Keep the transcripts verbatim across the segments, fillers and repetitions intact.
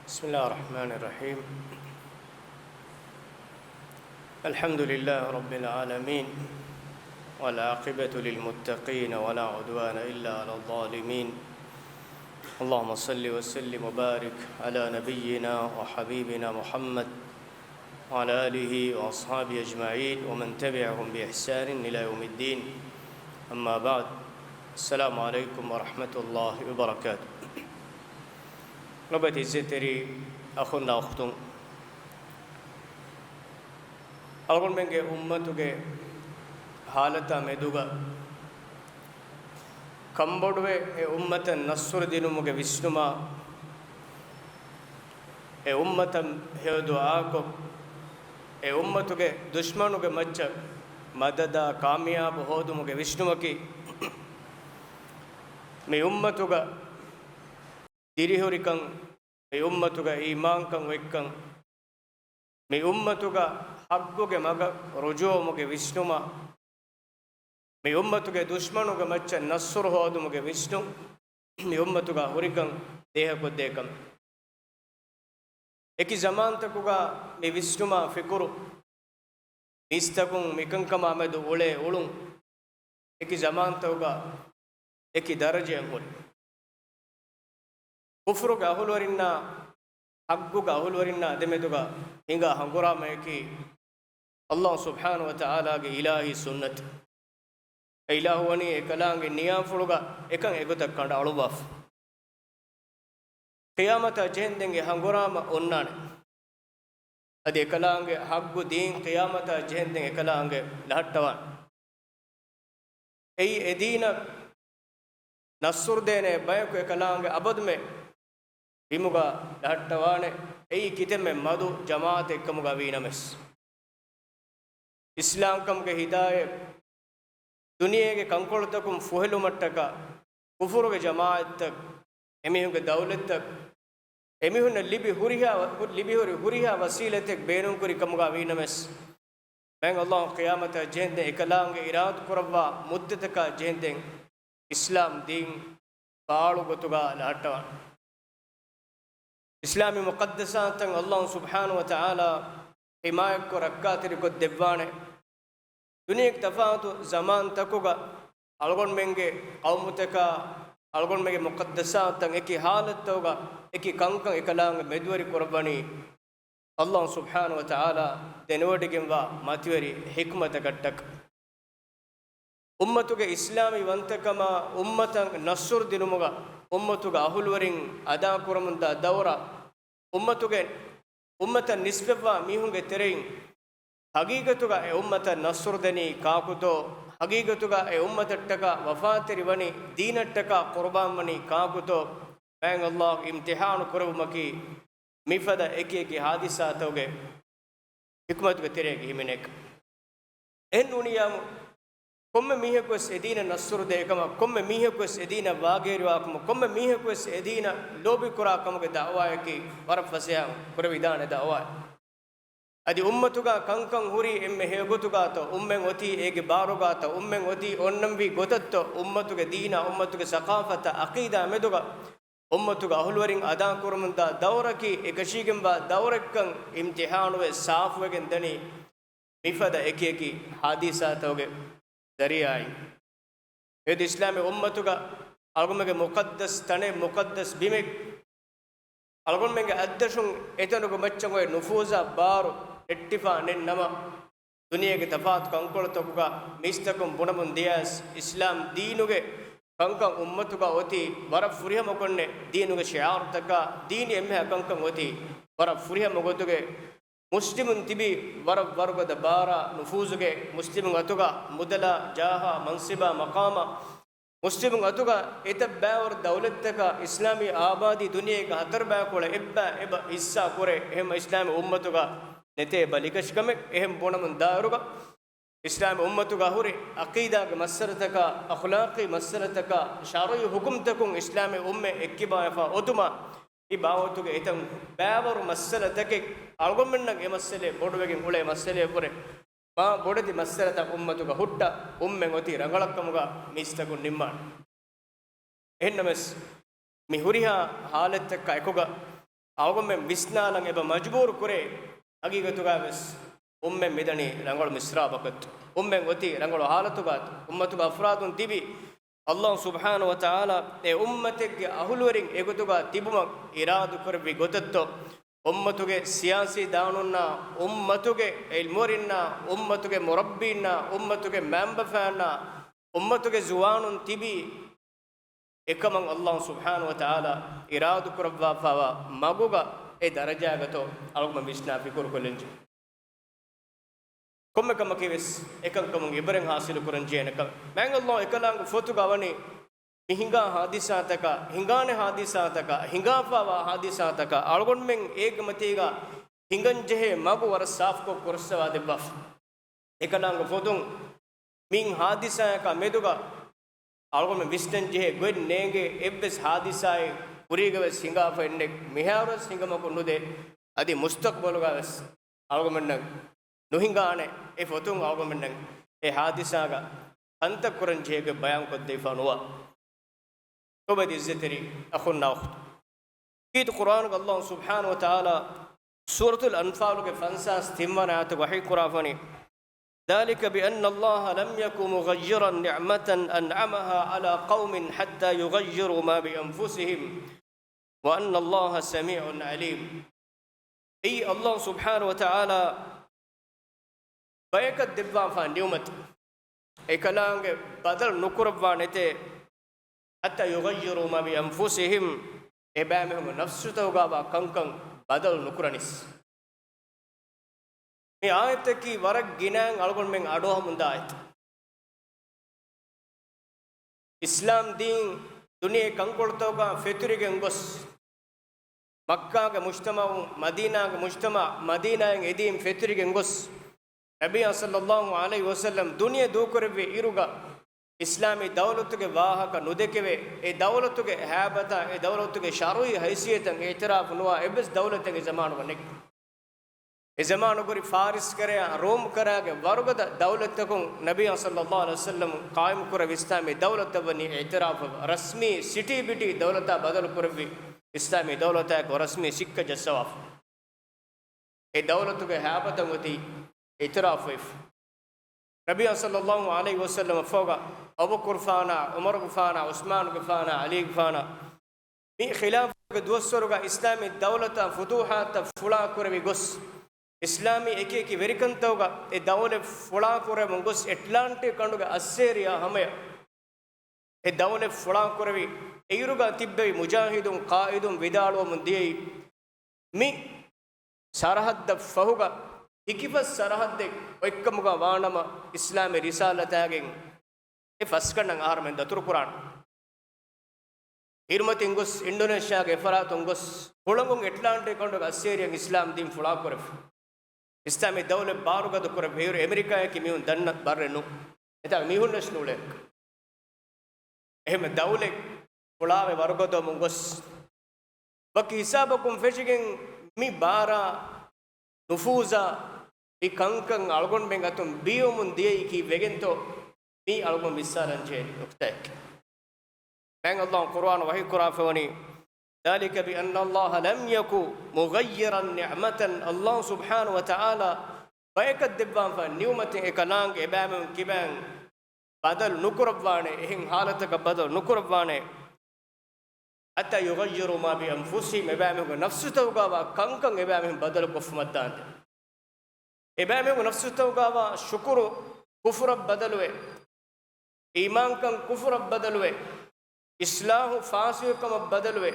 بسم الله الرحمن الرحيم. الحمد لله رب العالمين، والعاقبة للمتقين، ولا عدوان إلا على الظالمين. اللهم صل وسلم وبارك على نبينا وحبيبنا محمد وعلى آله وأصحابه أجمعين ومن تبعهم بإحسان إلى يوم الدين. أما بعد. السلام عليكم ورحمة الله وبركاته. ރައްބަތި އިއްޒަތްތެރި އަޚުންނާ އުޚްތުން، އަޅުގަނޑުމެންގެ އުއްމަތުގެ ހާލަތާ މެދުގަ ކަންބޮޑުވެ، އެ އުއްމަތަށް ނަޞްރު ދިނުމުގެ ވިސްނުމާ، އެ އުއްމަތަށް ހެޔޮ ދުޢާކޮށް، އެ އުއްމަތުގެ ދުޝްމަނުގެ މައްޗަށް މަދަދާ ކާމިޔާބު ހޯދުމުގެ ވިސްނުމަކީ، މި އުއްމަތުގަ ދިރިހުރިކަން، މި އުއްމަތުގަ އީމާންކަން އޮތްކަން، މި އުއްމަތުގަ ޙައްޤުގެ މަގަށް ރުޖޫޢަވުމުގެ ވިސްނުމާ، މި އުއްމަތުގެ ދުޝްމަނުގެ މައްޗަށް ނަޞްރު ހޯދުމުގެ ވިސްނުން، މި އުއްމަތުގަ ހުރިކަން ދޭހަކޮށްދޭ ކަމެއް. އެކި ޒަމާންތަކުގަ މި ވިސްނުމާ ފިކުރު، މީސްތަކުން މިކަންކަމާ މެދު އުޅޭ އުޅުން، އެކި ޒަމާންތަކުގަ އެކި ދަރަޖައެއް ހުރި. ކުފުރުގެ އަހުލުވެރިންނާ ޙައްޤުގެ އަހުލުވެރިންނާ ދެމެދުގަ ހިނގާ ހަނގުރާމަޔަކީ، ﷲ ސުބްޙާނަހޫ ވަތަޢާލާގެ އިލާހީ ސުންނަތު. އެ އިލާހު ވަނީ އެކަލާނގެ ނިޔާފުޅުގަ އެކަން އެގޮތަށް ކަނޑައަޅުއްވާފަ. ޤިޔާމަތާ ޖެހެންދެން އެ ހަނގުރާމަ އޮންނާނެ. އަދި އެކަލާނގެ ޙައްޤު ދީން ޤިޔާމަތާ ޖެހެންދެން އެކަލާނގެ ލަހައްޓަވާނެ. އެއީ އެ ދީނަށް ނަޞްރު ދޭނެ ބަޔަކު އެކަލާނގެ އަބަދުމެ ބިމުގަ ލަހައްޓަވާނެ. އެއީ ކިތަންމެ މަދު ޖަމާޢަތެއް ކަމުގަ ވީނަމަވެސް، އިސްލާމްކަމުގެ ހިދާޔަތް، ދުނިޔޭގެ ކަންކޮޅުތަކުން ފުހެލުމަށްޓަކާ، ކުފުރުގެ ޖަމާޢަތްތައް، އެމީހުންގެ ދައުލަތްތައް، އެމީހުންނަށް ލިބި ހުރިހާ، ލިބިހުރި ހުރިހާ ވަސީލަތެއް ބޭނުންކުރި ކަމުގަ ވީނަމަވެސް، މާތް ﷲ ޤިޔާމަތާ ޖެހެންދެން އެކަލާނގެ އިރާދަކުރައްވާ މުއްދަތަކާ ޖެހެންދެން އިސްލާމް ދީން ފާޅު ގޮތުގަ ލަހައްޓަވާނެ. އިސްލާމީ މުޤައްދަސާތައް ﷲ ސުބްޙާނަހޫ ވަތަޢާލާ ޙިމާޔަތްކޮށް ރައްކާތެރިކޮށް ދެއްވާނެ. ދުނިޔޭގެ ތަފާތު ޒަމާންތަކުގަ އަޅުގަނޑުމެންގެ ޤައުމުތަކާ، އަޅުގަނޑުމެންގެ މުޤައްދަސާތައް އެކި ޙާލަތްތަކުގަ އެކި ކަންކަން އެކަލާނގެ މެދުވެރި ކުރައްވަނީ، ﷲ ސުބްޙާނަހޫ ވަތަޢާލާ ދެނެވޮޑިގެންވާ މަތިވެރި ޙިކްމަތަކަށްޓަކަ. އުއްމަތުގެ އިސްލާމީ ވަންތަކަމާ، އުއްމަތަށް ނަޞްރު ދިނުމުގަ އުއްމަތުގެ އަހުލުވެރިން އަދާކުރަމުންދާ ދައުރާ، އުއްމަތުގެ، އުއްމަތަށް ނިސްބަތްވާ މީހުންގެ ތެރެއިން ޙަޤީޤަތުގަ އެ އުއްމަތަށް ނަޞްރު ދެނީ ކާކުތޯ؟ ޙަޤީޤަތުގަ އެ އުއްމަތަށްޓަކާ ވަފާތެރިވަނީ، ދީނަށްޓަކާ ޤުރުބާންވަނީ ކާކުތޯ؟ މާތް ﷲ އިމްތިޙާނު ކުރެއްވުމަކީ މިފަދަ އެކިއެކި ޙާދިސާތަކުގެ ޙިކްމަތުގެ ތެރޭގަ ހިމެނޭކަން. އެހެން ނޫނިއްޔާމު، ކޮންމެ މީހަކުވެސް އެ ދީނަށް ނަޞްރު ދޭކަމަށް، ކޮންމެ މީހަކުވެސް އެ ދީނަށް ވާގިވެރިވާކަމަށް، ކޮންމެ މީހަކުވެސް އެ ދީނަށް ލޯބިކުރާ ކަމުގެ ދަޢުވާއަކީ ވަރަށް ފަސޭހަ ކުރެވިދާނެ ދަޢުވާއެއް. އަދި އުއްމަތުގަ ކަންކަން ހުރީ އެންމެ ހެޔޮގޮތުގަތޯ، އުއްމަތް އޮތީ އޭގެ ބާރުގަތޯ، އުއްމަތް އޮތީ އޮންނަންވީ ގޮތަށްތޯ، އުއްމަތުގެ ދީނާ، އުއްމަތުގެ ސަޤާފަތާ، ޢަޤީދާ މެދުގަ އުއްމަތުގެ އަހުލުވެރިން އަދާކުރަމުންދާ ދައުރަކީ އެކަށީގެންވާ ދައުރެއްކަން އިމްތިޙާނުވެ ސާފުވެގެން ދަނީ މިފަދަ އެކިއެކި ޙާދިސާތަކުގެ ޒަރީޢާއިން. އެއީ އިސްލާމީ އުއްމަތުގަ އަޅުގަނޑުމެންގެ މުޤައްދަސް ތަނެއް، މުޤައްދަސް ބިމެއް، އަޅުގަނޑުމެންގެ އަތްދަށުން އެތަނުގެ މައްޗަށް އޮތް ނުފޫޒާ ބާރު ނެއްޓިފަ ނެތް ނަމަ، ދުނިޔޭގެ ތަފާތު ކަންކޮޅުތަކުގަ މީސްތަކުން ބުނަމުން ދިޔަސް، އިސްލާމް ދީނުގެ ކަންކަން އުއްމަތުގަ އޮތީ ވަރަށް ފުރިހަމަކޮށްނެ، ދީނުގެ ޝިޢާރުތަކާ، ދީނީ އެންމެހާ ކަންކަން އޮތީ ވަރަށް ފުރިހަމަ ގޮތުގެ. މުސްލިމުން ތިބީ ވަރަށް ވަރުގަދަ ބާރާ، ނުފޫޒުގެ، މުސްލިމުން އަތުގަ މުދަލާ، ޖާހާ، މަންސިބާ، މަޤާމާ، މުސްލިމުން އަތުގަ އެތައް ބައިވަރު ދައުލަތްތަކާ، އިސްލާމީ އާބާދީ ދުނިޔޭގެ ހަތަރު ބައިކުޅަ އެއްބަ އެބަ ހިއްސާ ކުރޭ، އެހެންމަ އިސްލާމީ އުއްމަތުގަ ނެތޭ ބަލިކަށިކަމެއް. އެހެން ބުނަމުން ދާއިރުގަ އިސްލާމީ އުއްމަތުގަ ހުރި ޢަޤީދާގެ މައްސަލަތަކާ، އަޚްލާޤީ މައްސަލަތަކާ، ޝަރުޢީ ޙުކުމްތަކުން އިސްލާމީ އުއްމަތް އެއްކިބާވެފަ އޮތުމާ، މި ބާވަތުގެ އެތަން ބައިވަރު މައްސަލަތަކެއް، އަޅުގަނޑުމެންނަށް އެ މައްސަލަ ބޮޑުވެގެން އުޅޭ މައްސަލައެއް ވުރެ، މާ ބޮޑެތި މައްސަލަތައް އުއްމަތުގަ ހުއްޓަ، އުއްމަތް އޮތީ ރަނގަޅަށްކަމުގަ މީސްތަކުން ނިންމާނެ. އެހެންނަމަވެސް، މި ހުރިހާ ޙާލަތްތަކާ އެކުގަ، އަޅުގަނޑުމެން ވިސްނާލަން އެބަ މަޖުބޫރު ކުރޭ. ހަގީގަތުގަވެސް އުއްމަތް މިދަނީ ރަނގަޅު މިސްރާބަކަށް. އުއްމަތް އޮތީ ރަނގަޅު ހާލަތުގަ. އުއްމަތުގެ އަފްރާދުން ތިބި އައްލާހު ސުބްޙާނަހު ވަތަޢާލާ އެ އުއްމަތެއްގެ އަހުލުވެރިން އެގޮތުގަ ތިބުމަށް އިރާދަކުރެއްވި ގޮތަށްތޯ، އުއްމަތުގެ ސިޔާސީ ދާނުންނާ، އުއްމަތުގެ ޢިލްމުވެރިންނާ، އުއްމަތުގެ މުރައްބީންނާ، އުއްމަތުގެ މައިންބަފައިންނާ، އުއްމަތުގެ ޒުވާނުން ތިބީ، އެކަމަށް އައްލާހު ސުބްޙާނަހު ވަތަޢާލާ އިރާދަކުރައްވާފައިވާ މަގުގަ އެ ދަރަޖާގަތޯ އަޅުގަނޑު ވިސްނާ ފިކުރުކޮށްލަންޖެހޭ. ކޮންމެ ކަމަކީވެސް އެކަންކަމުން އިބްރަތް ހާސިލުކުރަންޖެހޭނެ ކަމެއް. މާތް އައްލާހު އެކަލާނގެ ފޮތުގަ ވަނީ މި ހިނގާ ހާދިސާތަކާ، ހިނގާނެ ހާދިސާތަކާ، ހިނގާފައިވާ ހާދިސާތަކާ އަޅުގަނޑުމެން އޭގެ މަތީގަ ހިނގަންޖެހޭ މަގު ވަރަށް ސާފުކޮށް ކުރައްސަވާ ދެއްވާފަ. އެކަލާނގެ ފޮތުން މި ހާދިސާއަކާ މެދުގަ އަޅުގަނޑުމެން ވިސްނަން ޖެހޭ ގޮތް ނޭނގޭ އެއްވެސް ހާދިސާއެއް ކުރީގަވެސް ހިނގާފަ އެއްނެތް. މިހާރުވެސް ހިނގަމަކު ނުދޭ. އަދި މުސްތަޤްބަލުގަވެސް އަޅުގަނޑުމެންނަށް ނުހިނގާނެ. އެ ފޮތުން އަޅުގަނޑުމެންނަށް އެ ހާދިސާގަ ކަންތައް ކުރަން ޖެހޭ ގޮތް ބަޔާންކޮށްދީފަ ނުވާ. ލޯބިވެތި އިއްޒަތްތެރި އަޚުންނާ އުޚްތުން. ކީރިތި ޤުރްއާނުގަ އައްލާހު ސުބްޙާނަހު ވަތަޢާލާ ސޫރަތުލް އަންފާލުގެ ފަންސާސް ތިންވަނަ އާޔަތު ވަޙީ ކުރާފަނީ، ذلك بأن الله لم يك مغيرا نعمة أنعمها على قوم حتى يغيروا ما بأنفسهم وأن الله سميع عليم. އެއީ އައްލާހު ސުބްޙާނަހު ވަތަޢާލާ ބަޔަކަށް ދެއްވާފާ ނިޢުމަތެއް އެކަލާނގެ ބަދަލު ނުކުރައްވާނެތޭ، حتى يغيروا ما بأنفسهم، އެބައިމީހުންގެ ނަފްސުތަކުގަވާ ކަންކަން ބަދަލު ނުކުރަނީސް. މި އާޔަތަކީ ވަރަށް ގިނައިން އަޅުގަނޑުމެން އަޑުއަހަމުންދާ އާޔަތެއް. އިސްލާމް ދީން ދުނިޔެ ކަންކޮޅުތަކުގަ ފެތުރިގެން ގޮސް، މައްކާގެ މުޖްތަމަޢު، މަދީނާގެ މުޖްތަމަޢު، މަދީނާއިން އެދީން ފެތުރިގެން ގޮސް، ނަބިއްޔާ ޞައްލައްލާހު ޢަލައިހި ވަސައްލަމް ދުނިޔެ ދޫކުރެއްވި އިރުގަ، އިސްލާމީ ދައުލަތުގެ ވާހަކަ ނުދެކެވޭ، އެ ދައުލަތުގެ ހައިބަތާ، އެ ދައުލަތުގެ ޝަރުޢީ ހައިސިއްޔަތަށް އިޢުތިރާފު ނުވާ އެއްވެސް ދައުލަތެއް އެ ޒަމާނުގަ ނެތް. އެ ޒަމާނުގަ ހުރި ފާރިސް ކަރަޔާ، ރޯމް ކަރަޔާގެ ވަރުގަދަ ދައުލަތްތަކުން ނަބިއްޔާ ޞައްލައްލާހު ޢަލައިހި ވަސައްލަމް ޤާއިމް ކުރެއްވި އިސްލާމީ ދައުލަތަށް ވަނީ އިޢުތިރާފު. ރަސްމީ ސިޓީ ބިޓީ ދައުލަތާ ބަދަލު ކުރެއްވި އިސްލާމީ ދައުލަތާއެކު ރަސްމީ ސިއްކަ ޖައްސަވާފަ. އެ ދައުލަތުގެ ހައިބަތަށް އޮތީ އިޢުތިރާފުވެފަ. ނަބިއްޔާ ޞައްލައްލާހު ޢަލައިހި ވަސައްލަމަށްފަހުގަ އަބޫބަކުރުފާނާ، ޢުމަރުގެފާނާ، ޢުސްމާނުގެފާނާ، ޢަލީގެފާނާ، މި ޚިލާފަތުގެ ދުވަސްވަރުގަ އިސްލާމީ ދައުލަތާ ފުތޫޙާތްތައް ފުޅާކުރެވި ގޮސް، އިސްލާމީ އެކިއެކި ވެރިކަންތަކުގަ އެ ދައުލަތް ފުޅާކުރެވުން ގޮސް، އެޓްލާންޓިކް ކަނޑުގެ އައްސޭރިއާ ހަމަޔަށް އެ ދައުލަތް ފުޅާކުރެވި، އެއިރުގަ ތިއްބެވި މުޖާހިދުން، ޤާއިދުން ވިދާޅުވަމުން ދިޔައީ، މި ސަރަހައްދަށް ފަހުގަ ހިކިފަސް ސަރަހައްދެއް އޮތްކަމުގަ ވާނަމަ، އިސްލާމީ ރިސާލަތާގެން އެ ފަސްގަނޑަށް އަހަރުމެން ދަތުރުކުރާނެ. އިރުމަތިން ގޮސް، އިންޑޮނޭޝިއާގެ އެފަރާތުން ގޮސް، ހުޅަނގުން އެޓްލާންޓިކް ކަނޑުގެ އައްސޭރިއަށް އިސްލާމް ދީން ފުޅާކުރެފަ. އިސްލާމީ ދައުލަތް ބާރުގަދަ ކުރެވި އިރު، އެމެރިކާއަކީ މީހުން ދަންނަ ބައްރެއް ނޫން. އެތާ މީހުންނަށް ނޫޅޭ. އެހެން ދައުލަތް ފުޅާވެ ވަރުގަދަވަމުން ގޮސް، ވަކި ހިސާބަކުން ފެށިގެން މި ބާރާ ނުފޫޒާ މި ކަންކަން އަޅުގަނޑުމެން އަތުން ބީވަމުން ދިޔައީކީ ވެގެންތޯ؟ މީ އަޅުގަނޑު ވިސްނާލަން ޖެހޭ ނުކުތާއެއް. މާތް އައްލާހު ޤުރްއާނު ވަޙީ ކުރާފަވަނީ، ذلك بأن الله لم يك مغيرا نعمة، އައްލާހު ސުބްޙާނަހު ވަތަޢާލާ ބަޔަކަށް ދެއްވާފަ ނިޢުމަތެއް އެކަލާނގެ އެބައިމީހުން ކިބައިން ބަދަލު ނުކުރައްވާނެ، އެހެން ހާލަތަކަށް ބަދަލު ނުކުރައްވާނެ. حتى يغيروا ما بأنفسهم، އެބައިމީހުންގެ ނަފްސުތަކުގަވާ ކަންކަން އެބައިމީހުން ބަދަލުކޮށްފުމަށްދާނެ. އެބައިމީހުންގެ ނަފްސުތަކުގަވާ ޝުކުރު ކުފުރަށް ބަދަލުވެ، އީމާންކަން ކުފުރަށް ބަދަލުވެ، އިޞްލާޙު ފާސިޤުކަމަށް ބަދަލުވެ،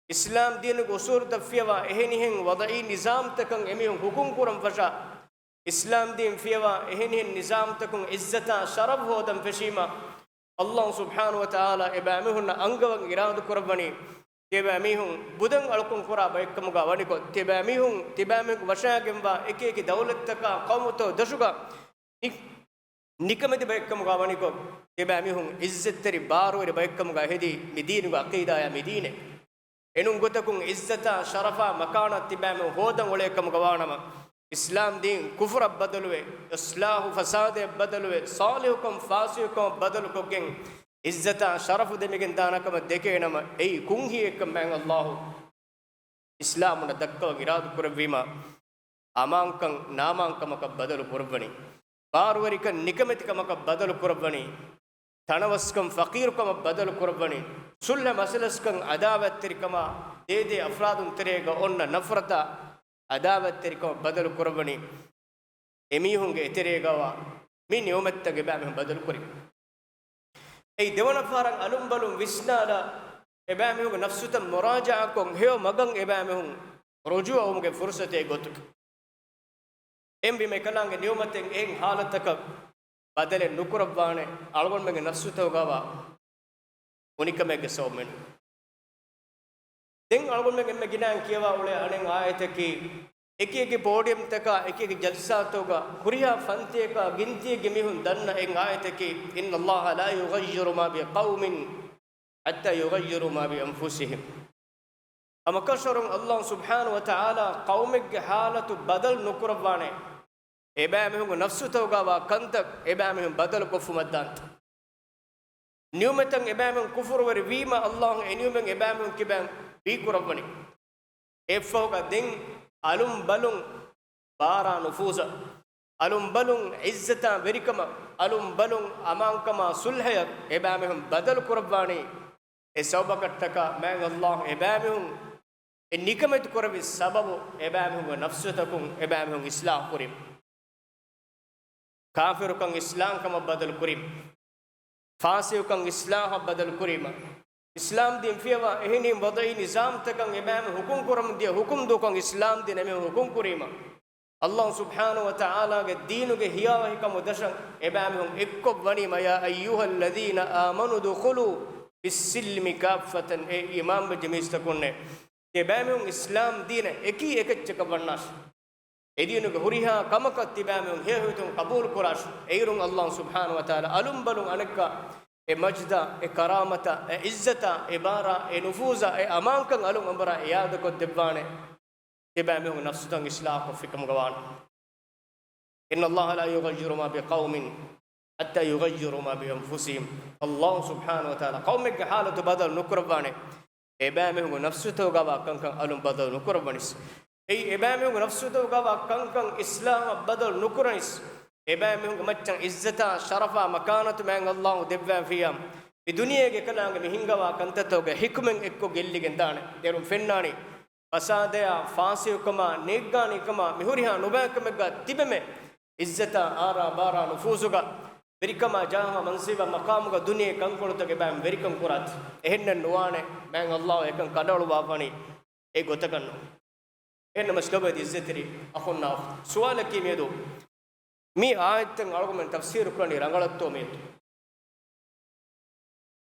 އިސްލާމް ދީނުގެ އުޞޫލުތައް ފިޔަވާ އެހެނިހެން ވަޟަޢީ ނިޒާމްތަކަށް އެމީހުން ޙުކުމް ކުރަން ފަށާ، އިސްލާމް ދީން ފިޔަވާ އެހެނިހެން ނިޒާމްތަކުން ޢިއްޒަތާ ޝަރަފް ހޯދަން ފެށީމަ، އައްލާހު ސުބްޙާނަހު ވަތަޢާލާ އެބައިމީހުންނަށް އަންގަވަން އިރާދަކުރައްވަނީ، ތިޔަބައިމީހުން ބުދަން އަޅުކަން ކުރާ ބައެއްކަމުގަ ވަނިކޮށް، ތިޔަބައިމީހުން، ތިބައިމީހުން ވަށާގެންވާ އެކިއެކި ދައުލަތްތަކާ ޤައުމުތައް ދަށުގަ ނި-، ނިކަމެތި ބައެއްކަމުގަ ވަނިކޮށް، ތިބައިމީހުން ޢިއްޒަތްތެރި ބާރުވެރި ބައެއްކަމުގަ ހެދީ މި ދީނުގެ ޢަޤީދާޔާ މި ދީނެއް. އެނޫން ގޮތަކުން ޢިއްޒަތާ ޝަރަފާ މަކާނާ ތިބައިމީހުން ހޯދަން އުޅޭ ކަމުގަ ވާނަމަ، އިސްލާމް ދީން ކުފުރަށް ބަދަލުވެ، އިޞްލާޙު ފަސާދަޔަށް ބަދަލުވެ، ޞާލިޙުކަން ފާސިޤުކަމަށް ބަދަލުކޮށްގެން، ޢިއްޒަތާ ޝަރަފު ދެމިގެން ދާނެ ކަމަށް ދެކޭނަމަ، އެއީ ކުންހި އެއްކަން މާތް އައްލާހު އިސްލާމުން ދައްކަވަން އިރާދަ ކުރެއްވީމަ، އަމާންކަން ނާމާންކަމަކަށް ބަދަލު ކުރައްވަނީ. ބާރުވެރިކަން ނިކަމެތިކަމަކަށް ބަދަލު ކުރައްވަނީ. ތަނަވަސްކަން ފަޤީރުކަމަށް ބަދަލު ކުރައްވަނީ. ޞުލްޙަ މަސަލަސްކަން ޢަދާވަތްތެރިކަމާ ދޭދޭ އަފްރާދުން ތެރޭގަ އޮންނަ ނަފްރަތާ ޢަދާވަތްތެރިކަމަށް ބަދަލު ކުރައްވަނީ. އެމީހުންގެ އެތެރޭގަވާ މި ނިޢުމަތްތައް އެބައިމީހުން ބަދަލު ކުރި. އެއީ ދެވަނަ ފަހަރަށް އަލުން ބަލުން ވިސްނާލާ، އެބައިމީހުންގެ ނަފްސުތައް މުރާޖަޢާކޮށް، ހެޔޮ މަގަށް އެބައިމީހުން ރުޖޫޢަވުމުގެ ފުރުޞަތެއް ގޮތުގަ. އެހެންވީމަ އެކަލާނގެ ނިޢުމަތެއް އެހެން ޙާލަތަކަށް ބަދަލެއް ނުކުރައްވާނެ، އަޅުގަނޑުމެންގެ ނަފްސުތަކުގަވާ އުނިކަމެއްގެ ސަބަބުން. ދެން އަޅުގަނޑުމެން އެންމެ ގިނައިން ކިޔަވާ އުޅޭ އަނެއް އާޔަތަކީ، އެކި އެކި ޕޯޑިއަމްތަކާ، އެކި އެކި ޖަލްސާތަކުގަ ހުރިހާ ފަންތިއަކާ ގިންތިއެއްގެ މީހުން ދަންނަ އެއް އާޔަތަކީ، إن الله لا يغير ما بقوم حتى يغيروا ما بأنفسهم. ހަމަކަށަވަރުން ﷲ ސުބްޙާނަހޫ ވަތަޢާލާ ޤައުމެއްގެ ޙާލަތު ބަދަލު ނުކުރައްވާނެ. އެބައިމީހުންގެ ނަފްސުތަކުގަވާ ކަންތައް އެބައިމީހުން ބަދަލުކޮށްފުމަށްދާންތަ؟ ނިޢުމަތަށް އެބައިމީހުން ކުފުރުވެރި ވީމަ، ﷲ އެ ނިޢުމަތް އެބައިމީހުން ކިބައިން ވީކުރައްވަނީ. އެއަށްފަހުގަ ދެން އަލުން ބަލުން ބާރާ ނުފޫޒަށް، އަލުން ބަލުން ޢިއްޒަތާ ވެރިކަމަށް، އަލުން ބަލުން އަމާންކަމާ ޞުލްޙަޔަށް އެބައިމީހުން ބަދަލު ކުރައްވާނީ. އެ ސަބަބަކަށްޓަކާ މާތް ﷲ އެބައިމީހުން އެ ނިކަމެތި ކުރެއްވި ސަބަބު އެބައިމީހުންގެ ނަފްސުތަކުން އެބައިމީހުން އިޞްލާޙު ކުރީމަ. ކާފިރުކަން އިސްލާމްކަމަށް ބަދަލު ކުރީމަ. ފާސިޤުކަން އިސްލާޙަށް ބަދަލު ކުރީމަ. އިސްލާމް ދީން ފިޔަވާ އެހެނިހެން ވަޟްޢީ ނިޒާމްތަކަށް އެބައިމީހުން ހުކުމް ކުރަމުން ދިޔަ ހުކުމް ދޫކަން އިސްލާމް ދީން އެމީހުން ހުކުމް ކުރީމަ. ﷲ ސުބްޙާނަހޫ ވަތަޢާލާގެ ދީނުގެ ހިޔާވަހިކަމު ދަށަށް އެބައިމީހުން އެއްކޮށް ވަނީމަ، يا أيها الذين آمنوا ادخلوا في السلم كافة، އޭ އީމާންވެއްޖެ މީސްތަކުންނޭ، ތިބައިމީހުން އިސްލާމް ދީނަށް އެކީ އެކައްޗަކަށް ވަންނާށި. އެދީނުގެ ހުރިހާ ކަމަކަށް ތިބައިމީހުން ހެޔޮހިތުން ޤަބޫލު ކުރާށި. އެއިރުން ﷲ ސުބްޙާނަހޫ ވަތަޢާލާ އަލުން ބަލުން އަނެއްކާ އެ މަޖްދާ، އެ ކަރާމަތާ، އެ ޢިއްޒަތާ، އެ ބާރާ، އެ ނުފޫޒާ، އެ އަމާންކަން އަލުން އަނބުރާ އިޢާދަކޮށްދެއްވާނެ. ތިބައިމީހުން ނަފްސުތައް އިޞްލާޙުކޮށްފިކަމުގަ ވާނެ. إن الله لا يغير ما بقوم حتى يغيروا ما بأنفسهم. ﷲ ސުބްޙާނަހޫ ވަތަޢާލާ ޤައުމެއްގެ ޙާލަތު ބަދަލު ނުކުރައްވާނެ، އެބައިމީހުންގެ ނަފްސުތަކުގަވާ ކަންކަން އަލުން ބަދަލު ނުކުރައްވަނިސް. އެއީ އެބައިމީހުންގެ ނަފްސުތަކުގަވާ ކަންކަން އިޞްލާޙަށް ބަދަލު ނުކުރަނިސް. އެބައިމީހުންގެ މައްޗަށް ޢިއްޒަތާ، ޝަރަފާ، މަކާނަތު މާތް ﷲ ދެއްވާފިއްޔާ، މި ދުނިޔޭގެ އެކަލާނގެ މި ހިންގަވާ ކަންތައްތަކުގެ ޙިކުމަތް އެއްކޮށް ގެއްލިގެން ދާނެ. އޭރުން ފެންނާނީ ފަސާދަޔާ، ފާސިޤުކަމާ، ނޭއްގާނީކަމާ، މި ހުރިހާ ނުބައިކަމެއްގަ ތިބެމެ، ޢިއްޒަތާ، އާރާ، ބާރާ، ނުފޫޒުގަ، ވެރިކަމާ، ޖާހާ، މަންސިބާ، މަޤާމުގަ، ދުނިޔެ ކަންކޮޅުތަކުގަ އެބައިމީހުން ވެރިކަން ކުރާތި. އެހެންނެއް ނުވާނެ، މާތް ﷲ އެކަން ކަނޑައަޅުއްވާފަނީ އެ ގޮތަކަށް ނޫން. އެހެންނަމަސް ލޮބުވެތި ޢިއްޒަތްތެރި އަޚުންނާ އުޚްތުން، ސުވާލަކީ މިއަދު މި އާޔަތްތައް އަޅުގަނޑުމެން ތަފްސީރު ކުރަނީ ރަނގަޅަށްތޯ މިއަދު؟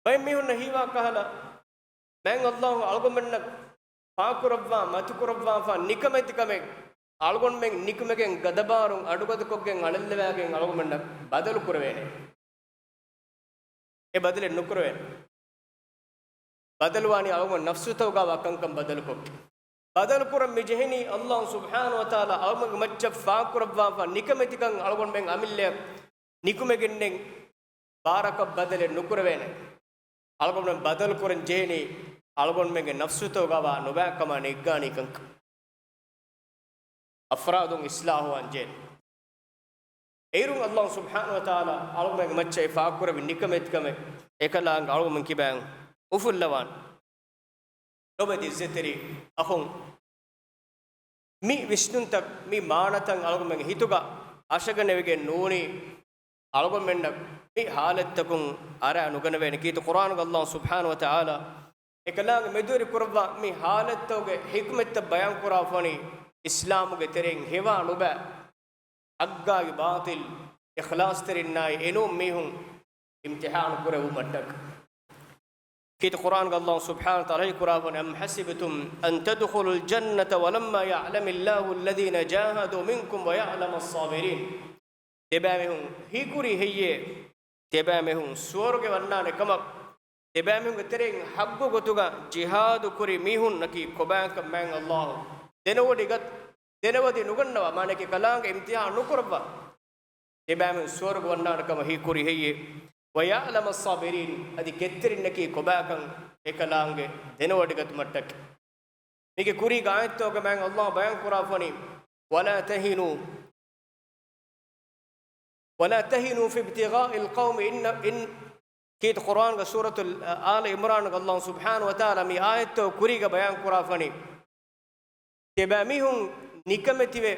ބައެއް މީހުންނަށް ހީވާ ކަހަލަ، މާތް ﷲ އަޅުގަނޑުމެންނަށް ފާކުރައްވާ، މަތިކުރައްވާފަ ނިކަމެތިކަމެއް، އަޅުގަނޑުމެން ނިކުމެގެން ގަދަބާރުން އަޑުގަދަކޮށްގެން އަޅެއްލަވާގެން އަޅުގަނޑުމެންނަށް ބަދަލު ކުރެވޭނެ. އެ ބަދަލެއް ނުކުރެވޭނެ. ބަދަލުވާނީ އަޅުގަނޑު ނަފްސުތަކުގަވާ ކަންކަން ބަދަލުކޮށްގެން. ބަދަލުކުރަން މި ޖެހެނީ ﷲ ސުބްޙާނަހޫ ވަތަޢާލާ އަޅުގަނޑުގެ މައްޗަށް ފާކުރައްވާފަ ނިކަމެތިކަން އަޅުގަނޑުމެން އަމިއްލަޔަށް ނިކުމެގެންނެއް ބާރަކަށް ބަދަލެއް ނުކުރެވޭނެ. އަޅުގަނޑުމެން ބަދަލުކުރަން ޖެހެނީ އަޅުގަނޑުމެންގެ ނަފްސުތަކުގަވާ ނުބައިކަމާ ނެއްގާނީ ކަންކަން. އަފްރާދުން އިޞްލާޙުވާން ޖެހޭނެ. އޭރުން ﷲ ސުބްޙާނަހޫ ވަތަޢާލާ އަޅުގަނޑުމެންގެ މައްޗަށް އެ ފާކުރެއްވި ނިކަމެތިކަމެއް އެކަލާނގެ އަޅުގަނޑުމެން ކިބައިން އުފުއްލަވާނެ. ލޮބުވެތި ޢިއްޒަތްތެރި އަޚުން، މި ވިސްނުންތައް، މި މާނަތައް އަޅުގަނޑުމެންގެ ހިތުގަ އަށަގަނެވިގެން ނޫނީ، އަޅުގަނޑުމެންނަށް މި ޙާލަތްތަކުން އަރާ ނުގަނެވޭނެ. ކީރިތި ޤުރްއާނުގަ ﷲ ސުބްޙާނަހޫ ވަތަޢާލާ އެކަލާނގެ މެދުވެރި ކުރައްވާ މި ޙާލަތްތަކުގެ ޙިކްމަތްތައް ބަޔާން ކުރާފަނީ، އިސްލާމުގެ ތެރެއިން ހެވާ ނުބައި، ޙައްޤާއި ބާޠިލް، އިޚްލާޞްތެރިންނާއި އެނޫން މީހުން އިމްތިޙާނު ކުރެވުމަށްޓަކައި. ކީރިތި ޤުރްއާނުގަ ﷲ ސުބްޙާނަހޫ ވަތަޢާލާ ވަޙީ ކުރާފަނީ، أم حسبتم أن تدخلوا الجنة ولما يعلم الله الذين جاهدوا منكم ويعلم الصابرين. ތިބާމީހުން ހީކުރީ ހެއްޔޭ؟ ތިބާމީހުން ސުވަރުގެ ވަންނާނެ ކަމަށް، ތިބާމީހުންގެ ތެރެއިން ޙައްޤު ގޮތުގަ ޖިހާދު ކުރި މީހުންނަކީ ކޮބާކަން މާތް ﷲ ދެނެވޮޑިގަތް، ދެނެވަދި ނުގަންނަވާ، މާނައަކީ ކަލާނގެ އިމްތިޙާން ނުކުރައްވާ. ތިބާމީހުން ސުވަރުގެ ވަންނާނެ ކަމަށް ހީކުރީ ހެއްޔޭ؟ ويعلم الصابرين، އަދި ކެތްތެރިންނަކީ ކޮބާކަން އެކަލާނގެ ދެނެވޮޑިގަތުމަށްޓަކައި. މީގެ ކުރީގެ އާޔަތްތަކުގަ މާތް ﷲ ބަޔާން ކުރާފަނީ، ولا تهنوا، ولا تهنوا في ابتغاء القوم، އިން، އިން، ކީރިތި ޤުރްއާންގެ ސޫރަތުލް އާލި ޢިމްރާންގެ ﷲ ސުބްޙާނަހޫ ވަތަޢާލާ މި އާޔަތްތައް ކުރީގަ ބަޔާން ކުރާފަނީ، ތިބާމީހުން ނިކަމެތިވެ،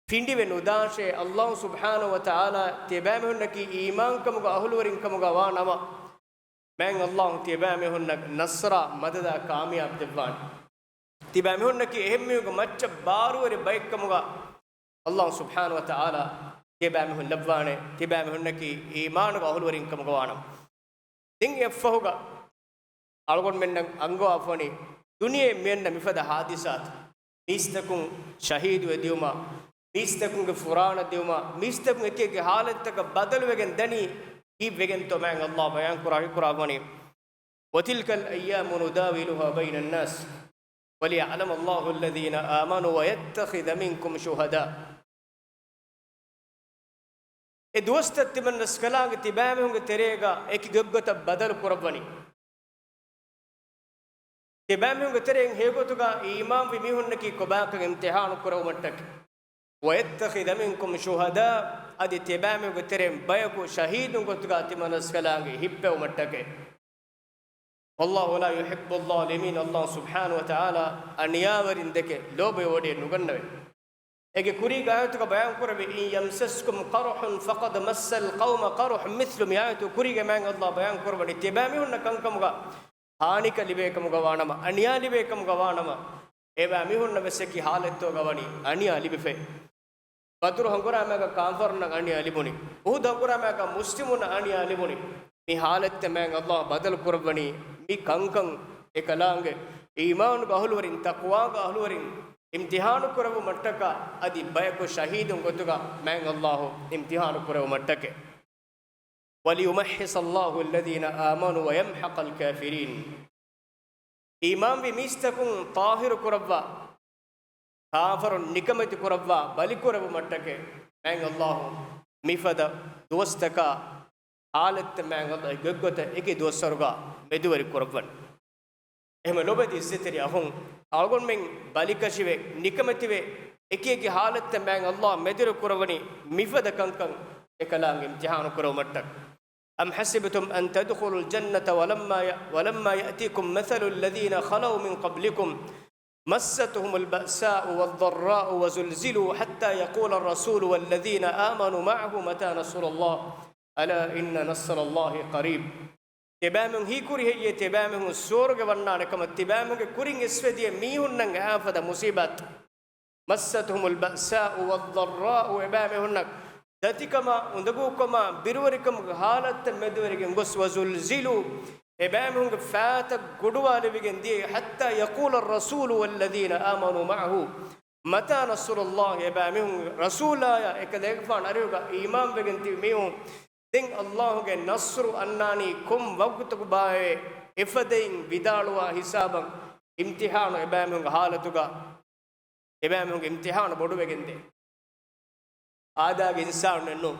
ފިނޑިވެ ނުދާށޭ، ﷲ ސުބްޙާނަހޫ ވަތަޢާލާ ތިބާމީހުންނަކީ އީމާންކަމުގެ އަހުލުވެރިންކަމުގަ ވާ ނަމަ، މާތް ﷲ ތިބާމީހުންނަށް ނަޞްރާ މަދަދާ ކާމިޔާބު ދެއްވާނެ. ތިބާމީހުންނަކީ އެހެންމީހުންގެ މައްޗަށް ބާރުވެރި ބައެއްކަމުގަ ﷲ ސުބްޙާނަހޫ ވަތަޢާލާ ތިބާމީހުން ލައްވާނެ، ތިބާމީހުންނަކީ އީމާނުގެ އަހުލުވެރިންކަމުގަ ވާނަމަ. ދެން އެއަށްފަހުގަ އަޅުގަނޑުމެންނަށް އަންގަވާފަނީ، ދުނިޔެ މިއަންނަ މިފަދަ ހާދިސާތައް، މީސްތަކުން ޝަހީދުވެ ދިޔުމާ، މީސްތަކުންގެ ފުރާނަ ދިޔުމާ، މީސްތަކުން އެކި އެކި ޙާލަތްތަކަށް ބަދަލުވެގެން ދަނީ ކީއްވެގެންތޯ މާތް ﷲ ބަޔާން ކުރާ، ކުރާފަނީ، وتلك الأيام نداولها بين الناس وليعلم الله الذين آمنوا ويتخذ منكم شهداء. އެ ދުވަސްތައް ތިމަން ރަސްކަލާނގެ ތިބާމީހުންގެ ތެރޭގަ އެކި ގޮތްގޮތަށް ބަދަލު ކުރައްވަނީ. ތިބާމީހުންގެ ތެރެއިން ހެޔޮގޮތުގަ އީމާންވި މީހުންނަކީ ކޮބާކަން އިމްތިޙާނު ކުރެވުމަށްޓަކައި. ويتخذ منكم شهداء، އަދި ތިބާމީހުންގެ ތެރެއިން ބަޔަކު ޝަހީދުން ގޮތުގަ ތިމަން ރަސްކަލާނގެ ހިއްޕެވުމަށްޓަކައި. والله لا يحب الظالمين، ﷲ ސުބްޙާނަހޫ ވަތަޢާލާ އަނިޔާވެރިން ދެކެ ލޯބިވެވޮޑިއެއް ނުގަންނަވޭ. އޭގެ ކުރީގެ އާޔަތުގަ ބަޔާން ކުރެއްވި، إن يمسسكم قرح فقد مس القوم قرح مثله، މި އާޔަތު ކުރީގަ މާތް ﷲ ބަޔާން ކުރައްވަނީ، ތިބާމީހުންނަށް ކަންކަމުގަ ހާނިކަން ލިބޭކަމުގަ ވާނަމަ، އަނިޔާ ލިބޭކަމުގަ ވާނަމަ، އެބާމީހުންނަށް ވެސް އެކި ޙާލަތްތަކުގަ ވަނީ އަނިޔާ ލިބިފައި. ބަދުރު ހަނގުރާމައިގަ ކާފަރުންނަށް އަނިޔާ ލިބުނީ. އުޙުދު ހަނގުރާމައިގަ މުސްލިމުންނަށް އަނިޔާ ލިބުނީ. މި ޙާލަތްތައް މާތް ﷲ ބަދަލު ކުރައްވަނީ، މި ކަންކަން އެކަލާނގެ އީމާނުގެ އަހުލުވެރިން، ތަޤްވާގެ އަހުލުވެރިން އިމްތިޙާނު ކުރެއްވުމަށްޓަކާ، އަދި ބަޔަކު ޝަހީދުން ގޮތުގަ މާތް ﷲ އިމްތިޙާނު ކުރެއްވުމަށްޓަކައި. وليمحص الله الذين آمنوا ويمحق الكافرين. އީމާންވި މީސްތަކުން ޠާހިރު ކުރައްވާ، ކާފަރުން ނިކަމެތި ކުރައްވާ ބަލި ކުރެއްވުމަށްޓަކައި، މާތް ﷲ މިފަދަ ދުވަސްތަކާ ޙާލަތްތައް މާތް ﷲ އެކި ގޮތްގޮތަށް އެކި ދުވަސްވަރުގަ މެދުވެރި ކުރައްވަން. އެހެން ލޯބިވެތި އިއްޒަތްތެރި އަޚުން، އަޅުގަނޑުމެން ބަލިކަށިވެ، ނިކަމެތިވެ، އެކި އެކި ޙާލަތްތައް މާތް ﷲ މެދުވެރި ކުރައްވަނީ މިފަދަ ކަންކަން އެކަލާނގެ އިމްތިޙާނު ކުރެއްވުމަށްޓަކައި. أم حسبتم أن تدخلوا الجنة ولما ي-، ولما يأتكم مثل الذين خلوا من قبلكم مستهم البأساء والضراء وزلزلوا حتى يقول الرسول والذين آمنوا معه متى نصر الله ألا إن نصر الله قريب. ތިބާމީހުން ހީކުރި ހެއްޔޭ؟ ތިބާމީހުން ސުވަރުގެ ވަންނާނެ ކަމަށް ތިބާމީހުންގެ ކުރިން އެސްފެދިޔަ މީހުންނަށް އައިފަދަ މުސީބާތް. مستهم البأساء والضراء، އެބާމީހުންނަށް ދަތިކަމާ، އުނދަގޫކަމާ، ބިރުވެރިކަމުގެ ޙާލަތްތައް މެދުވެރިގެން ގޮސް، وزلزلوا، އެބާމީހުންގެ ފައިތައް ގުޑުވާލެވިގެން ދިޔައީ، حتى يقول الرسول والذين آمنوا معه متى نصر الله، އެބާމީހުން ރަސޫލާޔާ އެކަލޭގެފާނު އަރިހުގަ އީމާންވެގެން ތިބި މީހުން، ދެން ﷲ ގެ ނަޞްރު އަންނާނީ ކޮން ވަގުތަކު ބާއޭ؟ އެފަދައިން ވިދާޅުވާ ހިސާބަށް އިމްތިޙާނު އެބާމީހުންގެ ޙާލަތުގަ، އެބާމީހުންގެ އިމްތިޙާނު ބޮޑުވެގެންދޭ. އާދައިގެ އިންސާނުންނެއްނު.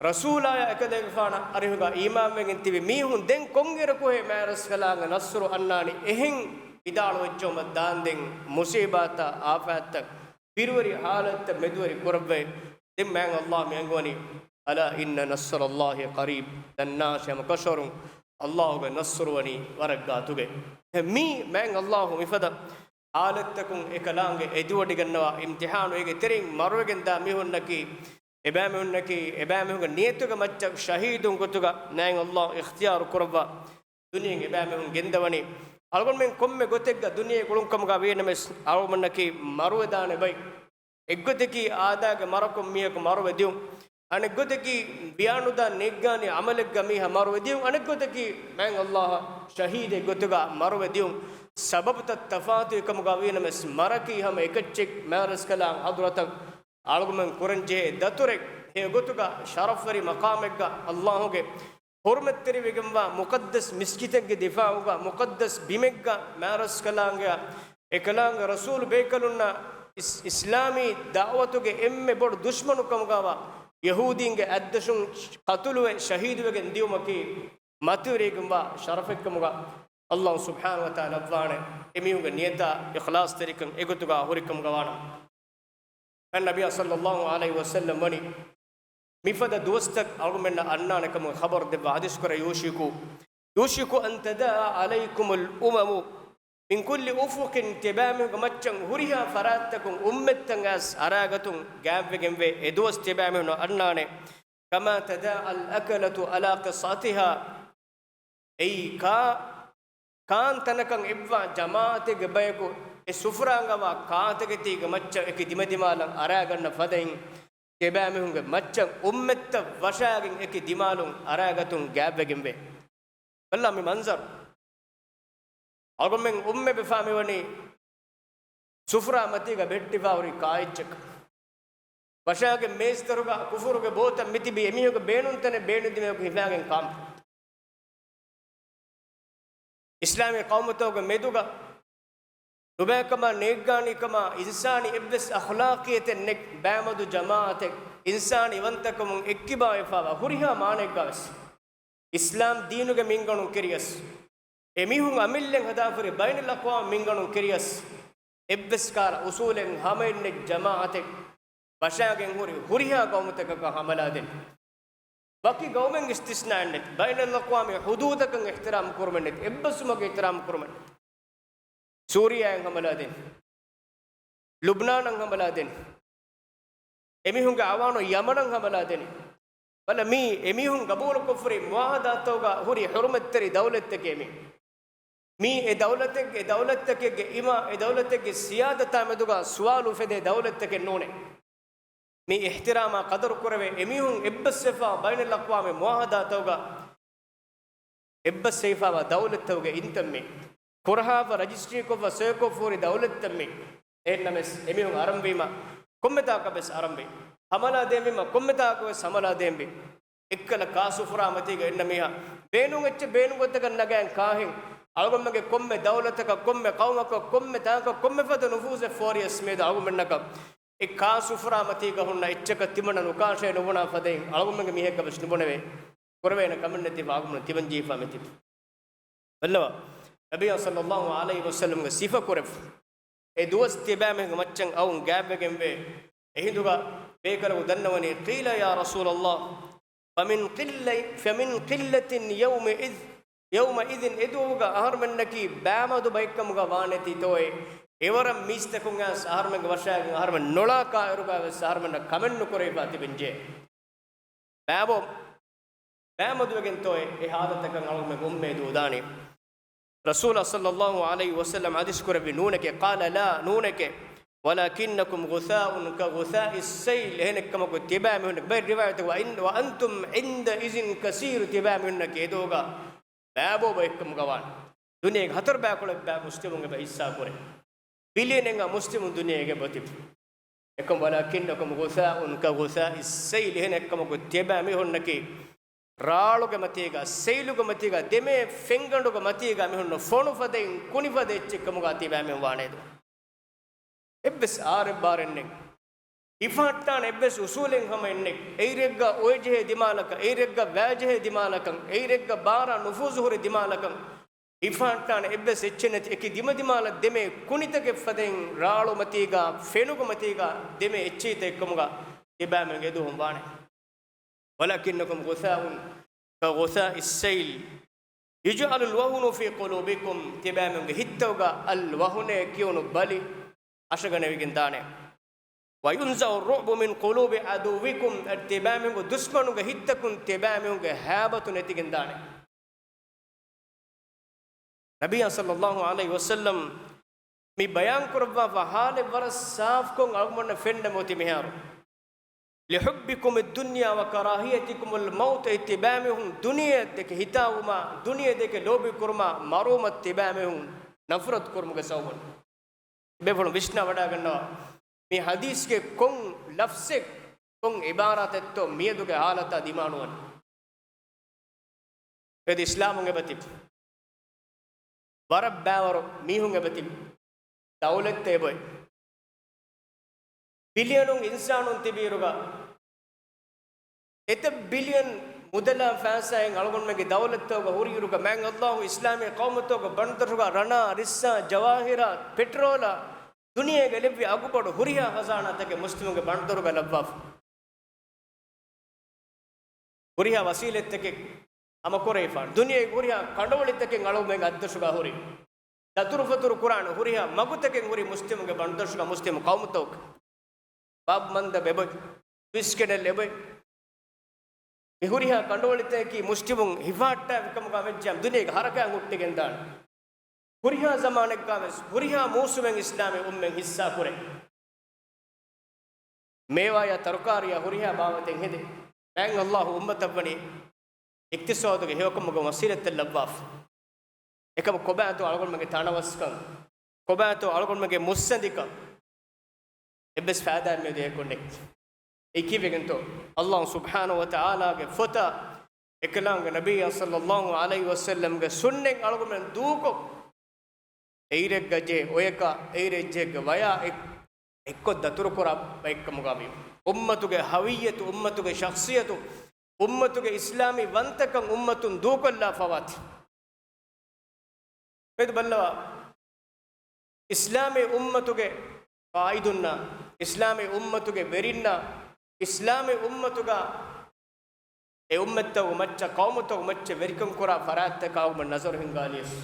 ރަސޫލާޔާ އެކަލޭގެފާނަށް އަރިހުގަ އީމާންވެގެން ތިބި މީހުން ދެން ކޮންއިރަކުހޭ މާތް ރަސްކަލާނގެ ނަޞްރު އަންނާނީ؟ އެހެން ވިދާޅުވެއްޖައުމަށް ދާންދެން މުސީބާތާ އާފާތްތައް، ބިރުވެރި ޙާލަތްތައް މެދުވެރި ކުރައްވައި، ދެން މާތް ﷲ މި އަންގަވަނީ، ألا إن نصر الله قريب، ދަންނާށޭ ހަމަކަށަވަރުން ﷲ ގެ ނަޞްރު ވަނީ ވަރަށް ގާތުގައި. މީ މާތް ﷲ މިފަދަ ޙާލަތްތަކުން އެކަލާނގެ އެދިވޮޑިގަންނަވާ އިމްތިޙާނު، އޭގެ ތެރެއިން މަރުވެގެންދާ މީހުންނަކީ، އެބާމީހުންނަކީ، އެބާމީހުންގެ ނިޔަތުގެ މައްޗަށް ޝަހީދުން ގޮތުގަ މާތް ﷲ އިޚްތިޔާރު ކުރައްވާ ދުނިޔެއިން އެބާމީހުން ގެންދަވަނީ. އަޅުގަނޑުމެން ކޮންމެ ގޮތެއްގަ ދުނިޔެ ގުޅުންކަމުގަ ވީނަމަވެސް، އަޅުގަނޑަކީ މަރުވެދާނެ ބައި. އެއްގޮތަކީ އާދައިގެ މަރަކުން މީހަކު މަރުވެ ދިޔުން. އަނެއްގޮތަކީ ވިޔާނުދާ ނޭއްގާނީ ޢަމަލެއްގަ މީހާ މަރުވެ ދިޔުން. އަނެއްގޮތަކީ މާތް ﷲ ޝަހީދެއް ގޮތުގަ މަރުވެ ދިޔުން. ސަބަބުތައް ތަފާތުވިކަމުގަ ވީނަމަވެސް، މަރަކީ ހަމަ އެކައްޗެއް. މާތް ރަސްކަލާނގެ ޙަޟްރަތަށް އަޅުގަނޑުމެން ކުރަންޖެހޭ ދަތުރެއް. ހެޔޮ ގޮތުގަ ޝަރަފްވެރި މަޤާމެއްގަ ﷲ ގެ ޙުރުމަތްތެރިވެގެންވާ މުޤައްދަސް މިސްކިތެއްގެ ދިފާޢުގަ، މުޤައްދަސް ބިމެއްގަ މާތް ރަސްކަލާނގެއާ އެކަލާނގެ ރަސޫލު ބޭކަލުންނާ އިސް-، އިސްލާމީ ދަޢުވަތުގެ އެންމެ ބޮޑު ދުޝްމަނުކަމުގަވާ ޔަހޫދީންގެ އަތްދަށުން ޤަތުލުވެ ޝަހީދުވެގެން ދިޔުމަކީ މަތިވެރިވެގެންވާ ޝަރަފެއްކަމުގަ ﷲ ސުބްޙާނަހޫ ވަތަޢާލާ އަށްވާނެ އެމީހުންގެ ނިޔަތާ އިޚްލާޞްތެރިކަން އެގޮތުގަ ހުރިކަމުގަވާނަމަ. އަންނަބިއްޔާ ޞައްލައްލާހު ޢަލައިހި ވަސައްލަމް ވަނީ، މިފަދަ ދުވަސްތައް އަޅުގަނޑުމެންނަށް އަންނާނެ ކަމުގެ ޚަބަރު ދެއްވާ ޙަދީޘް ކުރޭ، يوشك، يوشك أن تداعى عليكم الأمم من كل أفق، ތިބާމީހުންގެ މައްޗަށް ހުރިހާ ފަރާތްތަކުން އުއްމަތްތައް އައިސް އަރާގަތުން ގާތްވެގެންވޭ. އެ ދުވަސް ތިބާމީހުން އަންނާނެ. كما تداعى الأكلة على قصعتها. އެއީ ކާ، ކާން ތަނަކަށް އެއްވާ ޖަމާޢަތެއްގެ ބަޔަކު އެ ސުފުރާ އަންގަވާ ކާތަކެތީގެ މައްޗަށް އެކި ދިމަދިމާލަށް އަރާގަންނަ ފަދައިން، ތިބާމީހުންގެ މައްޗަށް އުއްމަތްތައް ވަށާގެން އެކި ދިމާލުން އަރާގަތުން ގާތްވެގެންވޭ. ބަލާ މި މަންޒަރު. އަޅުގަނޑުމެން އުއްމެ ބެފާ މިވަނީ ސުފުރާ މަތީގަ ބެހެއްޓިފާ ހުރި ކާއެއްޗަކަށް. ވަށާގެ މޭޒުތަކުގަ ކުފުރުގެ ބޯތައް މިތިބީ އެމީހުންގެ ބޭނުންތަނެއް ބޭނުންދިމާއަކު ހިފާގެން ކާން. އިސްލާމީ ޤައުމުތަކުގެ މެދުގަ ނުބައިކަމާ ނޭއްގާނީކަމާ އިންސާނީ އެއްވެސް އަޚްލާޤިއްޔަތެއް ނެތް ބައިމަދު ޖަމާޢަތެއް އިންސާނީ ވަންތަކަމުން އެއްކިބާވެފާވާ ހުރިހާ މާނައެއްގަވެސް. އިސްލާމް ދީނުގެ މިންގަނޑުން ކެރިޔަސް، އެމީހުން އަމިއްލައަށް ހަދާފަ ހުރި ބައިނަލްއަޤްވާމް މިންގަނޑުން ކެރިޔަސް، އެއްވެސް ކަހަލަ އުޞޫލެއް ހަމައެއް ނެތް ޖަމާޢަތެއް ވަށާގެން ހުރި ހުރިހާ ޤައުމުތަކަކަށް ހަމަލާދޭން. ވަކި ޤައުމެއް އިސްތިސްނާއެއް ނެތް. ބައިނަލްއަޤްވާމީ ޙުދޫދަކަށް އިޙްތިރާމް ކުރުމެއް ނެތް. އެއްބަސްވުމަކަށް އިޙްތިރާމް ކުރުމެއް ނެތް. ސޫރިޔާއަށް ހަމަލާދޭން. ލުބްނާނަށް ހަމަލާދޭން. އެމީހުންގެ އަވާނު ޔަމަނަށް ހަމަލާދޭން. ބަލަ މީ އެމީހުން ގަބޫލުކޮށްފަ ހުރި މުޢާހަދާތަކުގަ ހުރި ޙުރުމަތްތެރި ދައުލަތްތަކޭ މީ. މީ އެ ދައުލަތެއް، އެ ދައުލަތްތަކެއްގެ އިމާ، އެ ދައުލަތެއްގެ ސިޔާދަތާ މެދުގަ ސުވާލު އުފެދޭ ދައުލަތްތަކެއް ނޫނޭ. މި އިޙްތިރާމާ ޤަދަރު ކުރެވޭ އެމީހުން އެއްބަސްވެފާ ބައިނަލްއަޤްވާމީ މުޢާހަދާތަކުގަ އެއްބަސްވެފާވާ ދައުލަތްތަކުގެ އިންތައް މީ. ކުރަހާފަ ރަޖިސްޓްރީކޮށްފަ ސޮއިކޮށްފަ ހުރި ދައުލަތްތައް މީ. އެހެންނަމަވެސް އެމީހުން އަރަންވީމަ ކޮންމެތާކަށްވެސް އަރަންވީ. ހަމަލާ ދޭންވީމަ ކޮންމެތާކަށްވެސް ހަމަލާ ދޭންވީ. އެއްކަލަ ކާ ސުފުރާ މަތީގަ އިންނަ މީހާ ބޭނުން އެއްޗެއް ބޭނުން ގޮތަކަށް ނަގާން ކާހެން؟ އަޅުގަނޑުމެންގެ ކޮންމެ ދައުލަތަކަށް، ކޮންމެ ޤައުމަކަށް، ކޮންމެ ތާކަށް، ކޮންމެ ފަދަ ނުފޫޒެއް ފޯރިޔަސް މިއަދު އަޅުގަނޑުމެންނަކަށް އެ ކާ ސުފުރާ މަތީގަ ހުންނަ އެއްޗަކަށް ތިމަންނަ ނުކާށޭ ނުބުނާ ފަދައިން އަޅުގަނޑުމެންގެ މީހެއްގަވެސް ނުބުނެވޭ. ކުރެވޭނެ ކަމެއް ނެތި ވާގުމުން ތިމަން ޖީފާ މިތިބި. ބައްލަވާ، ނަބިއްޔާ ޞައްލައްލާހު ޢަލައިހި ވަސައްލަމްގެ ސިފަ ކުރެވި. އެ ދުވަސް ތިބާމެންގެ މައްޗަށް އައުން ގާތްވެގެންވޭ. އެހިނދުގަ ބޭކަލަކު ދަންނަވަނީ، قيل يا رسول الله، فمن قل، فمن قلة يومئذ، يومئذ، އެދުވަހުގަ އަހަރުމެންނަކީ ބާމަދު ބައެއްކަމުގަ ވާނެތީތޯއޭ؟ އެވަރަށް މީސްތަކުން އައިސް އަހަރުމެންގެ ވަށާގެން އަހަރުމެން ނޮޅާ ކާއިރުގަވެސް އަހަރުމެންނަށް ކަމެއް ނުކުރެވިފާ ތިބެންޖެހޭ. ބާބޯ، ބާމަދުވެގެންތޯއޭ އެ ހާލަތަކަށް އަޅުގަނޑުމެން އުއްމީދު އުދާނީ؟ ރަސޫލާ ޞައްލައްލާހު ޢަލައިހި ވަސައްލަމް ޙަދީޘް ކުރެއްވި، ނޫނެކޭ، قال لا، ނޫނެކޭ، ولكنكم غثاء كغثاء السيل، އެހެނެއްކަމަކު ތިބާމީހުން، ބައެއް ރިވާޔަތަކު، وإن، وأنتم عندئذ كثير، ތިބާމީހުންނަކީ އެދުވަހުގަ ބާބޯ ބައެއްކަމުގަ ވާނެ. ދުނިޔޭގެ ހަތަރު ބައިކުޅަ ބައި މުސްލިމުން އެބަ ހިއްސާ ކުރޭ. ބިލިއަނެއްގަ މުސްލިމުން ދުނިޔޭގަ އެބަތިބި. އެކަމް، ولكنكم غثاء كغثاء السيل، އެހެނެއްކަމަކު ތިބާމީހުންނަކީ ރާޅުގެ މަތީގަ، ސެއިލުގެ މަތީގަ، ދެމޭ ފެންގަނޑުގެ މަތީގަ މިހުންނަ ފޮނު ފަދައިން، ކުނި ފަދަ އެއްޗެއްކަމުގަ ތިބާމީހުން ވާނެދޯ. އެއްވެސް އާރެއް ބާރެއް ނެތް. ހިފަހައްޓާނެ އެއްވެސް އުސޫލެއް ހަމައެއް ނެތް. އެއިރެއްގަ އޮވެޖެހޭ ދިމާލަކަށް، އެއިރެއްގަ ވާޖެހޭ ދިމާލަކަށް، އެއިރެއްގަ ބާރާ ނުފޫޒު ހުރި ދިމާލަކަށް ހިފަހައްޓާނެ އެއްވެސް އެއްޗެއް ނެތި. އެކި ދިމަދިމާލަށް ދެމޭ ކުނިތަކެއް ފަދައިން، ރާޅު މަތީގަ، ފެނުގެ މަތީގަ ދެމޭ އެއްޗެހިތައް އެއްކަމުގަ ތިބާމެން އެދުވަހުން ވާނެ. ولكنكم غثاء كغثاء السيل يجعل الوهن في قلوبكم، ތިބާމެންގެ ހިތްތަކުގަ އަލް ވަހުނޭ ކިޔުނު ބަލި އަށަގަނެވިގެން ދާނެ. وينزع الرعب من قلوب عدوكم، އަދި ތިބާމެންގެ ދުޝްމަނުންގެ ހިތްތަކުން ތިބާމެންގެ ހައިބަތު ނެތިގެން ދާނެ. ނަބިއްޔާ ޞައްލައްލާހު ޢަލައިހި ވަސައްލަމް މި ބަޔާން ކުރައްވާފަ ހާލެއް ވަރަށް ސާފްކޮށް އަޅުގަނޑުމެންނަށް ފެންނަމު އޮތީ މިހާރު. لحبكم الدنيا وكراهيتكم الموت، އެ ތިބާމީހުން ދުނިޔެ ދެކެ ހިތާވުމާ، ދުނިޔެ ދެކެ ލޯބިކުރުމާ، މަރުވުމަށް ތިބާމީހުން ނަފްރަތު ކުރުމުގެ ސަބަބުން. ބޭފުޅުން ވިސްނާ ވަޑައިގަންނަވާ، މި ޙަދީޘްގެ ކޮން ލަފްޒެއް، ކޮން ޢިބާރާތެއްތޯ މިއަދުގެ ޙާލަތާ ދިމާނުވަން. އެދި އިސްލާމުން އެބަތިބި. ވަރަށް ބައިވަރު މީހުން އެބަތިބި. ދައުލަތްތައް އެބައޮތް. ބިލިއަނުން އިންސާނުން ތިބިއިރުގަ، އެތައް ބިލިއަން މުދަލާ ފައިސާއިން އަޅުގަނޑުމެންގެ ދައުލަތްތަކުގަ ހުރިއިރުގަ، މާތް ﷲ އިސްލާމީ ޤައުމުތަކުގަ ބަނޑުދޮށުގަ ރަނާ، ރިއްސާ، ޖަވާހިރާ، ޕެޓްރޯލާ، ދުނިޔޭގެ ލެއްވި އަގުބޮޑު ހުރިހާ ޚަޒާނާތަކެއް މުސްލިމުންގެ ބަނޑުދޮށުގަ ލައްވާފަ. ހުރިހާ ވަސީލަތްތަކެއް ހަމަކުރެވިފާނެ. ދުނިޔޭގެ ހުރިހާ ކަނޑުވަޅިތަކެއް އަޅުގަނޑުމެން އަތްދޮށުގަ ހުރި. ދަތުރުފަތުރު ކުރާނެ ހުރިހާ މަގުތަކެއް ހުރި މުސްލިމުންގެ ބަނޑުދޮށުގަ މުސްލިމު ޤައުމުތަކުގަ. ބާބް މަންދަބް އެބޮތް، ސުއިސް ކެނަލް އެބޮތް. މި ހުރިހާ ކަނޑުވަޅިތަކަކީ މުސްލިމުން ހިފަހައްޓާފިކަމުގަ ވެއްޖެއްޔާ ދުނިޔޭގެ ހަރަކާތް ހުއްޓިގެންދާނެ. ހުރިހާ ޒަމާނެއްގަ ވެސް ހުރިހާ މޫސުމެއް އިސްލާމީ އުއްމަތް ހިއްސާ ކުރޭ. މޭވާޔާ ތަރުކާރީއާ ހުރިހާ ބާވަތެއް ހެދޭ. މާތް ﷲ އުއްމަތަށްވަނީ އިޤްތިޞާދުގެ ހެޔޮކަމުގެ ވަސީލަތެއް ލައްވާފަ. އެކަމަކު ކޮބާތޯ އަޅުގަނޑުމެންގެ ތަނަވަސްކަން؟ ކޮބާތޯ އަޅުގަނޑުމެންގެ މުއްސަނދިކަން؟ އެއްވެސް ފައިދާއެއް މިއަދު އެއަކުންނެއް. އެއީ ކީއްވެގެންތޯ؟ ﷲ ސުބްޙާނަހޫ ވަތަޢާލާގެ ފޮތާ، އެކަލާނގެ ނަބިއްޔާ ޞައްލައްލާހު ޢަލައިހި ވަސައްލަމްގެ ސުންނަތް އަޅުގަނޑުމެން ދޫކޮށް، އެއިރެއްގަ ޖެހޭ އޮޔަކާ، އެއިރެއް ޖެހޭ ވަޔާ އެއް، އެއްކޮށް ދަތުރުކުރާ ބައެއްކަމުގަ ވީ. އުއްމަތުގެ ހަވިއްޔަތު، އުއްމަތުގެ ޝަޚްޞިއްޔަތު، އުއްމަތުގެ އިސްލާމީ ވަންތަކަން އުއްމަތުން ދޫކޮށްލާފަވާތީ. މިއަދު ބައްލަވާ، އިސްލާމީ އުއްމަތުގެ ޤާއިދުންނާ، އިސްލާމީ އުއްމަތުގެ ވެރިންނާ، އިސްލާމީ އުއްމަތުގަ އެ އުއްމަތްތަކުގެ މައްޗަށް، ޤައުމުތަކުގެ މައްޗަށް ވެރިކަން ކުރާ ފަރާތްތަކަށް އަޅުގަނޑުމެން ނަޒަރު ހިންގާލިޔަސް،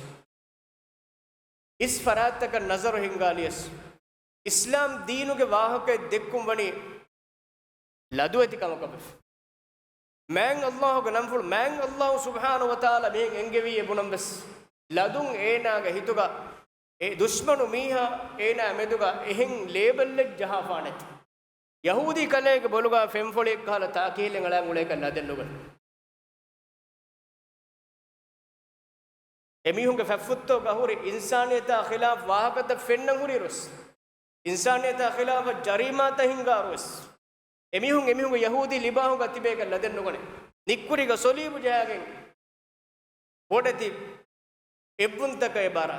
އިސް ފަރާތްތަކަށް ނަޒަރު ހިންގާލިޔަސް، އިސްލާމް ދީނުގެ ވާހަކައެއް ދެއްކުން ވަނީ ލަދު އެތި ކަމަކަށް ވެފަ. މާތް ﷲ ގެ ނަންފުޅު، މާތް ﷲ ސުބްޙާނަހޫ ވަތަޢާލާ މިހެން އެންގެވީ އެބުނަން ވެސް، ލަދުން އޭނާގެ ހިތުގަ އެ ދުޝްމަނު މީހާ އޭނާ މެދުގަ އެހެން ލޭބަލްއެއް ޖަހާފާނެތި. ޔަހޫދީ ކަލޭގެ ބޮލުގަ ފެންފޮޅިއެއްކަހަލަ ތާކީހިލެއް އަޅާން އުޅޭކަށް ލަދެއް ނުގަނެ. އެމީހުންގެ ފަތްފުށްތަކުގަ ހުރި އިންސާނިއްޔަތާ ޚިލާފް ވާހަކަތައް ފެންނަން ހުރިއިރުވެސް، އިންސާނިއްޔަތާ ޚިލާފަށް ޖަރީމާތައް ހިންގާއިރުވެސް، އެމީހުން އެމީހުންގެ ޔަހޫދީ ލިބާހުގަ ތިބޭކަށް ލަދެއް ނުގަނެ. ނިއްކުރީގަ ޞަލީބު ޖަހާގެން ބޮޑެތި އެއްބުންތަކަށް އެބަ އަރާ.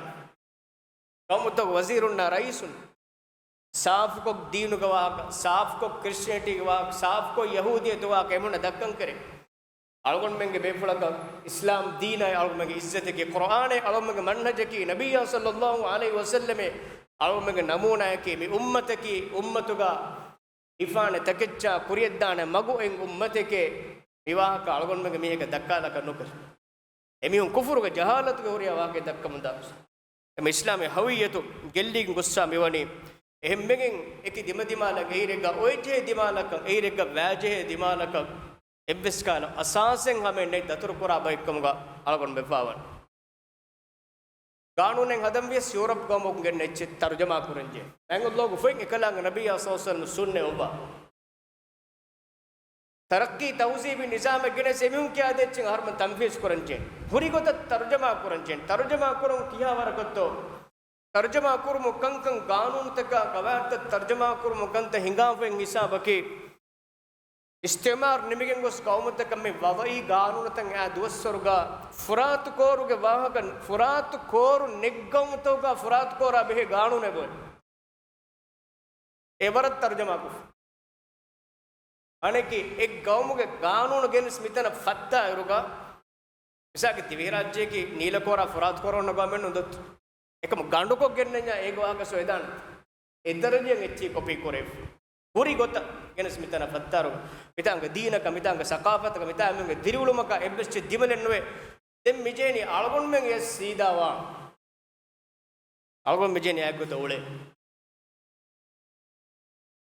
ޤައުމުތަކުގެ ވަޒީރުންނާ ރައީސުން ސާފުކޮށް ދީނުގެ ވާހަކަ، ސާފުކޮށް ކްރިސްޓިއަނިޓީގެ ވާހަކަ، ސާފުކޮށް ޔަހޫދިއްޔަތުގެ ވާހަކަ އެމީހުންނަށް ދައްކަން ކެރޭ. އަޅުގަނޑުމެންގެ ބޭފުޅަކަށް އިސްލާމް ދީނާއި އަޅުގަނޑުމެންގެ ޢިއްޒަތަކީ، ޤުރްއާނާއި އަޅުގަނޑުމެންގެ މަންހަޖަކީ، ނަބިއްޔާ ޞައްލައްލާހު ޢަލައިހި ވަސައްލަމެއް އަޅުގަނޑުމެންގެ ނަމޫނާއަކީ، މި އުއްމަތަކީ، އުއްމަތުގަ ހިފާނެ ތަކެއްޗާ ކުރިޔަށްދާނެ މަގު އޮތް އުއްމަތެކޭ. މި ވާހަކަ އަޅުގަނޑުމެންގެ މީހަކަށް ދައްކާލާކަށް ނުކުރޭ. އެމީހުން ކުފުރުގެ ޖަހާލަތުގެ ހުރިހާ ވާހަކައެއް ދައްކަމުން ދާނެ. އެމަ އިސްލާމީ ހަވިއްޔަތު ގެއްލިގެން ގޮއްސާ މިވަނީ އެހެންވެގެން އެކި ދިމަދިމާލަށް، އެއިރެއްގަ އޮތްޖެހޭ ދިމާލަކަށް، އެއިރެއްގަ ވާޖެހޭ ދިމާލަކަށް އެއްވެސް ކަހަލަ އަސާސެއް ހަމައެއް ނެތް ދަތުރުކުރާ ބައެއްކަމުގަ އަޅުގަނޑު ވެފާވަން. ގާނޫނެއް ހަދަން ވިޔަސް ޔޫރަޕް ގައުމުން ގެންނަ އެއްޗެއް ތަރުޖަމާ ކުރަންޖެހޭ. މާތް ﷲ ގެ ފޮތް އެކަލާނގެ ނަބިއްޔާ ޞައްލައްލާހު ޢަލައިހި ވަސައްލަމަ ސުންނަތް އޮއްވާ. ތަރައްޤީ ތަހުޒީބީ ނިޒާމެއް ގެނެސް އެމީހުން ކިޔާދޭ އެއްޗެއް އަހަރުމެން ތަންފީޒް ކުރަންޖެހޭ. ހުރި ގޮތަށް ތަރުޖަމާ ކުރަންޖެހޭ. ތަރުޖަމާ ކުރަން ކިހާ ވަރަކަށްތޯ؟ ތަރުޖަމާ ކުރުމު ކަންކަން ގާނޫނުތަކާ ގަވާއިދުތައް ތަރުޖަމާ ކުރުމު ކަންތައް ހިނގާފައި ހިސާބަކީ، އިސްތިޢުމާރު ނިމިގެން ގޮސް ގައުމުތަކަށް މި ވަޟަޢީ ގާނޫނުތައް އައި ދުވަސްވަރުގަ ފުރާތު ކޯރުގެ ވާހަކަ، ފުރާތު ކޯރު ނެތް ގައުމުތަކުގަ ފުރާތު ކޯރާ ބެހޭ ގާނޫނެއް އޮތް. އެ ވަރަށް ތަރުޖަމާކޮށްފަ. އަނެކި އެއް ގައުމުގެ ގާނޫނު ގެނެސް މިތަނަށް ފައްތާ އިރުގަ، މިސާލަކަށް ދިވެހިރާއްޖެއަކީ ނީލަ ކޯރާ ފުރާތު ކޯރު އޮންނަ ގައުމެއް ނުދޮތު. އެކަމު ގަނޑުކޮށް ގެންނަންޏާ އޭގެ ވާހަކަ ސޮއިދާނެ. އެ ދަރަޖައަށް އެއްޗެއް ކޮޕީ ކުރެވި. ހުރި ގޮތަށް ގެނެސް މިތަނަށް ފައްތާރު. މިތާނގެ ދީނަކަށް، މިތާނގެ ސަޤާފަތަކަށް، މިތާ މީހުންގެ ދިރިއުޅުމަކަށް އެއްވެސް ދިމަލެއް ނުވޭ. ދެން މިޖެހެނީ އަޅުގަނޑުމެން އެ ސީދާވާ. އަޅުގަނޑު މިޖެހެނީ އާއެއްގޮތަށް އުޅޭ.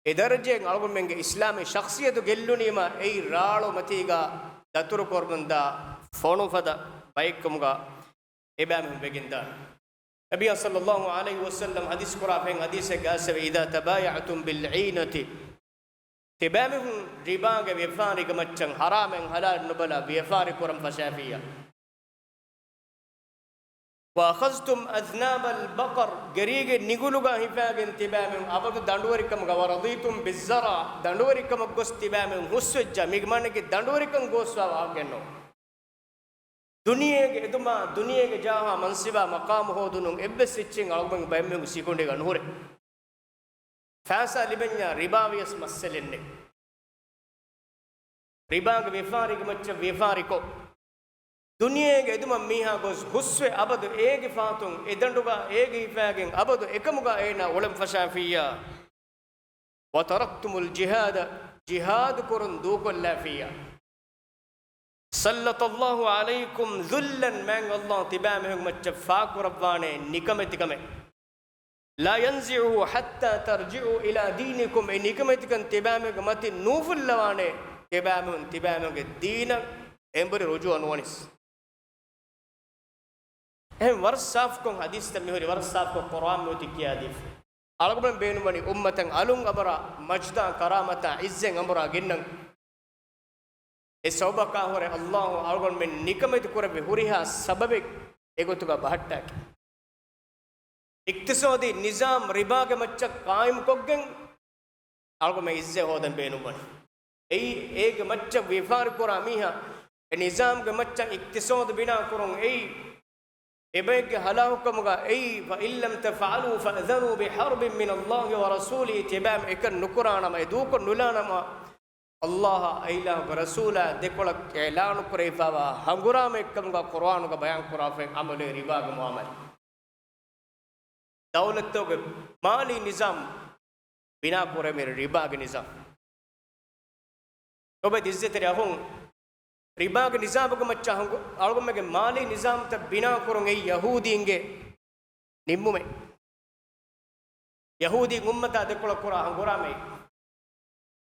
އެ ދަރަޖައިން އަޅުގަނޑުމެންގެ އިސްލާމީ ޝަޚްޞިއްޔަތު ގެއްލުނީމަ، އެއީ ރާޅު މަތީގަ ދަތުރު ކޮށްމުންދާ ފޮނުފަދަ ބައެއްކަމުގަ އެބައިމީހުން ވެގެންދާނެ. ނަބިއްޔާ ޞައްލައްލާހު ޢަލައިހި ވަސައްލަމަ ޙަދީޘް ކުރާ ފަހެން ޙަދީޘެއްގަ އައިސްފައި، إذا تبايعتم بالعينة، ތިބާމީހުން ރިބާގެ ވިޔަފާރިގެ މައްޗަށް ޙަރާމެއް ޙަލާލެއް ނުބަލާ ވިޔަފާރި ކުރަން ފަށާފިއްޔާ. وأخذتم أذناب البقر، ގެރީގެ ނިގުލުގަ ހިފާގެން ތިބާމީހުން އަބަދު ދަނޑުވެރިކަމުގަ، ورضيتم بالزرع، ދަނޑުވެރިކަމަށް ގޮސް ތިބާމީހުން ހުސްވެއްޖާ، މީގެ މާނައަކީ ދަނޑުވެރިކަން ގޯސްވާ ވާހަކައެއް ނޫން. ދުނިޔޭގެ އެދުމާ، ދުނިޔޭގެ ޖާހާ މަންސިބާ މަޤާމު ހޯދުނު އެއްވެސް އެއްޗެއް އަޅުގަނޑު ބައެއްމީހުންގެ ސިކުނޑީގަ ނުހުރޭ. ފައިސާ ލިބެންޏާ ރިބާ ވިޔަސް މައްސަލައެއް ނެތް. ރިބާގެ ވިޔަފާރީގެ މައްޗަށް ވިޔަފާރިކޮށް، ދުނިޔޭގެ އެދުމަށް މީހާ ގޮސް ހުސްވެ އަބަދު އޭގެ ފަހަތުން އެ ދަނޑުގަ އޭގެ ހިފައިގެން އަބަދު އެކަމުގަ އޭނާ އުޅެން ފަށާފިއްޔާ. وتركتم الجهاد، ޖިހާދު ކުރުން ދޫކޮށްލާފިއްޔާ. سلط الله عليكم ذلا، މާތް ﷲ ތިބާމީހުން މައްޗަށް ފާކުރައްވާނެ ނިކަމެތިކަމެއް. لا ينزعه حتى ترجعوا إلى دينكم، އެ ނިކަމެތިކަން ތިބާމީހުންގެ މަތިން ނޫފުއްލަވާނެ، ތިބާމީހުން ތިބާމީހުންގެ ދީނަށް އެނބުރި ރުޖޫޢަ ނުވަނީސް. އެހެން ވަރަށް ސާފުކޮށް ޙަދީޘްތައް މިހުރި، ވަރަށް ސާފުކޮށް ޤުރުއާން މިއޮތީ ކިޔާދީފަ. އަޅުގަނޑުމެން ބޭނުންވަނީ އުއްމަތަށް އަލުން އަނބުރާ، މަޖްދާ ކަރާމަތާ ޢިއްޒަތް އަނބުރާ ގެންނަން. އެ ސަބަބަކާ ހުރެ ﷲ އަޅުގަނޑުމެން ނިކަމެތި ކުރެއްވި ހުރިހާ ސަބަބެއް އެގޮތުގަ ބަހައްޓާކި. އިޤްތިޞާދީ ނިޒާމް ރިބާގެ މައްޗަށް ޤާއިމްކޮށްގެން އަޅުގަނޑުމެން ޢިއްޒަތް ހޯދަން ބޭނުންވަނީ. އެއީ އޭގެ މައްޗަށް ވިޔަފާރި ކުރާ މީހާ، އެ ނިޒާމްގެ މައްޗަށް އިޤްތިޞާދު ބިނާ ކުރުން އެއީ އެބައެއްގެ ހަލާކުކަމުގަ އެއީ، فإن لم تفعلوا فأذنوا بحرب من الله ورسوله، ތިބާމީހުން އެކަން ނުކުރާނަމަ، އެ ދޫކޮށް ނުލާނަމަ، ﷲ އާ އެ އިލާހުގެ ރަސޫލާ ދެކޮޅަށް އިޢުލާނު ކުރެވިފައިވާ ހަނގުރާމައެއްކަމުގަ ޤުރުއާނުގަ ބަޔާން ކުރާފައި އަމަލު ރިބާގެ މުޢާމަލާ. ދައުލަތުގެ މާލީ ނިޒާމް ބިނާ ކުރެވޭ ރިބާގެ ނިޒާމް. ލޮބުވެތި ޢިއްޒަތްތެރި އަޚުން، ރިބާގެ ނިޒާމުގެ މައްޗަށް ހަނގު-، އަޅުގަނޑުމެންގެ މާލީ ނިޒާމްތައް ބިނާ ކުރުން އެއީ ޔަހޫދީންގެ ނިންމުމެއް. ޔަހޫދީން އުއްމަތާ ދެކޮޅަށް ކުރާ ހަނގުރާމައެއް.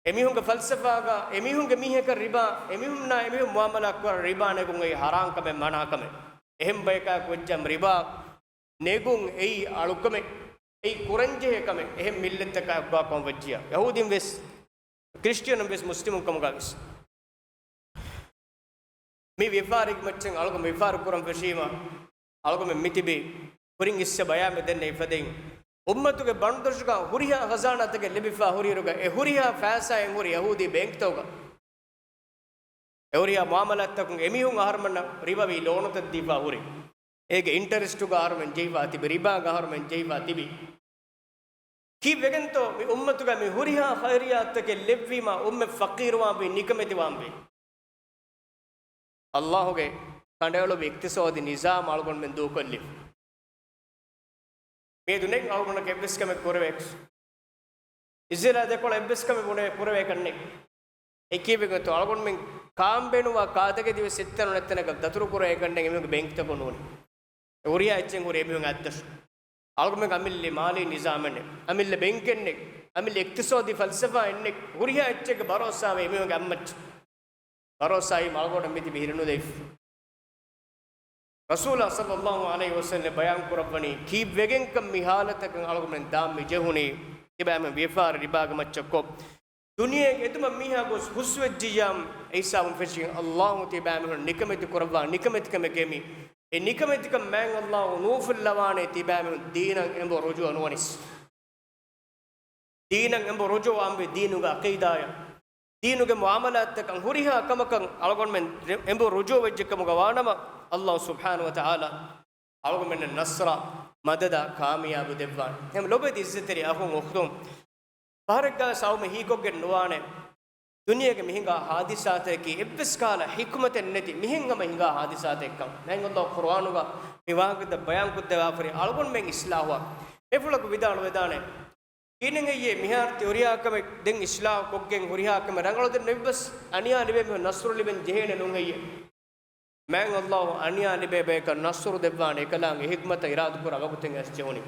އެމީހުންގެ ފަލްސަފާގަ އެމީހުންގެ މީހަކަށް ރިބާ، އެމީހުންނާ އެމީހުން މުޢާމަލާ ކުރާ ރިބާ ނެގުން އެއީ ޙަރާމް ކަމެއް، މަނާ ކަމެއް. އެހެން ބަޔަކާ ކުއްޖާ ރިބާ ނެގުން އެއީ އަޅުކަމެއް، އެއީ ކުރަންޖެހޭ ކަމެއް. އެހެން މިއްލަތްތަކާ އެއްގޮތަކަށް ވެއްޖިޔާ، ޔަހޫދީން ވެސް، ކްރިސްޓިއަނުން ވެސް، މުސްލިމުން ކަމުގަ ވެސް. މި ވިޔަފާރީގެ މައްޗަށް އަޅުގަނޑު ވިޔަފާރު ކުރަން ފެށީމަ، އަޅުގަނޑު މިތިބީ ކުރިން އިސް ބަޔާން ދެންނެވި ފަދައިން، އުއްމަތުގެ ބަނޑުދޮށުގަ ހުރިހާ ޚަޒާނާތަކެއް ލިބިފަ ހުރިއިރުގަ، އެ ހުރިހާ ފައިސާއެއް ހުރި ޔަހޫދީ ބޭންކްތަކުގަ. އެ ހުރިހާ މުޢާމަލާތްތަކުން އެމީހުން އަހަރުމެންނަށް ރިބަވީ ލޯނުތައް ދީފަ ހުރި. އޭގެ އިންޓަރެސްޓުގަ އަހަރުމެން ޖެހިފަ ތިބި، ރިބާގަ އަހަރުމެން ޖެހިފަ ތިބި. ކީއްވެގެންތޯ މި އުއްމަތުގަ މި ހުރިހާ ޚައިރިއްޔާތަކެއް ލެއްވީމަ އުއްމަތް ފަޤީރުވާންވީ، ނިކަމެތިވާންވީ؟ ﷲ ގެ ކަނޑައެޅުއްވި އިޤްތިޞާދީ ނިޒާމް އަޅުގަނޑުމެން ދޫކޮށްލި. މިއަދު ނެތް އަޅުގަނޑަކަށް އެއްވެސް ކަމެއް ކުރެވޭ. އިޒްރާއިލާ ދެކޮޅަށް އެއްވެސް ކަމެއް ބުނެ ކުރެވޭކަށް ނެތް. އެކީވެގެންތޯ އަޅުގަނޑުމެން ކާން ބޭނުންވާ ކާތަކެތިވެސް އެއްތަނުން އެއްތަނަކަށް ދަތުރު ކުރެވޭކަށް ނެތް. އެމީހުންގެ ބޭންކްތަކުން ނޫން. އެ ހުރިހާ އެއްޗެއް ހުރި އެމީހުން އަތްދަށު. އަޅުގަނޑުމެން އަމިއްލަ މާލީ ނިޒާމެއް ނެތް، އަމިއްލަ ބޭންކެއް ނެތް، އަމިއްލަ އިޤްތިޞާދީ ފަލްސަފާއެއް ނެތް، ހުރިހާ އެއްޗެއްގެ ބަރޯސާވެ އެމީހުންގެ އަތްމައްޗަށް ބަރޯސާއިން އަޅުގަނޑު މިތިބި ހިރަނުލައިފަ. ރަސޫލާ ޞައްލައްލާހު ޢަލައިހި ވަސައްލަމް ބަޔާން ކުރައްވަނީ ކީއްވެގެންކަން މި ޙާލަތަކަށް އަޅުގަނޑުމެން ދާން މި ޖެހުނީ. ތިބާމެން ވިޔަފާރި ރިބާގެ މައްޗަށް ކޮށް، ދުނިޔޭގެ އެދުމަށް މީހާ ގޮސް ހުސްވެއްޖިއްޔާ، އެ ހިސާބުން ފެށިގެން ﷲ ތިބާމީހުން ނިކަމެތި ކުރައްވާ ނިކަމެތިކަމެކޭ މީ. އެ ނިކަމެތިކަން މާތް ﷲ ނޫފުއްލަވާނެ ތިބާމީހުން ދީނަށް އެނބުރި ރުޖޫޢަ ނުވަނީސް. ދީނަށް އެނބުރި ރުޖޫޢަ އަނބި ދީނުގެ ޢަޤީދާއަށް، ދީނުގެ މުޢާމަލާތްތަކަށް ހުރިހާ ކަމަކަށް އަޅުގަނޑުމެން އެނބުރި ރުޖޫޢަ ވެއްޖެ ކަމުގަ ވާނަމަ، ﷲ ސުބްޙާނަހޫ ވަތަޢާލާ އަޅުގަނޑުމެންނަށް ނަޞްރާ، މަދަދާ، ކާމިޔާބު ދެއްވާނެ. އެހެން ލޮބުވެތި ޢިއްޒަތްތެރި އަޚުން އުޚްތުން، ފަހަރެއްގަ ސައުމެ ހީކޮށްގެން ނުވާނެ. ދުނިޔޭގެ މި ހިނގާ ޙާދިސާތަކީ އެއްވެސް ކަހަލަ ޙިކުމަތެއް ނެތި މިހެން ހަމަ ހިނގާ ޙާދިސާތައްކަން. މާތް ﷲ ޤުރުއާނުގަ މި ވާހަކަތައް ބަޔާންކޮށްދެވާފަރި އަޅުގަނޑުމެން އިޞްލާޙުވާ. އެފުޅަކު ވިދާޅުވެދާނެ. ކިހިނެއް އެއްޔޭ މިހާރު ތި ހުރިހާ ކަމެއް ދެން އިޞްލާޙު ކޮށްގެން ހުރިހާ ކަމެއް ރަނގަޅު ދެން ނެތްވެސް އަނިޔާ ލިބޭ މި ނަޞްރު ލިބެން ޖެހޭނެ ނޫން އެއްޔޭ. މާތް ﷲ އަނިޔާ ލިބޭ ބަޔަކަށް ނަޞްރު ދެއްވާނެ އެކަލާނގެ ޙިކްމަތަށް އިރާދަކުރާ ވަގުތެއް އައިސް ޖެހުނީ.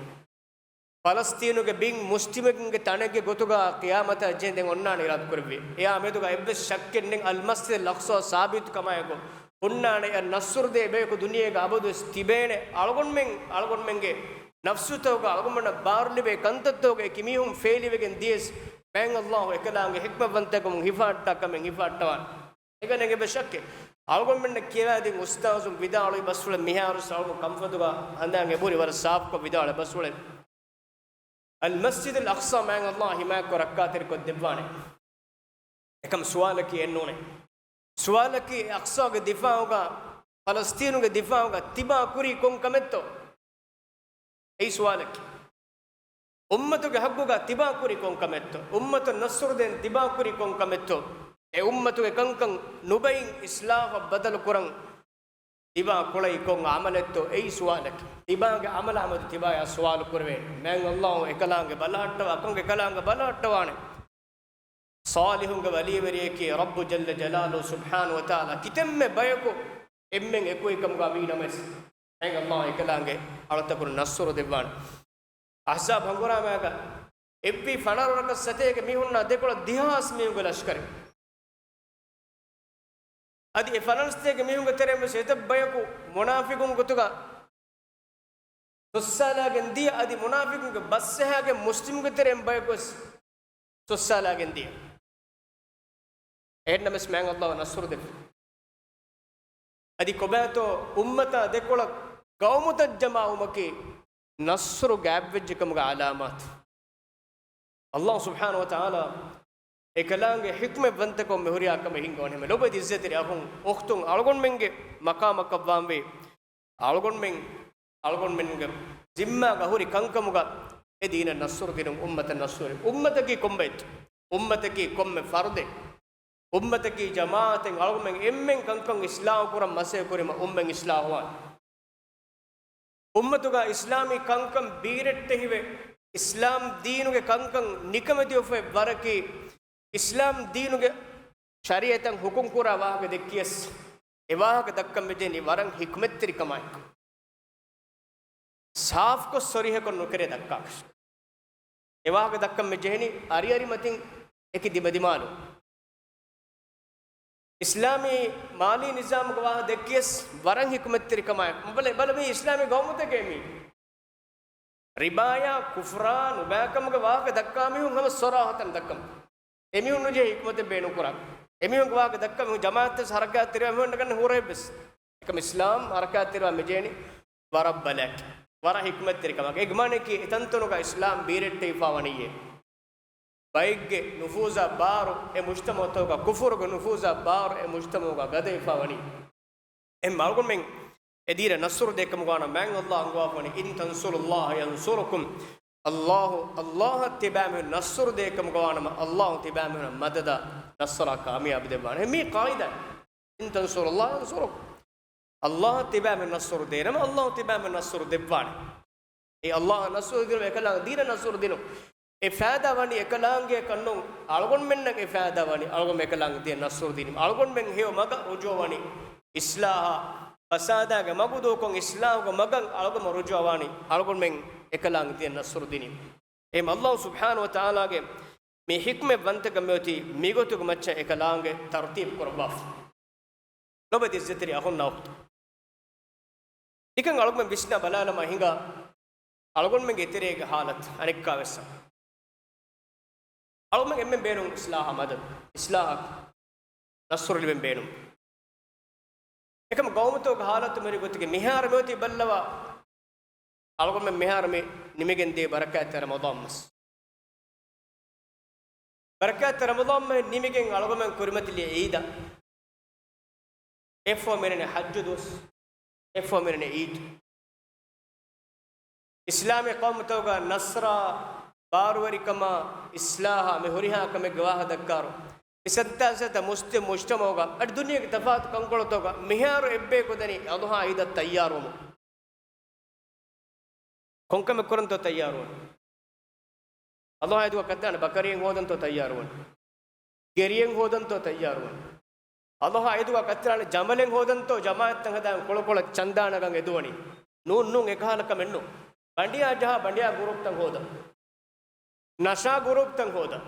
ފަލަސްޠީނުގެ ބިން މުސްލިމެއްގެ ތަނެއްގެ ގޮތުގަ ޤިޔާމަތާ ޖެހެން ދެން އޮންނާނެ އިރާދަކުރެއްވި. އެއާ މެދުގަ އެއްވެސް ޝައްކެއް ނެތް އަލްމަސްޖިދުލް އަޤްޞާ ސާބިތު ކަމާއެކު ހުންނާނެ އެ ނަޞްރު ދޭ ބަޔަކު ދުނިޔޭގަ އަބަދުވެސް ތިބޭނެ. އަޅުގަނޑުމެން، އަޅުގަނޑުމެންގެ ނަފްސުތަކުގަ އަޅުގަނޑުމެންނަށް ބާރުލިބޭ ކަންތައްތަކުގަ އެކި މީހުން ފެއިލް ވެގެން ދިޔަސް މާތް ﷲ އެކަލާނގެ ޙިކްމަތްވަންތަކަމުން ހިފަހައްޓާ ކަމެއް ހިފަހައްޓަވާނެ. އެކަން އެނގޭ ޝައްކެއް. އަޅުގަނޑުމެންނަށް ކިޔަވާދިން އުސްތާޒުން ވިދާޅުވި ބަސްފުޅެއް މިހާރު އަޅުގަނޑު ކަންފަތުގަ ހަނދާން އެބުރި ވަރަށް ސާފުކޮށް ވިދާޅުވި ބަސްފުޅެއް. އަލްމަސްޖިދުލް އަޤްޞާ މާތް ﷲ ހިމާޔަތްކޮށް ރައްކާތެރިކޮށްދެއްވާނެ. އެކަމް ސުވާލަކީ އެއްނޫނޭ. ސުވާލަކީ އެ އަޤްޞާގެ ދިފާޢުގަ، ފަލަސްޠީނުގެ ދިފާޢުގަ ތިބާ ކުރީ ކޮން ކަމެއްތޯ؟ އެއީ ސުވާލަކީ. އުއްމަތުގެ ޙައްޤުގަ ތިބާ ކުރީ ކޮން ކަމެއްތޯ؟ އުއްމަތަށް ނަޞްރު ދޭން ތިބާ ކުރީ ކޮން ކަމެއްތޯ؟ އެ އުއްމަތުގެ ކަންކަން ނުބައިން އިސްލާހަށް ބަދަލު ކުރަން ތިބާ ކުޅައި ކޮން ޢަމަލެއްތޯ؟ އެއީ ސުވާލަކީ. ތިބާގެ ޢަމަލާ މެދު ތިބާޔާ ސުވާލު ކުރެވޭނެ. މާތް ﷲ އެކަލާނގެ ބަލަހައްޓަވާ ކަމުގެ އެކަލާނގެ ބަލަހައްޓަވާނެ. ޞާލިޙުންގެ ވަލީވެރިޔަކީ ރައްބު ޖައްލަ ޖަލާލުހު ސުބްޙާނަހު ވަތަޢާލާ ކިތަންމެ ބަޔަކު އެންމެން އެކުވިކަމުގަ ވީނަމަވެސް، މާތް ﷲ އެކަލާނގެ އަޅުތަކުން ނަޞްރު ދެއްވާނެ. އަޙްޒާބް ހަނގުރާމައިގަ އެއްވި ފަނަރަ ރަކަތް ސަތޭކަ މީހުންނާ ދެކޮޅަށް ދިހާސް މީހުންގެ ލަޝްކަރެއް. އަދި އެ ފަނަރަ ސަތޭކަ މީހުންގެ ތެރެއިން ވެސް އެތައް ބަޔަކު މުނާފިޤުން ގޮތުގަ ސޮއްސާލާގެން ދިޔަ، އަދި މުނާފިޤުންގެ ބަސްއެހާގެން މުސްލިމުންގެ ތެރެއިން ބަޔަކު ވެސް ސޮއްސާލާގެން ދިޔަ. އެހެންނަމަވެސް މާތް ﷲ ނަޞްރު ދެއްވި. އަދި ކޮބާތޯ އުއްމަތާ ދެކޮޅަށް ޤައުމުތައް ޖަމާވުމަކީ ނަޞްރު ގާތްވެއްޖެކަމުގެ ޢަލާމާތު. ﷲ ސުބްޙާނަހު ވަތަޢާލާ އެކަލާނގެ ޙިކްމަތްވަންތަކަމެއް ހުރިހާ ކަމެއް ހިންގަވަނީ. އެހެންވެ ލޮބުވެތި ޢިއްޒަތްތެރި އަޚުން އުޚްތުން، އަޅުގަނޑުމެންގެ މަޤާމަކަށްވާންވީ އަޅުގަނޑުމެން، އަޅުގަނޑުމެންގެ ޒިންމާގަ ހުރި ކަންކަމުގަ އެ ދީނަށް ނަޞްރު ދިނުން، އުއްމަތަށް ނަޞްރު ދިނުން. އުއްމަތަކީ ކޮންމެ އުއްމަތަކީ ކޮންމެ ފަރުދެއް، އުއްމަތަކީ ޖަމާޢަތެއް. އަޅުގަނޑުމެން އެންމެން ކަންކަން އިޞްލާޙު ކުރަން މަސައްކަތް ކުރީމަ އުއްމަތް އިޞްލާޙުވާން. އުއްމަތުގަ އިސްލާމީ ކަންކަން ބީރެއްޓެހިވެ، އިސްލާމް ދީނުގެ ކަންކަން ނިކަމެތިވެފައި ވަރަކީ، އިސްލާމް ދީނުގެ ޝަރީޢަތަށް ޙުކުމް ކުރާ ވާހަކަ ދެއްކިޔަސް، އެ ވާހަކަ ދައްކަން ވެއްޖެނީ ވަރަށް ޙިކްމަތްތެރިކަމާއެކު. ސާފުކޮށް ޞަރީޙަކޮށް ނުކެރޭ ދައްކާކަށް. އެ ވާހަކަ ދައްކަން ވެއްޖެހެނީ އަރިއަރިމަތިން އެކި ދިމަދިމާލުން. އިސްލާމީ މާލީ ނިޒާމުގެ ވާހަކަ ދެއްކިޔަސް ވަރަށް ޙިކްމަތްތެރިކަމާއެކު. ބަލަ، ބަލަ މީ އިސްލާމީ ޤައުމުތަކޭ މީ. ރިބާޔާ ކުފްރާ ނުބައިކަމުގެ ވާހަކަ ދައްކާ މީހުން ހަމަ ޞަރާޙަތަށް ދައްކަމު. އެމީހުން ނުޖެހޭ ޙިކްމަތެއް ބޭނުންކުރާ. އެމީހުންގެ ވާހަކަ ދައްކާ މީހުން ޖަމާޢަތްވެސް ހަރަކާތްތެރިވާ މީހުންނަށް ގަންނަ ހުރަހެއްވެސް. އެކަމް އިސްލާމް ހަރަކާތްތެރިވާ މިޖޭނީ ވަރަށް ބަލައަކީ. ވަރަށް ޙިކްމަތްތެރިކަމަކީ. އޭގެ މާނައަކީ އެތަންތަނުގަ އިސްލާމް ބީރެއްޓެވިފާ ވަނީއޭ. ބައެއްގެ ނުފޫޒާ ބާރު އެ މުޖްތަމަޢުތަކުގަ، ކުފުރުގެ ނުފޫޒާ ބާރު އެ މުޖްތަމަޢުގަ ގަދަވެފާ ވަނީ. އެހެން އަޅުގަނޑުމެން އެ ދީނަށް ނަޞްރު ދޭކަމުގަ ވާނަމަ، މާތް ﷲ އަންގަވާފަ ވަނީ، "إن تنصروا الله ينصركم." ﷲ، ﷲ އަށް ތިބާމީހުން ނަޞްރު ދޭކަމުގަ ވާނަމަ، ﷲ ތިބާމީހުންނަށް މަދަދާ ނަޞްރާ ކާމިޔާބު ދެއްވާނެ. މީ ޤާޢިދާ. "إن تنصروا الله ينصركم." ﷲ އަށް ތިބާމީހުން ނަޞްރު ދޭނަމަ، ﷲ ތިބާމީހުން ނަޞްރު ދެއްވާނެ. އެ ﷲ އަށް ނަޞްރު ދިނުމަށް އެކަލާނގެ ދީނަށް ނަޞްރު ދިނުން. އެ ފައިދާ ވަނީ އެކަލާނގެއަކަށް ނޫން، އަޅުގަނޑުމެންނަށް އެ ފައިދާ ވަނީ އަޅުގަނޑުމެން އެކަލާނގެ ދީނަށް ނަޞްރު ދިނުމަށް. އަޅުގަނޑުމެން ހެޔޮ މަގަށް ރުޖޫޢަވަނީ، އިޞްލާޙާ، ފަސާދާގެ މަގު ދޫކޮށް، އިޞްލާޙުގެ މަގަށް އަޅުގަނޑު ރުޖޫޢަވާނީ، އަޅުގަނޑުމެން އެކަލާނގެ ދީނަށް ނަޞްރު ދިނީމަ. އެހެން ﷲ ސުބްޙާނަހު ވަތަޢާލާގެ މި ޙިކްމަތްވަންތަކަން މިއޮތީ މިގޮތުގެ މައްޗަށް އެކަލާނގެ ތަރުތީބު ކުރައްވާފަ. ލޮބުވެތި ޢިއްޒަތްތެރި އަޚުންނާ އުޚްތުން، ނިކަން އަޅުގަނޑުމެން ވިސްނާ ބަލާލަމާ ހިނގާ، އަޅުގަނޑުމެންގެ އެތެރޭގެ ޙާލަތު އަނެއްކާވެސް. އަޅުގަނޑުމެން އެންމެން ބޭނުން އިޞްލާޙަށް މަދަދު، އިޞްލާޙަށް ނަޞްރު ލިބެން ބޭނުން. އެކަމަ ޤައުމުތަކުގެ ޙާލަތު މިހުރި ގޮތުގެ މިހާރު މިއޮތީ ބައްލަވާ، އަޅުގަނޑުމެން މިހާރު މި ނިމިގެން ދިޔަ ބަރަކާތްތެރި ރަމަޟާން މަސް. ބަރަކާތްތެރި ރަމަޟާން މަހެއް ނިމިގެން އަޅުގަނޑުމެން ކުރިމަތިލިޔަ ޢީދަށް. އެއަށްފަހު މިނެނެ ޙައްޖު ދުވަސް، އެއަށްފަހު މިނެނެ ޢީދު. އިސްލާމީ ޤައުމުތަކުގަ ނަޞްރާ ބާރުވެރިކަމާ އިޞްލާޙާ މި ހުރިހާ ކަމެއްގެ ވާހަކަ ދައްކާއިރު، މި ސައްތާސް ސަތާ މުސްލިމް މުޖްތަމަޢުގަ އަދި ދުނިޔޭގެ ތަފާތު ކަންކޮޅުތަކުގަ މިހާރު އެއްބަޔަކު ދަނީ އަޟްޙާ ޢީދަށް ތައްޔާރުވަމުން. ކޮންކަމެއް ކުރަންތޯ ތައްޔާރުވަނީ؟ އަﷲ އާއިދުގަ ކައްތާނެ ބަކަރިއެއް ހޯދަންތޯ ތައްޔާރުވަނީ؟ ގެރިއެއް ހޯދަންތޯ ތައްޔާރުވަނީ؟ އަﷲ އާއިދުގަ ކައްތާނެ ޖަމަލެއް ހޯދަންތޯ ޖަމާޢަތްތައް ހަދާން ކޮޅުކޮޅަށް ޗަންދާ ނަގަން އެދުވަނީ؟ ނޫން، ނޫން، އެކަހަލަ ކަމެއް ނޫން. ބަނޑިޔާ ޖަހާ ބަނޑިޔާ ގުރޫޕްތައް ހޯދަން. ނަޝާ ގުރޫޕްތައް ހޯދަން.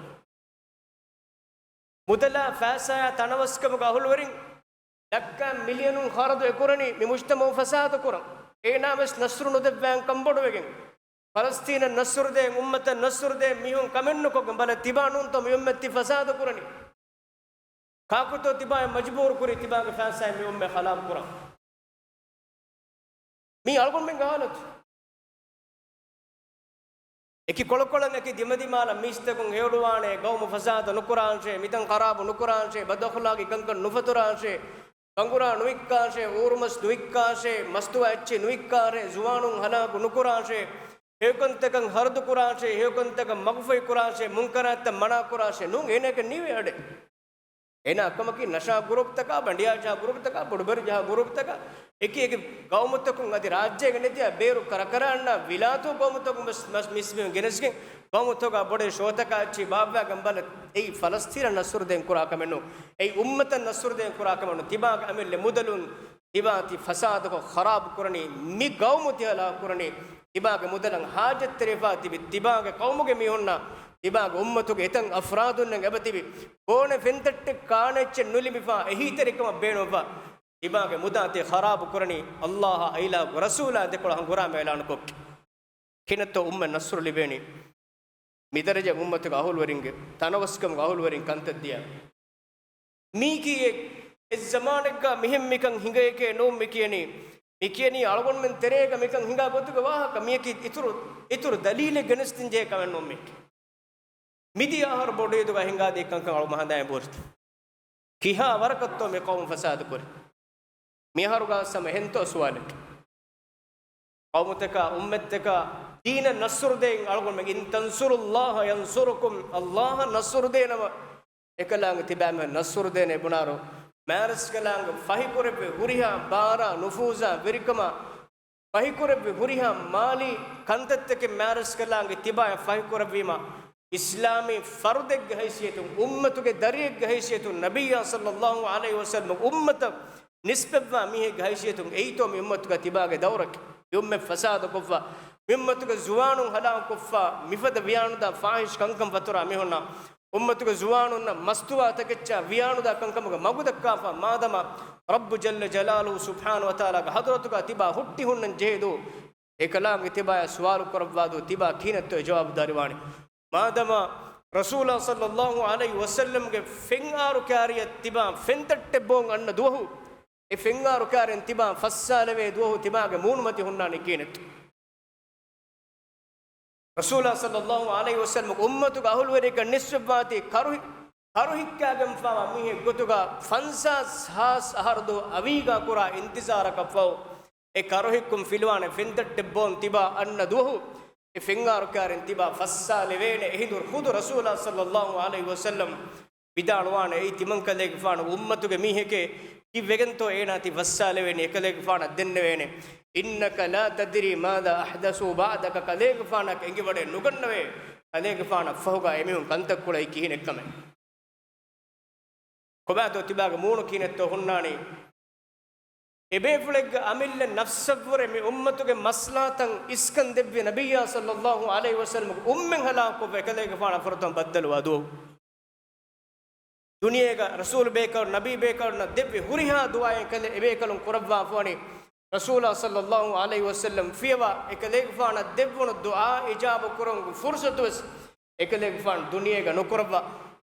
މުދަލާ ފައިސާއާ ތަނަވަސްކަމުގަ އަހުލުވެރިން ލައްކަ މިލިޔަނުން ޚަރަދު އެކުރަނީ މި މުޖްތަމަޢު ފަސާދަ ކުރަން. އޭނާ ވެސް ނަޞްރު ނުދެއްވާން ކަންބޮޑުވެގެން. ފަލަސްޠީނަށް ނަޞްރު ދޭން، އުއްމަތަށް ނަޞްރު ދޭން މީހުން ކަމެއް ނުކޮށްގެން ބަލަ ތިބާ ނޫންތޯ މި އުއްމަތް ތި ފަސާދަ ކުރަނީ؟ ކާކުތޯ ތިބާއަށް މަޖުބޫރު ކުރީ ތިބާގެ ފައިސާއިން މި އުއްމަތް ޚަރާބު ކުރަން؟ މީ އަޅުގަނޑުމެންގެ ޙާލަތު. އެކި ކޮޅުކޮޅަށް އެކި ދިމަދިމާލަށް މީސްތަކުން ހެޔޮޑުވާނެ، ގައުމު ފަސާދަ ނުކުރާށޭ، މިތަން ޚަރާބު ނުކުރާށޭ، ބަދުއަޚްލާޤީ ކަންކަން ނުފަތުރާށޭ، ބަނގުރާ ނުވިއްކާށޭ، އޫރުމަސް ނުވިއްކާށޭ، މަސްތުވާ އެއްޗެއް ނުވިއްކާށޭ، ޒުވާނުން ހަލާކު ނުކުރާށޭ، ހެޔޮކަންތަކަށް ހަރަދު ކުރާށޭ، ހެޔޮކަންތަކަށް މަގުފަހި ކުރާށޭ، މުންކަރާތްތައް މަނާ ކުރާށޭ، ނޫން އޭނައަކަށް ނީވޭ އަޑެއް. އޭނާ ކަމަކީ ނަޝާ ގުރޫޕްތަކާ، ބަނޑިޔާ ޖަހާ ގުރޫޕްތަކާ، ބޮޑުބެރި ޖަހާ ގުރޫޕްތަކާ، އެކި އެކި ގައުމުތަކުން އަދި ރާއްޖޭގަ ނެތި ބޭރު ކަރަކަރާންނާ ވިލާތު ގައުމުތަކުން ވެސް މަސް މިސްމިން ގެނެސްގެން ގައުމުތަކާ ބޮޑެތި ޝޯތަކާ އެއްޗި ބާއްވާގެން ބަލަ، އެއީ ފަލަސްތީނަށް ނަޞްރު ދޭން ކުރާ ކަމެއް ނޫން. އެއީ އުއްމަތަށް ނަޞްރު ދޭން ކުރާ ކަމެއް ނޫން. ތިބާގެ އަމިއްލަ މުދަލުން ތިބާ ތި ފަސާދަކޮށް ޚަރާބު ކުރަނީ، މި ގައުމު ތި ހަލާކު ކުރަނީ، ތިބާގެ މުދަލަށް ހާޖަތްތެރިވެފާ ތިބި ތިބާގެ ޤައުމުގެ މީހުންނާ، ތިބާގެ އުއްމަތުގެ އެތައް އަފްރާދުންނެއް އެބަތިބި ކޯނެ ފެންތައްޓެއް ކާނެ އެއްޗެއް ނުލިބިފާ އެހީތެރިކަމަށް ބޭނުންވާ، ތިބާގެ މުދާ ތި ޚަރާބު ކުރަނީ އައްލާހާ އައިލާގެ ރަސޫލާ ދެކޮޅަށް ހަނގުރާމަ އިޢުލާނުކޮށްގެން. ކިހިނެއްތޯ އުއްމަތް ނަޞްރު ލިބޭނީ؟ މި ދަރަޖަ އުއްމަތުގެ އަހުލުވެރިންގެ ތަނަވަސްކަމުގެ އަހުލުވެރިން ކަންތައް ދިޔަ. މީކީ އެއް، އެއް ޒަމާނެއްގަ މިހެން މިކަން ހިނގައެކޭ ނޫން މި ކިޔަނީ. މި ކިޔަނީ އަޅުގަނޑުމެން ތެރޭގަ މިކަން ހިނގާ ގޮތުގެ ވާހަކަ. މިޔަކީ އިތުރު، އިތުރު ދަލީލެއް ގެނެސްދިން ޖެހޭ ކަމެއް ނޫން މީކީ. މިދިޔަ އަހަރު ބޮޑު އީދުގަ ހިނގާދިޔަ ކަންކަން އަޅުގަނޑު ހަނދާން ބުރިތަ؟ ކިހާ ވަރަކަށްތޯ މި ޤައުމު ފަސާދަ ކުރީ؟ މިއަހަރުގަ ހަމަ އެހެންތޯ ސުވާލެއް؟ ޤައުމުތަކާ، އުއްމަތްތަކާ ދީނަށް ނަޞްރު ދޭން އަޅުގަނޑުމެން، "إن تنصروا الله ينصركم." އައްލާހަށް ނަޞްރު ދޭނަމަ، އެކަލާނގެ ތިބާމެން ނަޞްރު ދޭނެ ބުނާރު، މާރަސްކަލާނގެ ފަހިކުރެއްވި ހުރިހާ ބާރާ، ނުފޫޒާ، ވެރިކަމާ، ފަހިކުރެއްވި ހުރިހާ މާލީ ކަންތައްތަކެއް މާރަސްކަލާނގެ ތިބާއަށް ފަހިކުރެއްވީމަ، އިސްލާމީ ފަރުދެއްގެ ހައިސިއްޔަތުން، އުއްމަތުގެ ދަރިއެއްގެ ހައިސިއްޔަތުން، ނަބިއްޔާ ޞައްލައްލާހު ޢަލައިހި ވަސައްލަމަ އުއްމަތަށް ނިސްބަތްވާ މީހެއްގެ ހައިސިއްޔަތުން އެއީތޯ މި އުއްމަތުގަ ތިބާގެ ދައުރަކީ؟ މި އުއްމަތް ފަސާދަކޮށްފަ، މި އުއްމަތުގެ ޒުވާނުން ހަލާކުކޮށްފަ، މިފަދަ ވިޔާނުދާ ފާޙިޝް ކަންކަން ފަތުރާ މީހުންނަށް، އުއްމަތުގެ ޒުވާނުންނަށް މަސްތުވާ ތަކެއްޗާ ވިޔާނުދާ ކަންކަމުގެ މަގު ދައްކާފަ، މާދަމާ ރައްބު ޖައްލަ ޖަލާލުހު ސުބްޙާނަހު ވަތަޢާލާގެ ޙަޟްރަތުގަ ތިބާ ހުއްޓި ހުންނަން ޖެހޭދޫ، އެކަލާނގެ ތިބާޔަށް ސުވާލު ކުރައްވާދޫ، ތިބާ ކިހިނެއްތޯ އެ ޖަވާބުދާރީވާނީ؟ މާދަމާ ރަސޫލާ ޞައްލައްލާހު ޢަލައިހި ވަސައްލަމްގެ ފެންއާރު ކާރިއަށް ތިބާ ފެންތައްޓެއް ބޯން އަންނަ ދުވަހު، އެ ފެންއާރު ކާރިން ތިބާ ފައްސާލެވޭ ދުވަހު ތިބާގެ މޫނުމަތި ހުންނާނީ ކިހިނެއްތޯ؟ ރަސޫލާ ޞައްލައްލާހު ޢަލައިހި ވަސައްލަމްގެ އުއްމަތުގެ އަހުލުވެރިންގެ ނިސްބަތްވާތީ ކަރުހި-، ކަރުހިއްކާގެންފާވާ މީހެއް ގޮތުގަ ފަންސާސް ހާސް އަހަރު ދުވަހު އަވީގާ ކުރާ އިންތިޒާރަކަށްފަހު، އެ ކަރުހިއްކުން ފިލުވާނެ ފެންތައްޓެއް ބޯން ތިބާ އަންނަ ދުވަހު، އެ ފެންއާރު ކާރިން ތިބާ ފައްސާލެވޭނެ. އެހިނދު ޚުދު ރަސޫލާ ޞައްލައްލާހު ޢަލައިހި ވަސައްލަމް ވިދާޅުވާނެ، އެއީ ތިމަންކަލޭގެފާނު އުއްމަތުގެ މީހެކޭ، ކީއްވެގެންތޯ އޭނާ ތި ފައްސާލެވެނީ؟ އެކަލޭގެފާނަށް ދެންނެވޭނެ. "إنك لا تدري ماذا أحدثوا بعدك." ކަލޭގެފާނަކަށް އެނގިވަޑައެއް ނުގަންނަވޭ، ކަލޭގެފާނަށް ފަހުގަ އެމީހުން ކަންތައް ކުޅައީ ކިހިނެއްކަމެއް. ކޮބާތޯ ތިބާގެ މޫނު ކިހިނެއްތޯ ހުންނާނީ؟ އެބޭފުޅެއްގެ އަމިއްލަ ނަފްސަށްވުރެ މި އުއްމަތުގެ މަސްލަހަތަށް އިސްކަން ދެއްވި ނަބިއްޔާ ޞައްލައްލާހު ޢަލައިހި ވަސައްލަމްގެ އުއްމެއް ހަލާކުކޮށްފަ އެކަލޭގެފާނަށް ފުރަތަމަ ބައްދަލުވާ ދުވަހު. ދުނިޔޭގަ ރަސޫލު ބޭކަލުން، ނަބީ ބޭކަލުންނަށް ދެއްވި ހުރިހާ ދުޢާއެއް އެކަލޭ-، އެބޭކަލުން ކުރައްވާފަވަނީ، ރަސޫލާ ޞައްލައްލާހު ޢަލައިހި ވަސައްލަމް ފިޔަވާ އެކަލޭގެފާނަށް ދެއްވުނު ދުޢާ އިޖާބަ ކުރުމުގެ ފުރުޞަތުވެސް އެކަލޭގެފާނު ދުނިޔޭގަ ނުކުރައްވާ،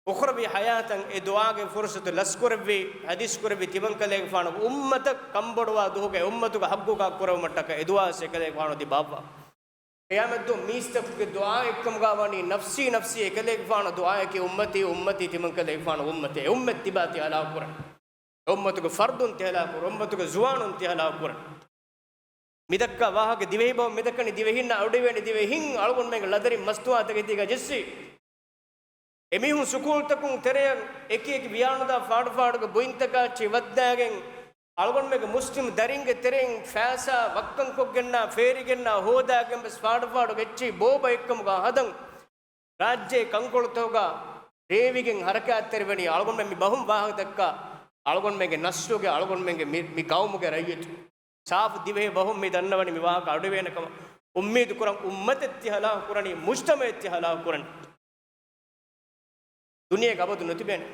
އުޚްރަވީ ޙަޔާތަށް އެ ދުޢާގެ ފުރުޞަތު ލަސްކުރެއްވި، ޙަދީޘް ކުރެއްވި ތިމަންކަލޭގެފާނުގެ އުއްމަތަށް ކަންބޮޑުވާ ދުވަހުގެ އުއްމަތުގެ ޙައްޤުގަ ކުރެވުމަށްޓަކައި އެ ދުޢާވެސް އެކަލޭގެފާނު ތިބާއްވާ. ޤިޔާމަތްދުވަހު މީސްތަކުގެ ދުޢާ އެއްކަމުގަ ވަނީ ނަފްސީ ނަފްސީ، އެކަލޭގެފާނު ދުޢާއަކީ އުއްމަތީ އުއްމަތީ ތިމަންކަލޭގެފާނު އުއްމަތޭ. އުއްމަތް ތިބާ ތި ހަލާކުކުރަން. އުއްމަތުގެ ފަރްދުން ތި ހަލާކުކުރަން. އުއްމަތުގެ ޒުވާނުން ތި ހަލާކުކުރަން. މިދައްކާ ވާހަކަ ދިވެހި ބަހުން މިދައްކަނީ ދިވެހިންނަށް އަޑުއިވޭނެ ދިވެހިން އަޅުގަނޑުމެންގެ ލަދަރިން މަސްތުވާތަކެތީގަ ޖެއްސި. އެމީހުން ސުކޫލްތަކުން ތެރެއަށް އެކި އެކި ވިޔާނުދާ ފާޑު ފާޑުގެ ބުއިންތަކާ އެއްޗެހި ވައްދާގެން، އަޅުގަނޑުމެންގެ މުސްލިމް ދަރިންގެ ތެރެއިން ފައިސާ ވައްކަންކޮށްގެންނާ، ފޭރިގެންނާ ހޯދާގެން ވެސް ފާޑު ފާޑުގެ އެއްޗެހި ބޯބަ އެއްކަމުގަ ހަދަން، ރާއްޖޭ ކަންކޮޅުތަކުގަ ރޭވިގެން ހަރަކާތްތެރިވަނީ. އަޅުގަނޑުމެން މި ބަހުން ވާހަކަ ދައްކާ އަޅުގަނޑުމެންގެ ނަސްލުގެ، އަޅުގަނޑުމެންގެ މި، މި ޤައުމުގެ ރައްޔިތު. ސާފު ދިވެހި ބަހުން މި ދަންނަވަނީ މި ވާހަކަ އަޑުއިވޭނެ ކަމަށް. އުއްމީދު ކުރަން އުއްމަތެއް ތި ހަލާކު ކުރަނީ، މުޖްތަމަޢެއް ތި ހަލާކު ކުރަނީ. ދުނިޔޭގަ އަބަދު ނުތިބޭނެ.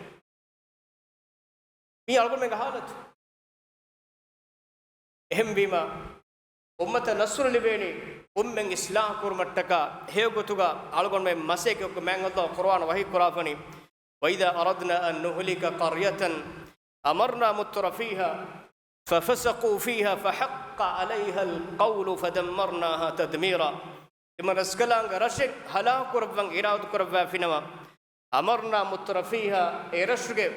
މީ އަޅުގަނޑުމެންގެ ޙާލަތު. އެހެންވީމަ، އުއްމަތަށް ނަޞްރު ލިބޭނީ، އުއްމަތް އިޞްލާޙު ކުރުމަށްޓަކާ. ހެޔޮގޮތުގަ އަޅުގަނޑުމެން މަސައްކަތްކޮށް، މާތް ﷲ ޤުރުއާން ވަޙީ ކުރާފަނީ، "وإذا أردنا أن نهلك قرية أمرنا مترفيها ففسقوا فيها فحق عليها القول فدمرناها تدميرا." ތިމަން ރަސްކަލާނގެ ރަށެއް ހަލާކު ކުރައްވަން އިރާދަ ކުރައްވާފިނަމަ، أمرنا مترفيها، އެ ރަށުގެ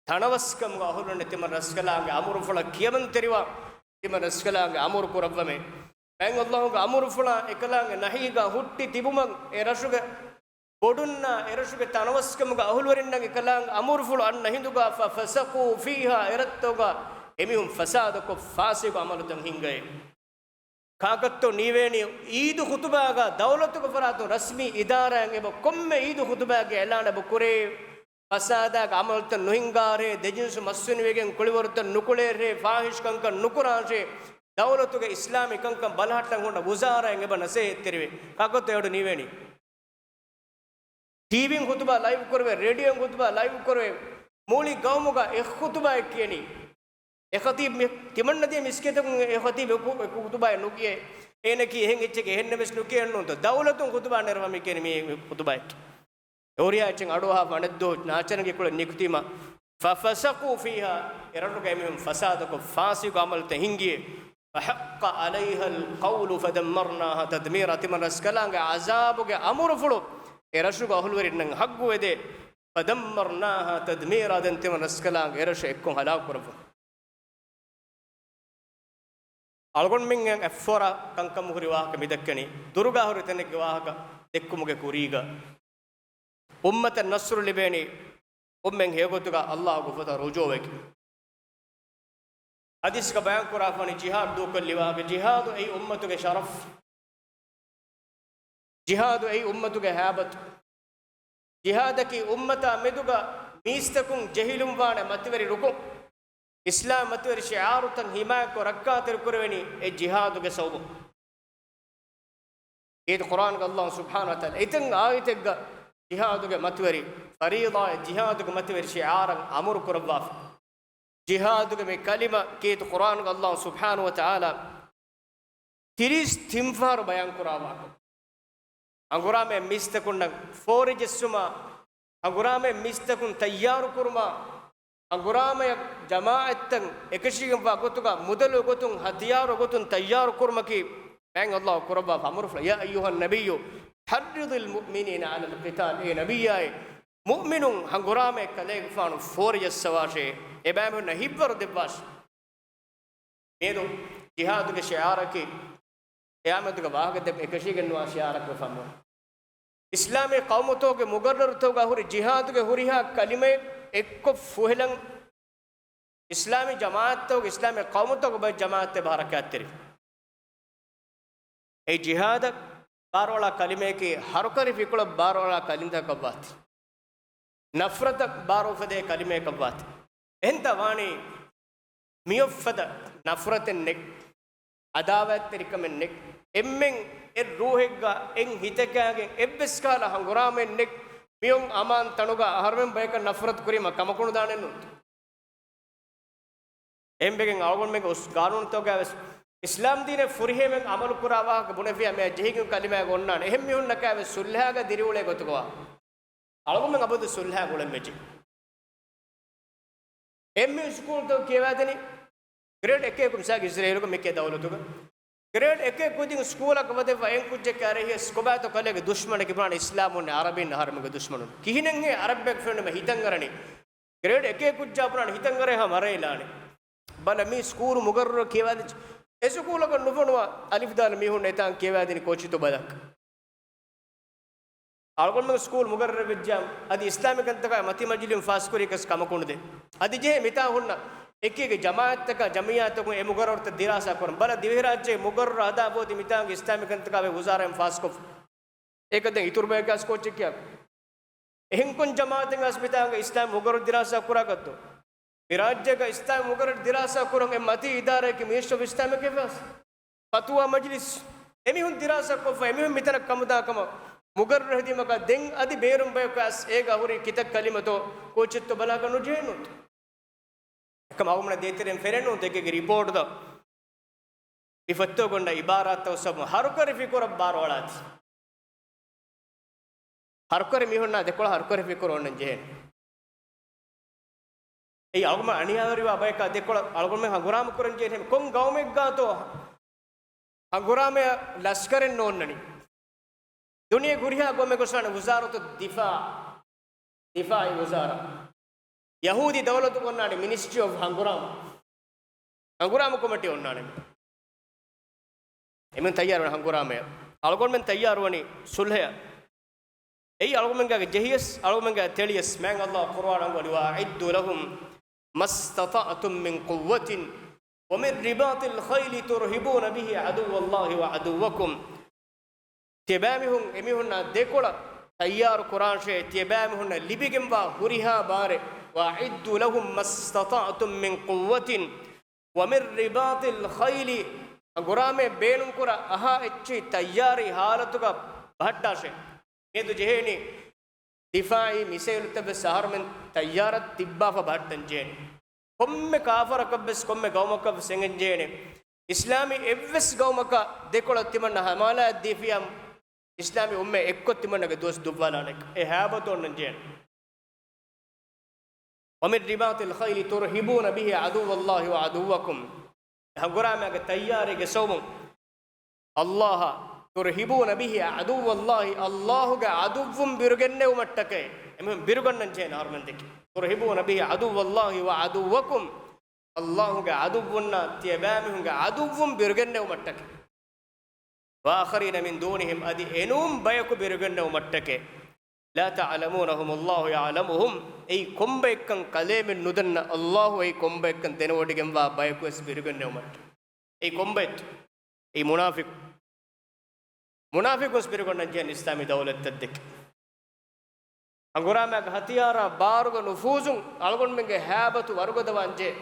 ތަނަވަސްކަމުގެ އަހުލުންނަށް ތިމަން ރަސްކަލާނގެ އަމުރުފުޅަށް ކިޔަމަންތެރިވާ، ތިމަން ރަސްކަލާނގެ އަމުރު ކުރައްވަމޭ. މާތް ﷲގެ އަމުރުފުޅާ އެކަލާނގެ ނަހީގާ ހުއްޓި ތިބުމަށް އެ ރަށުގެ ބޮޑުންނާ އެރަށުގެ ތަނަވަސްކަމުގަ އަހުލުވެރިންނަށް އެކަލާނގެ އަމުރުފުޅު އަންނަ ހިނދުގަ، ففسقوا فيها، އެރަށްތަކުގަ އެމީހުން ފަސާދަކޮށް ފާސިގު އަމަލުތައް ހިންގައޭ. ކާކަށްތޯ ނީވޭނީ އީދު ޚުތުބާގަ ދައުލަތުގެ ފަރާތުން ރަސްމީ އިދާރާއެއް އެބަ ކޮންމެ އީދު ޚުތުބާގެ އިޢުލާނެއް އެބަ ކުރޭ، ފަސާދާގެ އަމަލުތައް ނުހިންގާށޭ، ދެޖިންސު މަސްވެރިވެގެން ކުޅިވަރުތައް ނުކުޅޭށޭ، ފާޙިޝް ކަންކަން ނުކުރާށޭ، ދައުލަތުގެ އިސްލާމީ ކަންކަން ބަލަހައްޓަން ހުންނަ ވުޒާރާއެއް އެބަ ނަސޭހަތްތެރިވޭ. ކާކަށްތޯ އެއަޑު ނީވޭނީ؟ ޓީވީން ޚުތުބާ ލައިވް ކުރެވޭ، ރޭޑިއޯން ޚުތުބާ ލައިވް ކުރެވޭ، މުޅި ގައުމުގަ އެއް ޚުތުބާއެއް ކިޔަނީ. އެ ޚަތީބު މި-، ތިމަންނަ ދިޔަ މިސްކިތަކުން އެ ޚަތީބު އެކު، އެކު ޚުތުބާއެއް ނުކިޔޭ. އޭނަކީ އެހެން އެއްޗެކޭ، އެހެންނަމަވެސް ނުކިޔަން ނޫންތޯ. ދައުލަތުން ޚުތުބާ ނެރެވަމި ކިޔަނީ މި ޚުތުބާއެއް. އެ ހުރިހާ އެއްޗެއް އަޑުއަހާފަ އަނެއްދުވަހު ނާޗަނަގި ކުޅެ ނިކުތީމަ، ففسقوا فيها، އެރަށުގައި މީހުން ފަސާދަކޮށް ފާސިގު އަމަލުތައް ހިންގިއޭ. فحق عليها القول فدمرناها تدميرا، ތިމަން ރަސްކަލާނގެ ޢަޒާބުގެ އަމުރުފުޅު އެ ރަށުގެ އަހުލުވެރިންނަށް ހައްގުވެދޭ. فدمرناها تدميرا، ދެން ތިމަން ރަސްކަލާނގެ އެރަށު އެއްކޮށް ހަލާކު ކުރައްވަން. އަޅުގަނޑުމެން އެއްފަހަރާ ކަންކަމު ހުރި ވާހަކަ މިދައްކަނީ، ދުރުގާ ހުރި ތަނެއްގެ ވާހަކަ ދެއްކުމުގެ ކުރީގަ، އުއްމަތަށް ނަޞްރު ލިބޭނީ އުއްމަތް ހެޔޮގޮތުގަ ﷲ ގެ ގޮތަށް ރުޖޫޢަކީ. ޙަދީޘްގަ ބަޔާން ކުރާފަނީ ޖިހާދު ދޫކޮށްލި ވާހަކަ، ޖިހާދު އެއީ އުއްމަތުގެ ޝަރަފް. ޖިހާދު އެއީ އުއްމަތުގެ ހައިބަތު. ޖިހާދަކީ އުއްމަތާ މެދުގަ މީސްތަކުން ޖެހިލުންވާނެ މަތިވެރި ރުކުން. އިސްލާމް މަތިވެރި ޝިޢާރުތައް ހިމާޔަތްކޮށް ރައްކާތެރިކުރެވެނީ އެ ޖިހާދުގެ ސަބަބުން. ކީރިތި ޤުރްއާންގަ ﷲ ސުބްޙާނަހޫ ވަތަޢާލާ އެތައް އާޔަތެއްގަ ޖިހާދުގެ މަތިވެރި ފަރީޟާއެއް، ޖިހާދުގެ މަތިވެރި ޝިޢާރަށް އަމުރު ކުރައްވާފަ. ޖިހާދުގެ މި ކަލިމަ ކީރިތި ޤުރްއާންގަ ﷲ ސުބްޙާނަހޫ ވަތަޢާލާ ތިރީސް ތިން ފަހަރު ބަޔާން ކުރާ ވާހަކަ. ހަނގުރާމައެއް މީސްތަކުންނަށް ފޯރި ޖެއްސުމާ، ހަނގުރާމައެއް މީސްތަކުން ތައްޔާރު ކުރުމާ، ހަނގުރާމަޔަށް ޖަމާޢަތްތައް އެކަށީގެންވާ ގޮތުގަ މުދަލު ގޮތުން ހަތިޔާރު ގޮތުން ތައްޔާރު ކުރުމަކީ މާތް ﷲ ކުރައްވާ އަމުރުފުޅަކީ، يا أيها النبي حرض المؤمنين على القتال، އޭ ނަބިއްޔާއޭ، މުއުމިނުން ހަނގުރާމަޔަށް ކަލޭގެފާނު ފޯރި ޖައްސަވާށޭ. އެބައިމީހުންނަށް ހިތްވަރު ދެއްވާށޭ. މިއަދު ޖިހާދުގެ ޝިޢާރަކީ ޤިޔާމަތުގެ ވާހަކަ ދެއްކަން އެކަށީގެންވާ ޝިޢާރަކަށް ވެފަ މިވަނީ. އިސްލާމީ ޤައުމުތަކުގެ މުގައްރަރުތަކުގަ ހުރި ޖިހާދުގެ ހުރިހާ ކަލިމައެއް އެއްކޮށް ފުހެލަން، އިސްލާމީ ޖަމާޢަތްތަކުގެ، އިސްލާމީ ޤައުމުތަކުގެ ބައެއް ޖަމާޢަތްތައް އެބަ ޙަރަކާތްތެރި. އެ ޖިހާދަށް ބާރުއަޅާ ކަލިމަޔަކީ ހަރުކަށި ފިކުރަށް ބާރުއަޅާ ކަލިމަތަކަށްވާތީ. ނަފްރަތަށް ބާރުއުފެދޭ ކަލިމަޔަކަށްވާތީ. އެހެންތާ ވާނީ މިއޮއްފަދަ ނަފްރަތެއް ނެތް، ޢަދާވާތްތެރިކަމެއް ނެތް، އެންމެން އެއް ރޫޙެއްގަ އެއް ހިތެއް ކާގެން އެއްވެސް ކަހަލަ ހަނގުރާމައެއް ނެތް. މިއޮން އަމާން ތަނުގަ އަހަރުމެން ބަޔަކަށް ނަފްރަތު ކުރީމަ ކަމަކު ނުދާނެއްނު. އެހެންވެގެން އަޅުގަނޑުމެންގެ އުސް ގާނޫނުތަކުގައިވެސް އިސްލާމްދީނެއް ފުރިހަމައިން އަމަލު ކުރާ ވާހަކަ ބުނެފިއްޔާ މިއަށް ޖެހިގެން ކަލިމާގެ އޮންނާނެ. އެހެން މީހުންނަކާވެސް ޞުލްޙާގަ ދިރިއުޅޭ ގޮތުގަވާ. އަޅުގަނޑުމެން އަބަދު ޞުލްޙާ ގުޅެން ވެއްޖެ. އެންމެ ސްކޫލްތައް ކިޔަވާދެނީ ގްރޭޑް އެކޭ ކުރިން މިސާލަކަށް އިޒްރޭލުގަ މިކޭ ދައުލަތުގަ. ގްރޭޑް އެކޭ ކުދިން ސްކޫލަކަށް ވަދެފަ އެން ކުއްޖެއް ކައިރި ހިޔަސް ކޮބާތޯ ކަލޭގެ ދުޝްމަނަކީ ބުނާނެ އިސްލާމުން އަރަބިން އަހަރެމެންގެ ދުޝްމަނުން. ކިހިނެއްހޭ އަރަބްބަޔަކަށް ފެނުނީމަ ހިތަށް އަރަނީ. ގްރޭޑް އެކޭ ކުއްޖާ ބުނާނެ ހިތަށް އަރައިހާ މަރެއިލާނެ. ބަލަ މީ ސްކޫލު މުގައްރަރު ކިޔަވާދިއްޖެ. އެ ސްކޫލަކަށް ނުފޮނުވާ އަލިފް ދާލަ މީހުން އެތާން ކިޔަވާދިނީ ކޯޗިތޯ ބަލަކަށް. އަޅުގަނޑުމެން ސްކޫލް މުގައްރަރެއް ވެއްޖާ އަދި އިސްލާމިކަންތަކާ މަތި މަޖިލީހުން ފާސްކުރީކަސް ކަމަކުނުދޭ. އަދި ޖެހޭ މިތާ ހުންނަ އެކީގެ ޖަމާޢަތްތަކާ ޖަމިއްޔާތަކުން އެ މުގައްރަރުތައް ދިރާސާ ކުރަން. ބަލަ ދިވެހިރާއްޖޭގެ މުގައްރަރު ހަދާ ފޯތި މިތާނގެ އިސްލާމިކަންތަކާ ވެ ވުޒާރާއިން ފާސްކޮށްފަ. އޭކަ ދެން އިތުރު ބަޔަކާސް ކޯޗެއް ކިޔާ. އެހެންކޮން ޖަމާޢަތެއް އަސް މިތާނގަ އިސްލާމް މުގައްރަރު ދިރާސާ ކުރާކަށްތޯ؟ މި ރާއްޖޭގަ އިސްލާމް މުގައްރަރު ދިރާސާ ކުރަން އެ މަތީ އިދާރާއަކީ މިނިސްޓްރީ އޮފް އިސްލާމިކް އެފެއާސް. ފަތުވާ މަޖިލިސް. އެމީހުން ދިރާސާ ކޮށްފަ އެމީހުން މިތަނަށް ކަމުދާ ކަމަށް މުގައްރަރު ހެދީމަކާ ދެން އަދި ބޭރުން ބަޔަކު އަސް އޭގަ ހުރި ކިތައް ކަލިމަތޯ ކޯޗެއްތޯ ބަލާކަށް ނުޖެހޭނުންތޯ؟ އެކަމަ އަޅުގަނޑުމެން ދޭތެރެއިން ފެނެއްނު ދެކެގެ ރިޕޯޓްތައް މި ފޮތްތަކުގަ އޮންނަ އިބާރާތްތައް ސަބަބުން ހަރުކަށި ފިކުރަށް ބާރުއަޅާތި. ހަރުކަށި މީހުންނާ ދެކޮޅަށް ހަރުކަށި ފިކުރު އޮންނަން ޖެހޭނެ. އެއީ އަޅުގަނޑު އަނިޔާވެރިވާ ބަޔަކާ ދެކޮޅަށް އަޅުގަނޑުމެން ހަނގުރާމަ ކުރަން ޖެހޭނެ. ކޮން ގައުމެއްގާތޯ ހަނގުރާމަޔަށް ލަސްކަރެއް ނޯންނަނީ؟ ދުނިޔޭގެ ހުރިހާ ގައުމެއްގަ އޮންނާނެ ވުޒާރަތު ދިފާޢު، ދިފާޢީ ވުޒާރާ. ޔަހޫދީ ދައުލަތުގަ އޮންނާނެ މިނިސްޓްރީ އޮފް ހަނގުރާމަ. ހަނގުރާމަ ކޮމިޓީ އޮންނާނެ. އެމީހުން ތައްޔާރުވަނީ ހަނގުރާމަޔަށް. އަޅުގަނޑުމެން ތައްޔާރުވަނީ ސުލްހަޔަށް. އެއީ އަޅުގަމެންގެ ޖެހިޔަސް، އަޅުގަމެންގެ ތެޅިޔަސް. މާތް ﷲ ޤުރުއާން އަންގަވަނީ، "وأعدوا لهم ما استطعتم من قوة ومن رباط الخيل ترهبون به عدو الله وعدوكم." ތިޔަބައިމީހުން، އެމީހުންނާ ދެކޮޅަށް ތައްޔާރު ކުރާށޭ، ތިޔަބައިމީހުންނަށް ލިބިގެންވާ ހުރިހާ ބާރެއް. "وأعدوا لهم ما استطعتم من قوة ومن رباط الخيل." ހަނގުރާމައެއް ބޭނުންކުރާ އަހާ އެއްޗެހި ތައްޔާރީ ހާލަތުގަ ބަހައްޓާށޭ. މިއަދު ޖެހޭނީ ދިފާއީ މިސައިލުތައް ވެސް އަހަރުމެން ތައްޔާރަށް ތިއްބާފަ ބަހައްޓަން ޖެހޭނެ. ކޮންމެ ކާފަރަކަށް ވެސް، ކޮންމެ ގައުމަކަށް ވެސް އެނގެން ޖެހޭނެ، އިސްލާމީ އެއްވެސް ގައުމަކަށް ދެކޮޅަށް ތިމަންނަ ހަމާލާއަށް ދީފިޔާ، އިސްލާމީ އުއްމަތް އެއްކޮށް ތިމަންނަގެ ދުވަސް ދުއްވާލާނެ. އެ ހައިބަތު އޮންނަން ޖެހޭނެ. "ومن رباط الخيل ترهبون به عدو الله وعدوكم." ހަނގުރާމައިގެ ތައްޔާރީގެ ސަބަބުން ﷲ، "ترهبون به عدو الله." ﷲގެ ޢަދުއްވުން ބިރުގެންނެވުމަށްޓަކައި. އެމީހުން ބިރުގަންނަން ޖެހޭނެ އަހަރުމެން ދެކެ. "ترهبون به عدو الله وعدوكم." ﷲގެ ޢަދުއްވުންނާ ތިޔަބައިމީހުންގެ ޢަދުއްވުން ބިރުގެންނެވުމަށްޓަކައި. "وآخرين من دونهم." އަދި އެނޫން ބަޔަކު ބިރުގެންނެވުމަށްޓަކައި. "لا تعلمونهم الله يعلمهم." އެއީ ކޮންބައެއްކަން ކަލޭމެން ނުދަންނަ، ﷲ އެއީ ކޮންބައެއްކަން ދެނެވޮޑިގެންވާ ބަޔަކު ވެސް ބިރުގެންނެވުމަށްޓަކައި. އެއީ ކޮންބައެއްތޯ؟ އެއީ މުނާފިޤު. މުނާފިޤުން ވެސް ބިރުގަންނަން ޖެހޭނެ އިސްލާމީ ދައުލަތްތައް ދެކެ. ހަނގުރާމައިގެ ހަތިޔާރާ ބާރުގެ ނުފޫޒުން އަޅުގަނޑުމެންގެ ހައިބަތު ވަރުގަދަވާން ޖެހޭ.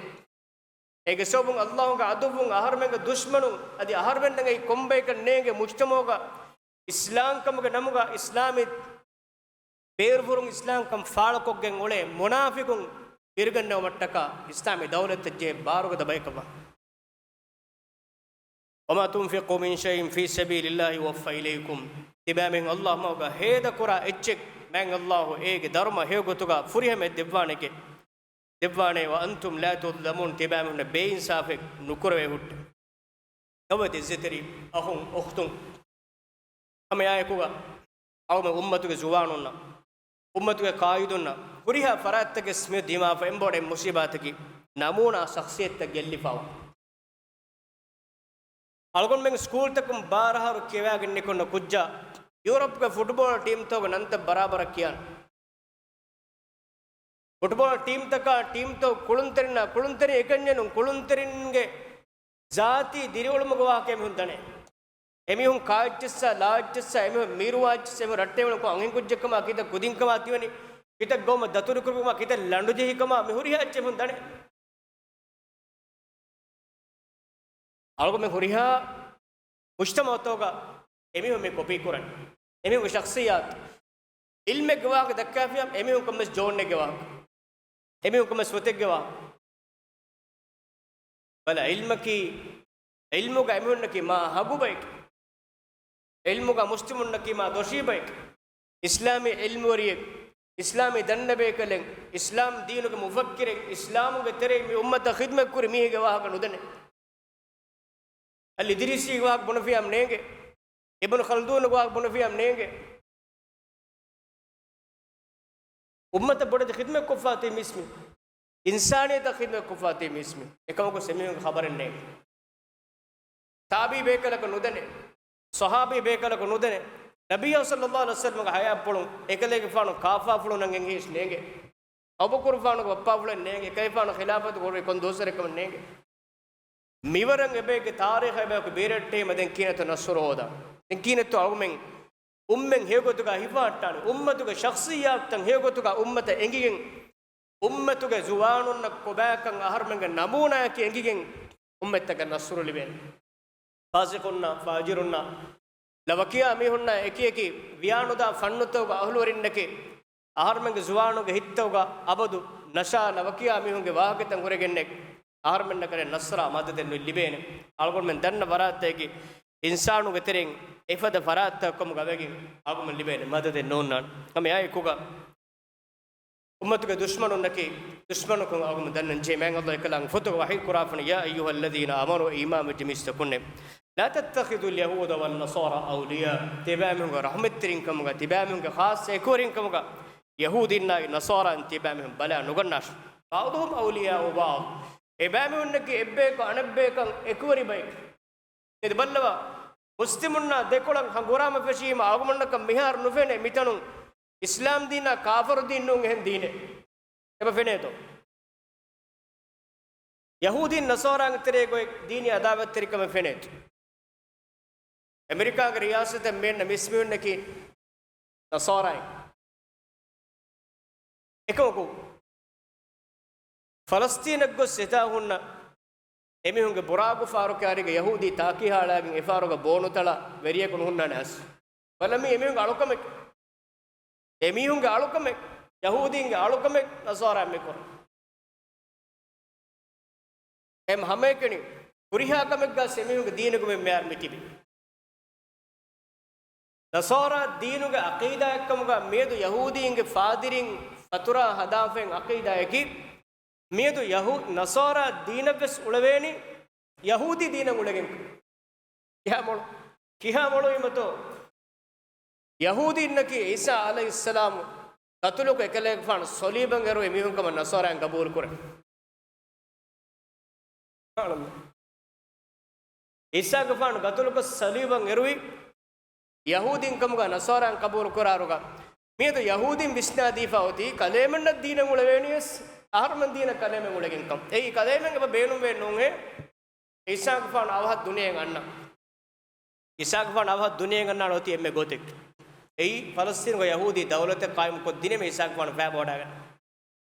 އޭގެ ސަބަބުން ﷲގެ ޢަދުއްވުން، އަހަރުމެންގެ ދުޝްމަނުން، އަދި އަހަރުމެންނަށް އެއީ ކޮންބައެއްކަން ނޭނގޭ މުޖްތަމަޢުގަ އިސްލާމްކަމުގެ ނަމުގަ އިސްލާމީ ބޭރުފުރުން އިސްލާމްކަން ފާޅުކޮށްގެން އުޅޭ މުނާފިޤުން ބިރުގެންނެވުމަށްޓަކާ އިސްލާމީ ދައުލަތަށް ޖެހޭ ބާރުގަދަ ބަޔަކަށްވާން. "وما تنفقوا من شيء في سبيل الله يوفى إليكم." ތިބާމެން ﷲ މަގުގަ ހޭދަ ކުރާ އެއްޗެއް މާތް ﷲ އޭގެ ދަރުމަ ހެޔޮ ގޮތުގަ ފުރިހަމަޔަށް ދެއްވާނެކެ، ދެއްވާނެ. "وأنتم لا تظلمون." ތިބާމެންނަށް ބޭއިންސާފެއް ނުކުރެވޭ ހުއްޓެ. އަވަދި އިއްޒަތްތެރި އަޚުން އުޚްތުން، ހަމައެއާއެކުގަ އަޅުގަނޑު އުއްމަތުގެ ޒުވާނުންނަށް، އުއްމަތުގެ ޤާއިދުންނަށް ހުރިހާ ފަރާތްތަކެއް މި ދިމާވާ އެންމެ ބޮޑު މުޞީބާތަކީ ނަމޫނާ ޝަޚްޞިއްޔަތުތައް ގެއްލިފައިވުން. އަޅުގަނޑުމެން ސްކޫލްތަކުން ބާރަ އަހަރު ކިޔަވާގެން ނިކުންނަ ކުއްޖާ ޔޫރަޕްގެ ފުޓްބޯޅަ ޓީމްތަކުގެ ނަންތައް ބަރާބަރަށް ކިޔާނެ. ފުޓްބޯޅަ ޓީމްތަކާ ޓީމްތައް ކުޅުންތެރިންނާ ކުޅުންތެރިން އެކަންޏެއް ނޫން، ކުޅުންތެރިންގެ ޒާތީ ދިރިއުޅުމުގެ ވާހަކަ އެމީހުން ދަނޭ. އެމީހުން ކާއެއްޗިއްސާ، ލާއެއްޗިއްސާ، އެމީހުން މީރުވާއެއްޗިއްސާ، އެމީހުން ރައްޓެހި ކޮން އަންހެންކުއްޖެއްކަމާ، ކިތައް ކުދިންކަމާ ތިވަނީ، ކިތައް ގައުމަށް ދަތުރުކުރުމާ، ކިތައް ލަނޑުޖެހިކަމާ، މި ހުރިހާ އެއްޗެއް އެމީހުން ދަނޭ. އަޅުގަނޑުމެން ހުރިހާ މުޖްތަމަޢުތަކުގަ އެމީހުން މި ކޮޕީ ކުރަނީ. އެމީހުންގެ ޝަޚްޞިއްޔާތު. ޢިލްމެއްގެ ވާހަކަ ދައްކާފިޔާ އެމީހުން ކޮންމެސް ޖޯންއެއްގެ ވާހަކަ. އެމީހުން ކޮންމެސް ފޮތެއްގެ ވާހަކަ. ބަލަ، ޢިލްމަކީ، ޢިލްމުގަ އެމީހުންނަކީ މާ ހަގު ބަޔެކޭ. ޢިލްމުގަ މުސްލިމުންނަކީ މާ ދޮށީ ބަޔެކޭ. އިސްލާމީ ޢިލްމުވެރިއެއް، އިސްލާމީ ދަންނަ ބޭކަލެއް، އިސްލާމް ދީނުގެ މުފައްކިރެއް، އިސްލާމުގެ ތެރެއިން މި އުއްމަތަށް ޚިދްމަތް ކުރި މީހެއްގެ ވާހަކަ ނުދަނޭ. އަލް އިދްރީސީގެ ވާހަކަ ބުނެފިޔާ ނޭނގެ. އިބްނު ޚަލްދޫނުގެ ވާހަކަ ބުނެފިޔާ ނޭނގެ. އުއްމަތަށް ބޮޑެތި ޚިދްމަތް ކޮށްފާތީ މީސްމި. އިންސާނިއްޔަތަށް ޚިދްމަތް ކޮށްފާތީ މީސްމި. އެކަމަކު އެމީހުންގެ ޚަބަރެއް ނޭނގެ. ތާބިޢީ ބޭކަލަކަށް ނުދެނެ. ޞަޙާބީ ބޭކަލަކަށް ނުދެނެ. ނަބިއްޔާ ޞައްލައްލާހު ޢަލައިހި ވަސައްލަމްގެ ޙަޔާތްޕުޅުން އެކަލޭގެފާނު ކާފާފުޅުންނަށް އެނގިޔަސް ނޭނގެ. އަބޫބަކުރުފާނުގެ ބައްޕާފުޅެއް ނޭނގެ. އެކަލޭފާނު ޚިލާފަތު ކުރީ ކޮން ދުވަސްވަރެއްކަމެއް ނޭނގެ. މިވަރަށް އެބައެއްގެ ތާރީޚަށް އެބަޔަކު ބޭރަށްޓެހީމަ ދެން ކިހިނެއްތޯ ނަޞްރު ހޯދާ؟ ދެން ކިހިނެއްތޯ އަޅުގަނޑުމެން އުއްމަތް ހެޔޮގޮތުގަ ހިފަހައްޓާނެ؟ އުއްމަތުގެ ޝަޚްޞިއްޔާތުތައް ހެޔޮގޮތުގަ އުއްމަތަށް އެނގިގެން، އުއްމަތުގެ ޒުވާނުންނަށް ކޮބާކަން އަހަރުމެންގެ ނަމޫނާއަކީ އެނގިގެން އުއްމަތްތަކަށް ނަޞްރު ލިބޭނެ. ފާސިޤުންނާ، ފާޖިރުންނާ، ލަވަކިޔާ މީހުންނާ އެކިއެކި ވިޔާނުދާ ފަންނުތަކުގަ އަހުލުވެރިންނަކީ، އަހަރުމެންގެ ޒުވާނުންގެ ހިތްތަކުގަ އަބަދު ނަޝާ ލަވަކިޔާ މީހުންގެ ވާހަކަތައް ހުރެގެންނެއް އަހަރުމެންނަކަށް ނަޞްރާ މަދަދެއް ނު ލިބޭނެ. އަޅުގަނޑުމެން ދަންނަ ފަރާތްތަކަކީ އިންސާނުންގެ ތެރެއިން އެފަދަ ފަރާތްތަކަށް ކަމުގަ ވެގެން އަޅުގަނޑުމެން ލިބޭނެ މަދަދެއް ނޯންނާނެ. ހަމައެއާއެކުގަ އުއްމަތުގެ ދުޝްމަނުންނަކީ، ދުޝްމަނަކުން އަޅުގަނޑު ދަންނަން ޖެހޭ. މާތް ﷲ އެކަލާނގެ ފޮތުގަ ވަޙީ ކުރާފަނި، "يا أيها الذين آمنوا" އީމާންވެއްޖެ މީސްތަކުންނޭ، "لا تتخذوا اليهود والنصارى أولياء." ތިބާމީހުންގެ ރަޙްމަތްތެރިންކަމުގަ، ތިބާމީހުންގެ ޚާއްޞަ އެކުވެރިންކަމުގަ ޔަހޫދީންނާއި ނަޞާރާއިން ތިބާމީހުން ބަލާ ނުގަންނާށި. "بعضهم أولياء بعض." އެބާމީހުންނަކީ އެއްބަޔަކު އަނެއްބަޔަކަށް އެކުވެރި ބަޔެކޭ. އެދި ބައްލަވާ، މުސްލިމުންނާ ދެކޮޅަށް ހަނގުރާމަ ފެށީމަ އަޅުގަނޑަކަށް މިހާރު ނުފެނޭ މިތަނުން އިސްލާމް ދީނާ ކާފަރު ދީން ނޫން އެހެން ދީނެއް. އެބަ ފެނޭތޯ؟ ޔަހޫދީން ނަޞާރާގެ ތެރޭ ގޮތް ދީނީ އަދާވަތްތެރިކަމެއް ފެނޭތޯ؟ އެމެރިކާގެ ރިޔާސަތެއް މޭންނަ މިސްމިހުންނަކީ ނަޞާރާއިން. އެކަމަކު، ފަލަސްތީނަށް ގޮސް އެތާ ހުންނަ އެމީހުންގެ ބުރާގުފާރު ކާރިގަ ޔަހޫދީ ތާކީ ހާޅާގެން އެފާރުގަ ބޯނުތަޅާ ވެރިޔަކު ނުހުންނާނެ އަސް. ބަލަ މީ އެމީހުންގެ އަޅުކަމެއް. އެމީހުންގެ އަޅުކަމެއް، ޔަހޫދީންގެ އަޅުކަމެއް ނަޞާރާ މި ކުރަން. އެމް ހަމައެކަނި ހުރިހާ ކަމެއްގަ އެމީހުންގެ ދީނުގެ މެ މެޔާރު މި ތިބި. ނަޞާރާ ދީނުގެ އަޤީދާއެއްކަމުގަ މިއަދު ޔަހޫދީންގެ ފާދިރިން ފަތުރާ ހަދާފައި އަޤީދާއަކީ، މިއަދު ޔަހޫ-، ނަޞާރާ ދީނަށްވެސް އުޅެވޭނީ ޔަހޫދީ ދީނަށް އުޅެގެން. ކިހާ މޮޅު، ކިހާ މޮޅު އީމަތޯ؟ ޔަހޫދީންނަކީ ޢީސާ ޢަލައިހިއްސަލާމު ގަތުލުކޮށް އެކަލޭގެފާނު ޞަލީބަށް އެރުވި މީހުން ކަމަށް ނަޞާރާއިން ގަބޫލުކުރޭ. ޢީސާގެފާނު ގަތުލުކޮށް ޞަލީބަށް އެރުވި ޔަހޫދީން ކަމުގަ ނަޞާރާއިން ގަބޫލުކުރާއިރުގަ، މިއަދު ޔަހޫދީން ވިސްނާދީފަ އޮތީ ކަލޭމެންނަށް ދީނަށް އުޅެވޭނީވެސް އަހަރުމެން ދީނަށް ކަލޭމެން އުޅެގެންކަން. އެއީ ކަލޭމެން އެބަ ބޭނުންވޭ ނޫންހޭ. ޢީސާގެފާނު އަވަހަށް ދުނިޔެއަށް އަންނަ. ޢީސާގެފާނު އަވަހަށް ދުނިޔެއަށް އަންނާނެ އޮތީ އެންމެ ގޮތެއް. އެއީ ފަލަސްތީނުގަ ޔަހޫދީ ދައުލަތެއް ޤާއިމުކޮށްދިނީމަ ޢީސާގެފާނު ފައިބަވަޑައިގަންނަ.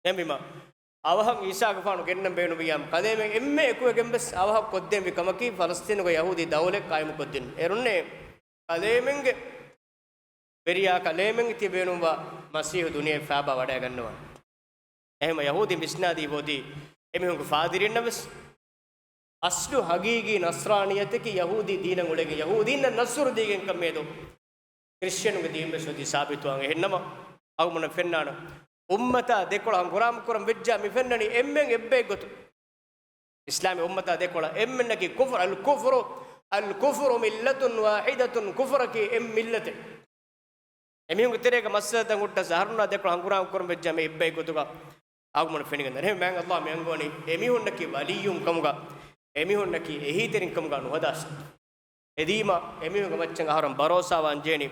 އެހެންވީމަ، އަވަހަށް ޢީސާގެފާނު ގެންނަން ބޭނުންވިއްޔާ، ކަލޭމެން އެންމެ އެކުވެގެންވެސް އަވަހަށް ކޮށްދޭންވީ ކަމަކީ ފަލަސްތީނުގަ ޔަހޫދީ ދައުލަތް ޤާއިމުކޮށްދިނުން. އޭރުންނޭ ކަލޭމެންގެ ވެރިޔާ ކަލޭމެންގެ ތިބޭނުންވާ މަސީޙު ދުނިޔެ ފާބާ ވަޑައިގަންނަވާނެ. އެހެންމަ ޔަހޫދީން ވިސްނާދީ އޮތީ އެމީހުންގެ ފާދިރީންނަށް ވެސް. އަސްލު ހަގީގީ ނަޞްރާނިއްޔަތަކީ ޔަހޫދީ ދީނަށް އުޅެގެން ޔަހޫދީންނަށް ނަޞްރު ދީގެން ކަމޭދޯ. ކްރިސްޗިއަނުންގެ ދީން ވެސް އޮތީ ސާބިތުވާން. އެހެންނަމަ އަޅުގަނޑަށް ފެންނާނެ އުއްމަތާ ދެކޮޅަށް ހަނގުރާމަ ކުރަން ވެއްޖާ މި ފެންނަނީ އެންމެން އެއްބައެއް ގޮތުން. އިސްލާމީ އުއްމަތާ ދެކޮޅަށް އެންމެންނަކީ ކުފުރު، އަލް ކުފުރު، އަލް ކުފުރު މިއްލަތުން ވާޙިދަތުން، ކުފުރަކީ އެއް މިއްލަތެއް. އެމީހުންގެ ތެރޭގަ މައްސަލަތައް ހުއްޓަސް އަހަރުންނާ ދެކޮޅަށް ހަނގުރާމަ ކުރަން ވެއްޖާ މި އެއްބައެއް ގޮތުގަ އަޅުގަނޑު ފެނިގެންދާނެ. އެހެން މާތް ﷲ މި އަންގަވަނީ އެމީހުންނަކީ ވަލިއްޔުން ކަމުގަ، އެމީހުންނަކީ އެހީތެރިން ކަމުގަ ނުހަދާށޭ. އެދީމަ އެމީހުންގެ މައްޗަށް އަހަރުން ބަރޯސާވާން ޖޭނީ.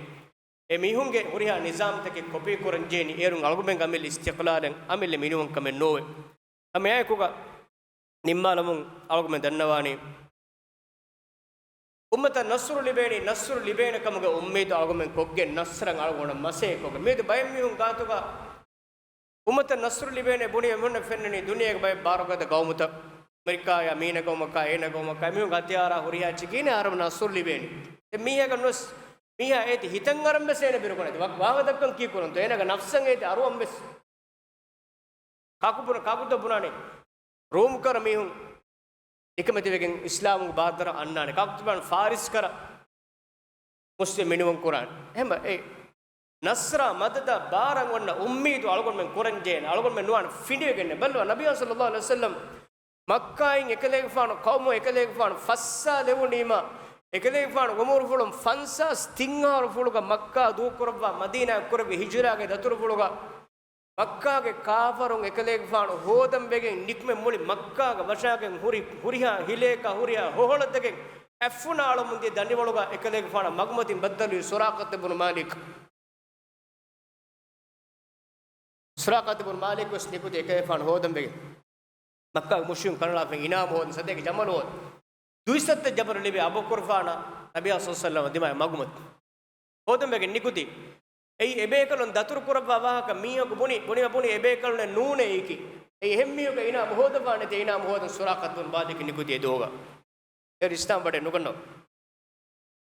އެމީހުންގެ ހުރިހާ ނިޒާމްތަކެއް ކޮޕީ ކުރަން ޖޭނީ. އޭރުން އަޅުގަމެންގެ އަމިއްލަ އިސްތިޤްލާލެއް، އަމިއްލަ މިނިވަންކަމެއް ނޯވޭ. ހަމައެއާއެކުގަ ނިންމާލަމުން އަޅުގަމެން ދަންނަވާނީ، އުއްމަތަށް ނަޞްރު ލިބޭނީ، ނަޞްރު ލިބޭނެ ކަމުގެ އުއްމީދު އަޅުގަމެން ކޮށްގެން ނަޞްރަށް އަޅުގަނޑަށް މަސައްކަތް ކޮށްގެން. މިއަދު ބައެއް މީހުން ގާތުގަ އުއްމަތަށް ނަޞްރު ލިބޭނެ ބުނި އެމީހުންނަށް ފެންނަނީ ދުނިޔޭގެ ބައެއް ބާރުގަދަ ގައުމުތައް، އަމެރިކާޔާ މީނަ ގައުމަކާ އޭނަ ގައުމަކާ އެމީހުންގެ ހަތިޔާރާ ހުރިހާ އެއްޗެއް ކިހިނެއް އަހަރުމެންނަށް ނަޞްރު ލިބޭނީ. ދެން މީހަކަށް ނުވެސް މީހާ އޭތި ހިތަށް އަރަން ވެސް އޭނަ ބިރުކުރަން ވާ-، ވާހަކަ ދައްކަން ކީއްކުރަންތޯ؟ އޭނަގެ ނަފްސަށް އޭތި އަރުވަން ވެސް. ކާކު ބުނ-، ކާކުތޯ ބުނާނެ؟ ރޫމް ކަރަ މީހުން ނިކަމެތިވެގެން އިސްލާމުގެ ބާރުދަރަ އަންނާނެ. ކާކުތޯ ބުނާނެ؟ ފާރިސް ކަރަ މުސްލިމް މިނިވަން ކުރާނެ. އެހެން އެ ނަޞްރާ މަދަދާ ބާރަށް އޮންނަ އުއްމީދު އަޅުގަނޑުމެން ކުރަންޖެހޭނެ. އަޅުގަނޑުމެން ނުވާނެ ފިނޑިވެގެންނެއް. ބައްލަވާ، ނަބިއްޔާ ޞައްލައްލާހު ޢަލައިހި ވަސައްލަމް މައްކާއިން އެކަލޭގެފާނު ޤައުމު އެކަލޭގެފާނު ފައްސާލެވުނީމާ، އެކަލޭގެފާނު އުމުރުފުޅުން ފަންސާސް ތިން އަހަރު ފުޅުގަ މައްކާ ދޫކުރައްވާ، މަދީނާއަށް ކުރެއްވި ހިޖުރާގެ ދަތުރުފުޅުގަ، މައްކާގެ ކާފަރުން އެކަލޭގެފާނު ހޯދަން ވެގެން ނިކުމެ މުޅި މައްކާގަ ވަށާގެން ހުރި، ހުރިހާ ހިލޭކާ ހުރިހާ ހޮހޮޅަތަކެއް އަތްފުނާޅަމުން ދިޔަ ދަނިވަޅުގަ އެކަލޭގެފާނަށް މަގުމަތިން ބައްދަލުވި ސުރާޤަތު ބުނު މާލިކް. ސުރާޤަތު ބުނު މާލިކް ވެސް ނިކުތީ އެކަލޭގެފާނު ހޯދަން ވެގެން. މައްކާގެ މުޝްރިކުން ކަނޑައަޅާފައި އިނާމު ހޯދަން ސަތޭކަ ޖަމަލު ހޯދަން. ދުއިސައްތަ ޖަމަލު ލިބި އަބޫބަކުރުފާނަށް ނަބިއްޔާ ޞައްލައްލާހު ޢަލައިހި ވަސައްލަމަ ދިމާއަށް މަގުމަތި. ހޯދަން ވެގެން ނިކުތީ. އެއީ އެބޭކަލުން ދަތުރު ކުރައްވާ ވާހަކަ މީހަކު ބުނި، ބުނި، ބުނި އެބޭކަލުންނެއް ނޫނޭ އެއީކީ. އެއީ އެހެން މީހަކަށް އިނާމު ހޯދަފާނެތޭ އިނާމު ހޯދަން ސުރާޤަތު ބުނު މާލިކް ނިކުތީ އެ ދުވަހުގަ. އޭރު އިސްލާމް ވަޑެއް ނުގަންނަވަ.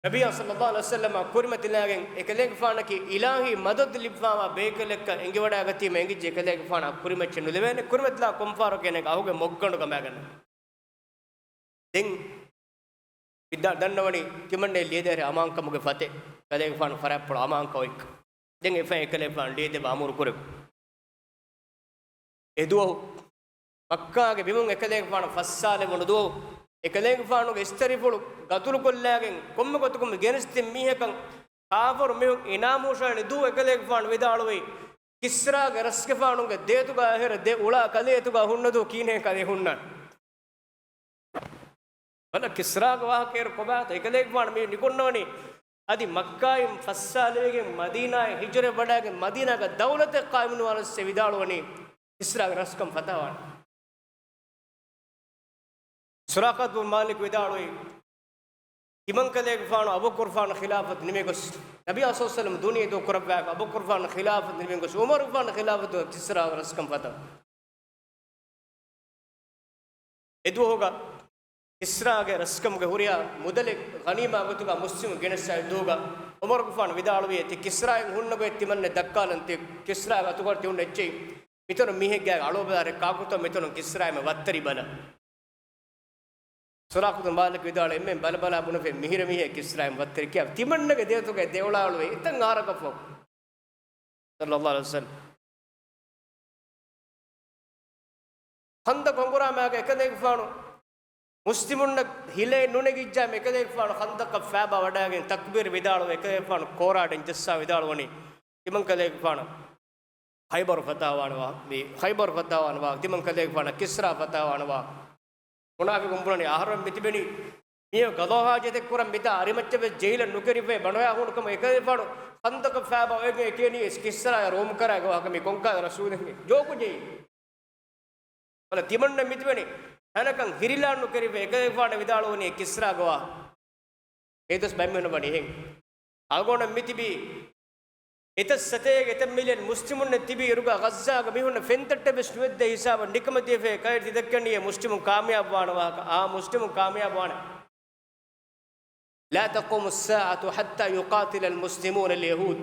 ނަބިއްޔާ ޞައްލައްލާހު ޢަލައިހި ވަސައްލަމާ ކުރިމަތިލާގެން އެކަލޭގެފާނަކީ އިލާހީ މަދަދު ލިބިފާވާ ބޭކަލެއްކަން އެނގިވަޑައިގަތީމަ އެނގިއްޖެ އެކަލޭގެފާނާ ކުރިމައްޗަށް ނުލެވޭނެ. ކުރިމަތިލާ ކޮންފަހަރަކު އޭނަގެ އަހުގެ މޮށްގަނޑު ގަމާގަންނަ. ދެން މި ދަ-، ދަންނަވަނީ ތިމަންނައަށް ލިޔެދޭހަރި އަމާންކަމުގެ ފަތެއް، ކަލޭގެފާނު ފަރާތްޕުޅު އަމާންކައު އެއްކަން. ދެން އެފައި އެކަލޭގެފާނު ލިޔެދެއްވާ އަމުރު ކުރެވި. އެ ދުވަހު މައްކާގެ ބިމުން އެކަލޭގެފާނު ފައްސާލެވުނު ދުވަހު، އެކަލޭގެފާނުގެ އިސްތަށިފުޅު ގަތުލުކޮށްލާގެން ކޮންމެ ގޮތަކުން ގެނެސްދިން މީހަކަށް ކާފަރު މީހުން އިނާމު ހުށަހެޅި ދުވަހު އެކަލޭގެފާނު ވިދާޅުވީ، ކިސްރާގެ ރަސްގެފާނުގެ ދޭތުގަ އެހެރަ ދެ އުޅާ ކަލޭތުގަ ހުންނަ ދުވަހު ކިހިނެއް ކަލޭ ހުންނާނެ. ބަލަ ކިސްރާގެ ވާހަކަ އޭރު ކޮބާތޯ؟ އެކަލޭގެފާނު މި ނިކުންނަވަނީ އަދި މައްކާއިން ފައްސާލެވިގެން މަދީނާއަށް ހިޖުރަ ވަޑައިގެން މަދީނާގަ ދައުލަތެއް ޤާއިމުވާނަސް ވިދާޅުވަނީ ކިސްރާގެ ރަސްކަން ފަތާވާނެ. ސުރާޤާތު ބިން މާލިކް ވިދާޅުވީ، ތިމަންކަލޭގެފާނު އަބޫބަކުރުފާނު ޚިލާފަތު ނިމިގޮސް، ނަބީ ޞައްލަﷲު ޢަލައިހި ވަސައްލަމަ ދުނިޔެ ދޫކުރައްވާ އަބޫބަކުރުފާނު ޚިލާފަތު ނިމިގޮސް، ޢުމަރުގެފާނު ޚިލާފަތު ކިސްރާގެ ރަސްކަން ފަތާ. އެދުވަހުގަ ކިސްރާގެ ރަސްކަމުގެ ހުރިހާ މުދަލެއް ޣަނީމާ ގޮތުގަ މުސްލިމުން ގެނެއްސާ އެދުވަހުގަ ޢުމަރުގެފާނު ވިދާޅުވި ތި ކިސްރާއިން ހުންނަ ގޮތް ތިމަންނަ ދައްކާލަން ތި ކިސްރާގެ އަތުގަ ތި ހުންނަ އެއްޗެއް މިތަނުން މީހެއްގެ އަޅޯބަލާރެ ކާކުތޯ މިތަނުން ކިސްރާއިމެ ވައްތަރި ބަލަ. ސުރާޤާތު މާލިކް ވިދާޅުވި އެންމެން ބަލަބަލާ ބުނެފޭ މިހިރަ މީހެއް ކިސްރާއިމެ ވައްތަރި ކިޔާ ތިމަންނަގެ ދެއަތުގައި ދެއުޅާޅުވެ އެތަން އަހަރަކަށްފަހު. ޞައްލަﷲު ޢަލައިހި ވަސައްލަމް. ޚަންދަޤު ހަނގުރާމާގަ އެކަލޭގެފާނު މުސްލިމުންނަށް ހިލައެއް ނުނެގިއްޖާމެ އެކަލޭގެފާނު ޚަންދަޤަށް ފައިބާ ވަޑައިގެން ތަކްބީރު ވިދާޅުވެ އެކަލޭގެފާނު ކޯރާޑެން ޖައްސާ ވިދާޅުވަނީ ތިމަންކަލޭގެފާނަށް ޚައިބަރު ފަތާވާނެ ވާ، މި ޚައިބަރު ފަތާވާނެ ވާ، ތިމަންކަލޭގެފާނަށް ކިސްރާ ފަތާވާނެ ވާ. މުނާފިޤުން ބުނަނީ އަހަރެން މިތިބެނީ މިއޮ ގަޟާ ހާޖަތެއް ކުރަން މިތާ އަރިމައްޗަށް ވެސް ޖެހިލަން ނުކެރިފައި ބަނޑުވާ ހޫނުކަމަށް އެކަލޭގެފާނު ޚަންދަޤަށް ފައިބާ އޮވެގެން އެކޭނީ އެސް ކިސްރާޔާ ރޯމުކަރާގެ ވާހަކަ މި ކޮންކަހަލަ ރަސޫލެއް މި ޖޯކު ޖެހީ. ބަލަ ތިމަންނަ މިތިބެނީ ހަނަކަން ހިރިލާން ނުކެރިފައި އެކަލޭގެފާނަށް ވިދާޅުވަނީ ކިސްރާގެ ވާ. އެ ދުވަސް ބައެއް މީހުން ވަނީ އެހެން. އަޅުގަނޑަށް މިތިބީ އެތައް ސަތޭކަ އެތައް މިލިއަން މުސްލިމުންނެއް ތިބި އިރުގަ ޣައްޒާގަ މީހުންނަށް ފެންތައްޓެއް ވެސް ނުވެއްދޭ ހިސާބަށް ނިކަމެތިވެފައި ކައިރި ތި ދެއްކެނީ އެ މުސްލިމުން ކާމިޔާބު ވާނެ ވާހަކަ. އާ މުސްލިމުން ކާމިޔާބު ވާނެ. لا تقوم الساعة حتى يقاتل المسلمون اليهود.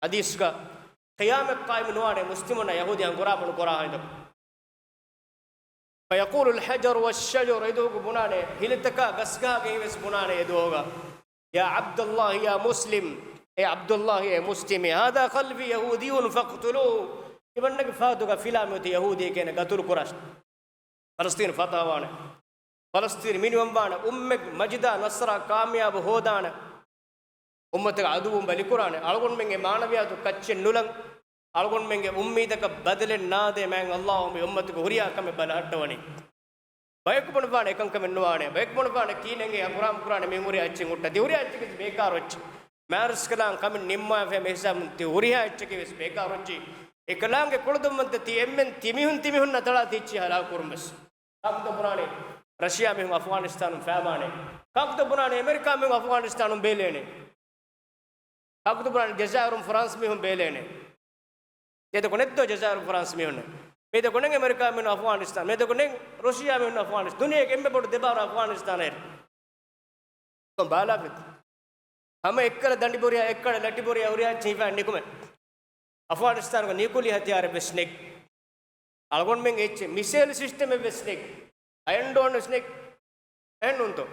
ޙަދީޘްގަ ޤިޔާމަތް ޤާއިމު ނުވާނެ މުސްލިމުންނަށް ޔަހޫދީ ހަނގުރާމަ ނުކުރާ ހިނދު. فيقول الحجر والشجر، އެދުވަހުގަ ބުނާނެ، ހިލަތަކާ ގަސްގަހާގެ ހިވެސް ބުނާނެ އެދުވަހުގަ، يا عبد الله يا مسلم، އޭ ޢަބްދުﷲ، އޭ މުސްލިމޭ، هذا خلفي يهودي فاقتلوه، ތިމަންނަގެ ފަހަތުގަ ފިލާ މިއޮތީ ޔަހޫދީއެކޭ، އޭނަ ޤަތުލު ކުރާށި. ފަލަސްޠީނު ފަތާވާނެ. ފަލަސްޠީނު މިނިވަންވާނެ. އުއްމަތް މަޖިދާ ނަޞްރާ ކާމިޔާބު ހޯދާނެ. އުއްމަތަކަށް ޢަދުއްވުން ބަލިކުރާނެ. އަޅުގަނޑުމެންގެ މާނަވިއްޔަތު ކައްޗެއް ނުލަން. އަޅުގަނޑުމެންގެ އުއްމީދަކަށް ބަދަލެއް ނާދޭ މާތް ﷲ މި އުއްމަތުގެ ހުރިހާ ކަމެއް ބަލަހައްޓަވަނީ. ބަޔަކު ބުނެފާނެ އެކަންކަމެއް ނުވާނެ. ބަޔަކު ބުނެފާނެ ކީނެންގެ ހަނގުރާމަ ކުރާނެ މި ހުރިހާ އެއްޗެއް ހުއްޓާ. ތި ހުރިހާ އެއްޗެއް ވެސް ބޭކާރު އެއްޗެއް. މާރަސްކަލާނގެ ކަމެއް ނިންމާފައި މި ހިސާބުން ތި ހުރިހާ އެއްޗަކީ ވެސް ބޭކާރު އެއްޗެއް. އެކަލާނގެ ކުޅަދުންވަންތަ ތި އެންމެން ތިމީހުން ތިމީހުންނާ ތަޅާ ތިއްޗި ހަލާކު ކުރުން ވެސް. ކާކުތަ ބުނާނެ ރަޝިޔާ މީހުން އަފްޣާނިސްތާނުން ފައިބާނެ؟ ކާކުތަ ބުނާނެ އެމެރިކާ މީހުން އަފްޣާނިސްތާނުން ބޭލޭނެ؟ ކާކުތަ ބުނާނެ ޖަޒާއިރުން ފްރާންސް މީހުން ބޭލޭނެ؟ މިއަދަކު ނެތްދޯ ޖަޒާއިރުން ފްރާންސް މީހުންނެއް؟ މިއަދަކު ނެތް އެމެރިކާ މީހުން އަފްޣާނިސްތާން؟ މިއަދަކު ނެތް ރަޝިޔާ މީހުން އަފްޣާނިސް-، ދުނިޔޭގެ އެންމެ ބޮޑު ދެބާރު އަފްޣާނިސްތާނަށް އެރި. ބާލާފިތި. ހަމަ ބާލާފިތި. ހަމަ އެއްކަލަ ދަނޑިބުރިއާ، އެއްކަލަ ލަޓިބުރިއާ ހުރިހާ އެއްޗެއް ހިފާ ނިކުމެ. އަފްޣާނިސްތާނުގަ ނިއުކުލިއާ ހަތިޔާރެއް ވެސް ނެތް. އަޅުގަނޑުމެން އެއްޗެއް މިސޭލް ސިސްޓަމެއް ވެސް ނެތް. އަޔަން ޑޯމް ވެސް ނެތް. އެހެންނޫންތޯ؟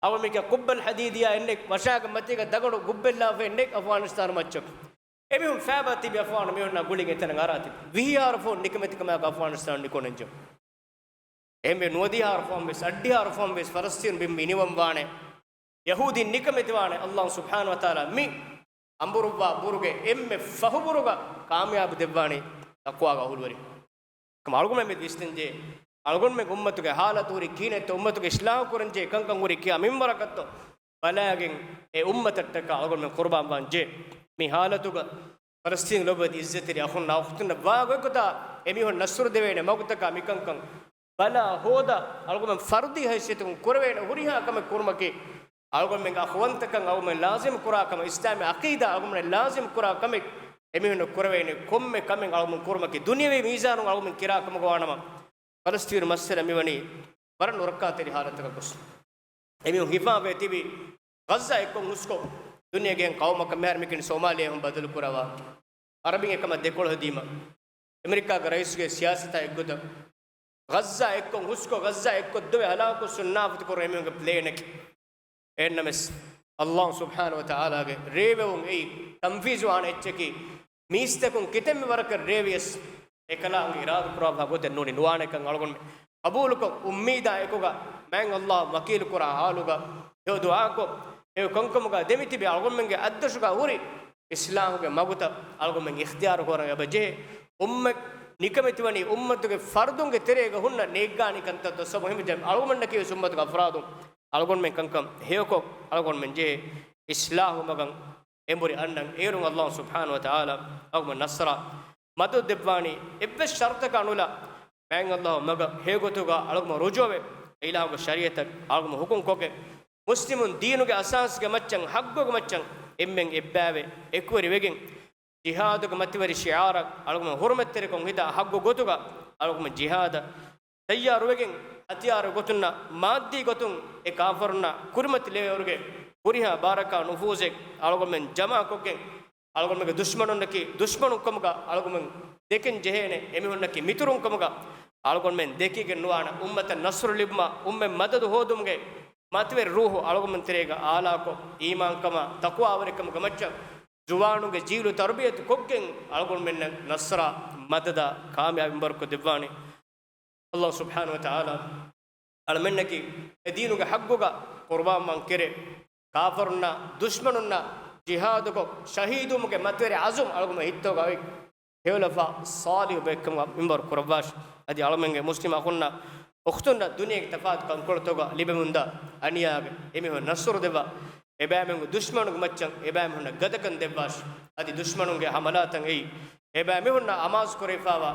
އަވަ މީގެ ޤުއްބަލް ޙަދީދިއްޔާ އެއް ނެތް، ވަށާގެ މަތީގަ ދަގަނޑު ގުއްބެއް ލާފައެއް ނެތް އަފްޣާނިސްތާނު މައްޗަށް. އެމީހުން ފައިބާ ތިބި އަފްޣާނު މީހުންނާ ގުޅިގެން އެތަނަށް އަރާތި. ވިހި އަހަރު ފަހުން ނިކަމެތިކަމާއެކު އަފްޣާނިސްތާނު ނިކުނެންޖެ. އެހެންވެ، ނުވަދިހަ އަހަރު ފަހުން ވެސް، އަށްޑިހަ އަހަރު ފަހުން ވެސް ފަލަސްޠީނު ބިން މި ނިވަންވާނެ. ޔަހޫދީން ނިކަމެތިވާނެ ﷲ ސުބްޙާނަހޫ ވަތަޢާލާ މި އަނބުރުއްވާ ބުރުގެ އެންމެ ފަހު ބުރުގަ ކާމިޔާބު ދެއްވާނީ ތަޤްވާގެ އަހުލުވެރިން. އަޅުގަނޑުމެން މި ވިސްނަންޖެހޭ، އަޅުގަނޑުމެން އުއްމަތުގެ ހާލަތު ހުރީ ކިހިނެއްތޯ، އުއްމަތުގެ އިޞްލާޙު ކުރަންޖެހޭ ކަންކަން ހުރީ ކިހާ މިންވަރަކަށްތޯ ބަލާގެން އެ އުއްމަތަށްޓަކާ އަޅުގަނޑުމެން ޤުރުބާން ވާން ޖެހޭ. މި ހާލަތުގަ ފަލަސްޠީނު ލޮބުވެތި އިއްޒަތްތެރި އަޚުންނާ އުޚްތުންނަށް ވާގޮތްގޮތާ އެމީހުން ނަޞްރު ދެވޭނެ މަގުތަކާ މިކަންކަން ބަލާ ހޯދާ، އަޅުގަނޑުމެން ފަރުދީ ހައިސިއްޔަތުން ކުރެވޭނެ ހުރިހާ ކަމެއް ކުރުމަކީ، އަޅުގަނޑުމެންގެ އަޚުވަންތަކަން އަޅުގަނޑުމެން ލާޒިމް ކުރާ ކަމެއް، އިސްލާމީ ޢަޤީދާ އަޅުގަނޑުމެން ލާޒިމް ކުރާ ކަމެއް، އެމީހުންނަށް ކުރެވޭނެ ކޮންމެ ކަމެއް އަޅުގަނޑުމެން ކުރުމަކީ، ދުނިޔަވީ މީޒާނުން އަޅުގަނޑުމެން ކިރާ ކަމަކަށް ވާނަމަ، ފަލަސްޠީނު މައްސަލަ މިވަނީ ވަރަށް ނުރައްކާތެރި ހާލަތަކަށް ގޮސް. އެމީހުން ހިފާފައި ތިބި ޣައްޒާ އެއްކޮށް ހުސްކޮށް، ދުނިޔޭގެ އެހެން ޤައުމަކަށް މިހާރު މިކިން ސޯމާލިޔާ އެހުން ބަދަލު ކުރައްވާ. ޢަރަބިން އެކަމަށް ދެކޮޅު ހެދީމަ، އެމެރިކާގެ ރައީސްގެ ސިޔާސަތާ އެއްގޮތަށް، ޣައްޒާ އެއްކޮށް ހުސްކޮށް، ޣައްޒާ އެއްކޮށް ދޮވެ ހަލާކު ސުންނާފަތި ކުރުން އެމީހުންގެ ޕްލޭނެކޭ. އެހެންނަމަވެސް، ﷲ ސުބްޙާނަހޫ ވަތަޢާލާގެ ރޭވެވުން އެއީ ތަންފީޒުވާނެ އެއްޗަކީ، މީސްތަކުން ކިތަންމެ ވަރަކަށް ރޭވިޔަސް، އެކަލާނގެ އިރާދަ ކުރާފަ ގޮތެއް ނޫނީ ނުވާނެކަން އަޅުގަނޑުމެން ޤަބޫލުކޮށް، އުއްމީދާ އެކުގަ މާތް ﷲ ވަކީލު ކުރާ ހާލުގަ، ހެޔޮ ދުޢާކޮށް، ހެޔޮ ކަންކަމުގަ ދެމިތިބި އަޅުގަނޑުމެންގެ އަތްދަށުގަ ހުރި އިސްލާހުގެ މަގުތައް އަޅުގަނޑުމެން އިޚްތިޔާރު ކުރަން އެބަ ޖެހޭ. އުއްމަތް ނިކަމެތިވަނީ އުއްމަތުގެ ފަރުދުންގެ ތެރޭގަ ހުންނަ ނޭއްގާނި ކަންތައްތައް ސަބަބުން ހިމެނި ޖެހޭ. އަޅުގަނޑަކީ ވެސް އުއްމަތުގެ އަފްރާދުން އަޅުގަނޑުމެން ކަންކަން ހެޔޮކޮށް އަޅުގަނޑުމެން ޖެހޭ. އިޞްލާޙު މަގަށް އެނބުރި އަންނަން. އޭރުން ﷲ ސުބްޙާނަހޫ ވަތަޢާލާ އަޅުގަނޑުމެންނަށް ނަޞްރާ މަދަދު ދެއްވާނީ. އެއްވެސް ޝަރުޠަކަށް ނުލާ މާތް ﷲ މަގަށް ހެޔޮގޮތުގަ އަޅުގަނޑުމެން ރުޖޫޢަވެ، އިލާހުގެ ޝަރީޢަތަށް އަޅުގަނޑުމެން ޙުކުމް ކޮށްގެން، މުސްލިމުން ދީނުގެ އަސާސްގެ މައްޗަށް، ޙައްޤުގެ މައްޗަށް އެންމެން އެއްބައިވެ، އެކުވެރިވެގެން، ޖިހާދުގެ މަތިވެރި ޝިޢާރަށް އަޅުގަނޑުމެން ޙުރުމަތްތެރިކޮށް ހިތާ ޙައްޤު ގޮތުގަ އަޅުގަނޑުމެން ޖިހާދަށް ތައްޔާރުވެގެން، ހަތިޔާރު ގޮތުންނާ މާއްދީ ގޮތުން އެ ކާފަރުންނާ ކުރިމަތިލެވޭވަރުގެ ހުރިހާ ބާރަކާ ނުފޫޒެއް އަޅުގަނޑުމެން ޖަމާކޮށްގެން، އަޅުގަނޑުމެންގެ ދުޝްމަނުންނަކީ ދުޝްމަނުންކަމުގަ އަޅުގަނޑުމެން ދެކެން ޖެހޭނެ، އެމީހުންނަކީ މިތުރުންކަމުގަ އަޅުގަނޑުމެން ދެކިގެން ނުވާނެ. އުއްމަތަށް ނަޞްރު ލިބުމަށް، އުއްމަތް މަދަދު ހޯދުމުގެ މަތިވެރި ރޫޙު އަޅުގަނޑުމެން ތެރޭގަ އާލާކޮށް، އީމާންކަމާ ތަޤްވާވެރިކަމުގެ މައްޗަށް ޒުވާނުންގެ ޖީލު ތަރުބިޔަތު ކޮށްގެން އަޅުގަނޑުމެންނަށް ނަޞްރާ މަދަދާ ކާމިޔާބީ މިންވަރުކޮށް ދެއްވާނެ. ﷲ ސުބްޙާނަހޫ ވަތަޢާލާ އަޅަމެންނަކީ އެ ދީނުގެ ޙައްޤުގަ ޤުރުބާންވާން ކެރޭ، ކާފަރުންނާ ދުޝްމަނުންނާ ޖިހާދުކޮށް، ޝަހީދުވުމުގެ މަތިވެރި ޢަޒުމް އަޅުގަނޑުމެން ހިތުގަ އޮތް، ހެޔޮލަފާ ޞާލިޙު ބައެއްކަމުގަ މިންވަރު ކުރައްވާށި. އަދި އަޅަމެންގެ މުސްލިމް އަޚުންނާ އުޚްތުންނަށް ދުނިޔޭގެ ތަފާތު ކަންކޮޅުތަކުގަ ލިބެމުންދާ އަނިޔާގެ އެމީހުން ނަޞްރު ދެއްވާ، އެބައިމީހުންގެ ދުޝްމަނުންގެ މައްޗަށް އެބައިމީހުންނަށް ގަދަކަން ދެއްވާށި. އަދި ދުޝްމަނުންގެ ޙަމަލާތައް އެއީ، އެބައިމީހުންނާ އަމާޒު ކުރެވިފާވާ،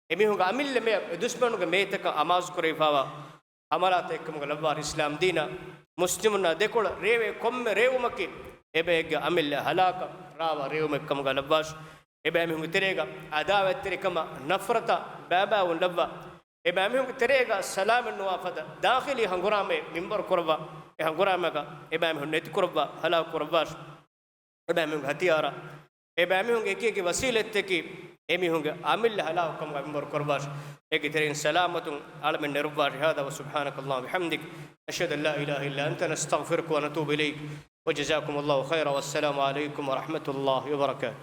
އެމީހުންގެ އަމިއްލަ މެޔަށް އެ ދުޝްމަނުންގެ މޭތަކަށް އަމާޒު ކުރެވިފާވާ ޙަމަލާތެއްކަމުގަ ލައްވާށި. އިސްލާމް ދީނަށް މުސްލިމުންނާ ދެކޮޅަށް ރޭވޭ ކޮންމެ ރޭވުމަކީ، އެބައެއްގެ އަމިއްލަ ހަލާކަށް ރާވާ ރޭވުމެއްކަމުގަ ލައްވާށި. އެބައިމީހުންގެ ތެރޭގަ ޢަދާވަތްތެރިކަމާ ނަފްރަތާ ބައިބައިވުން ލައްވާ، އެބައިމީހުންގެ ތެރޭގަ ސަލާމަތްނުވާ ފަދަ ދާޚިލީ ހަނގުރާމައެއް މިންވަރު ކުރައްވާ، އެ ހަނގުރާމައިގަ އެބައިމީހުން ނެތިކުރައްވާ، ހަލާކު ކުރައްވާށި. އެބައިމީހުންގެ ހަތިޔާރާ، އެބައިމީހުންގެ އެކި އެކި ވަސީލަތްތަކީ، އެމީހުންގެ އަމިއްލަ ހަލާކުކަމުގަ މިންވަރު ކުރައްވާށި. އޭގެ ތެރެއިން ސަލާމަތުން އަޅަމެން ނެރުއްވާށި. هذا وسبحانك اللهم وبحمدك، أشهد أن لا إله إلا أنت، نستغفرك ونتوب إليك، وجزاكم الله خيرا، والسلام عليكم ورحمة الله وبركاته.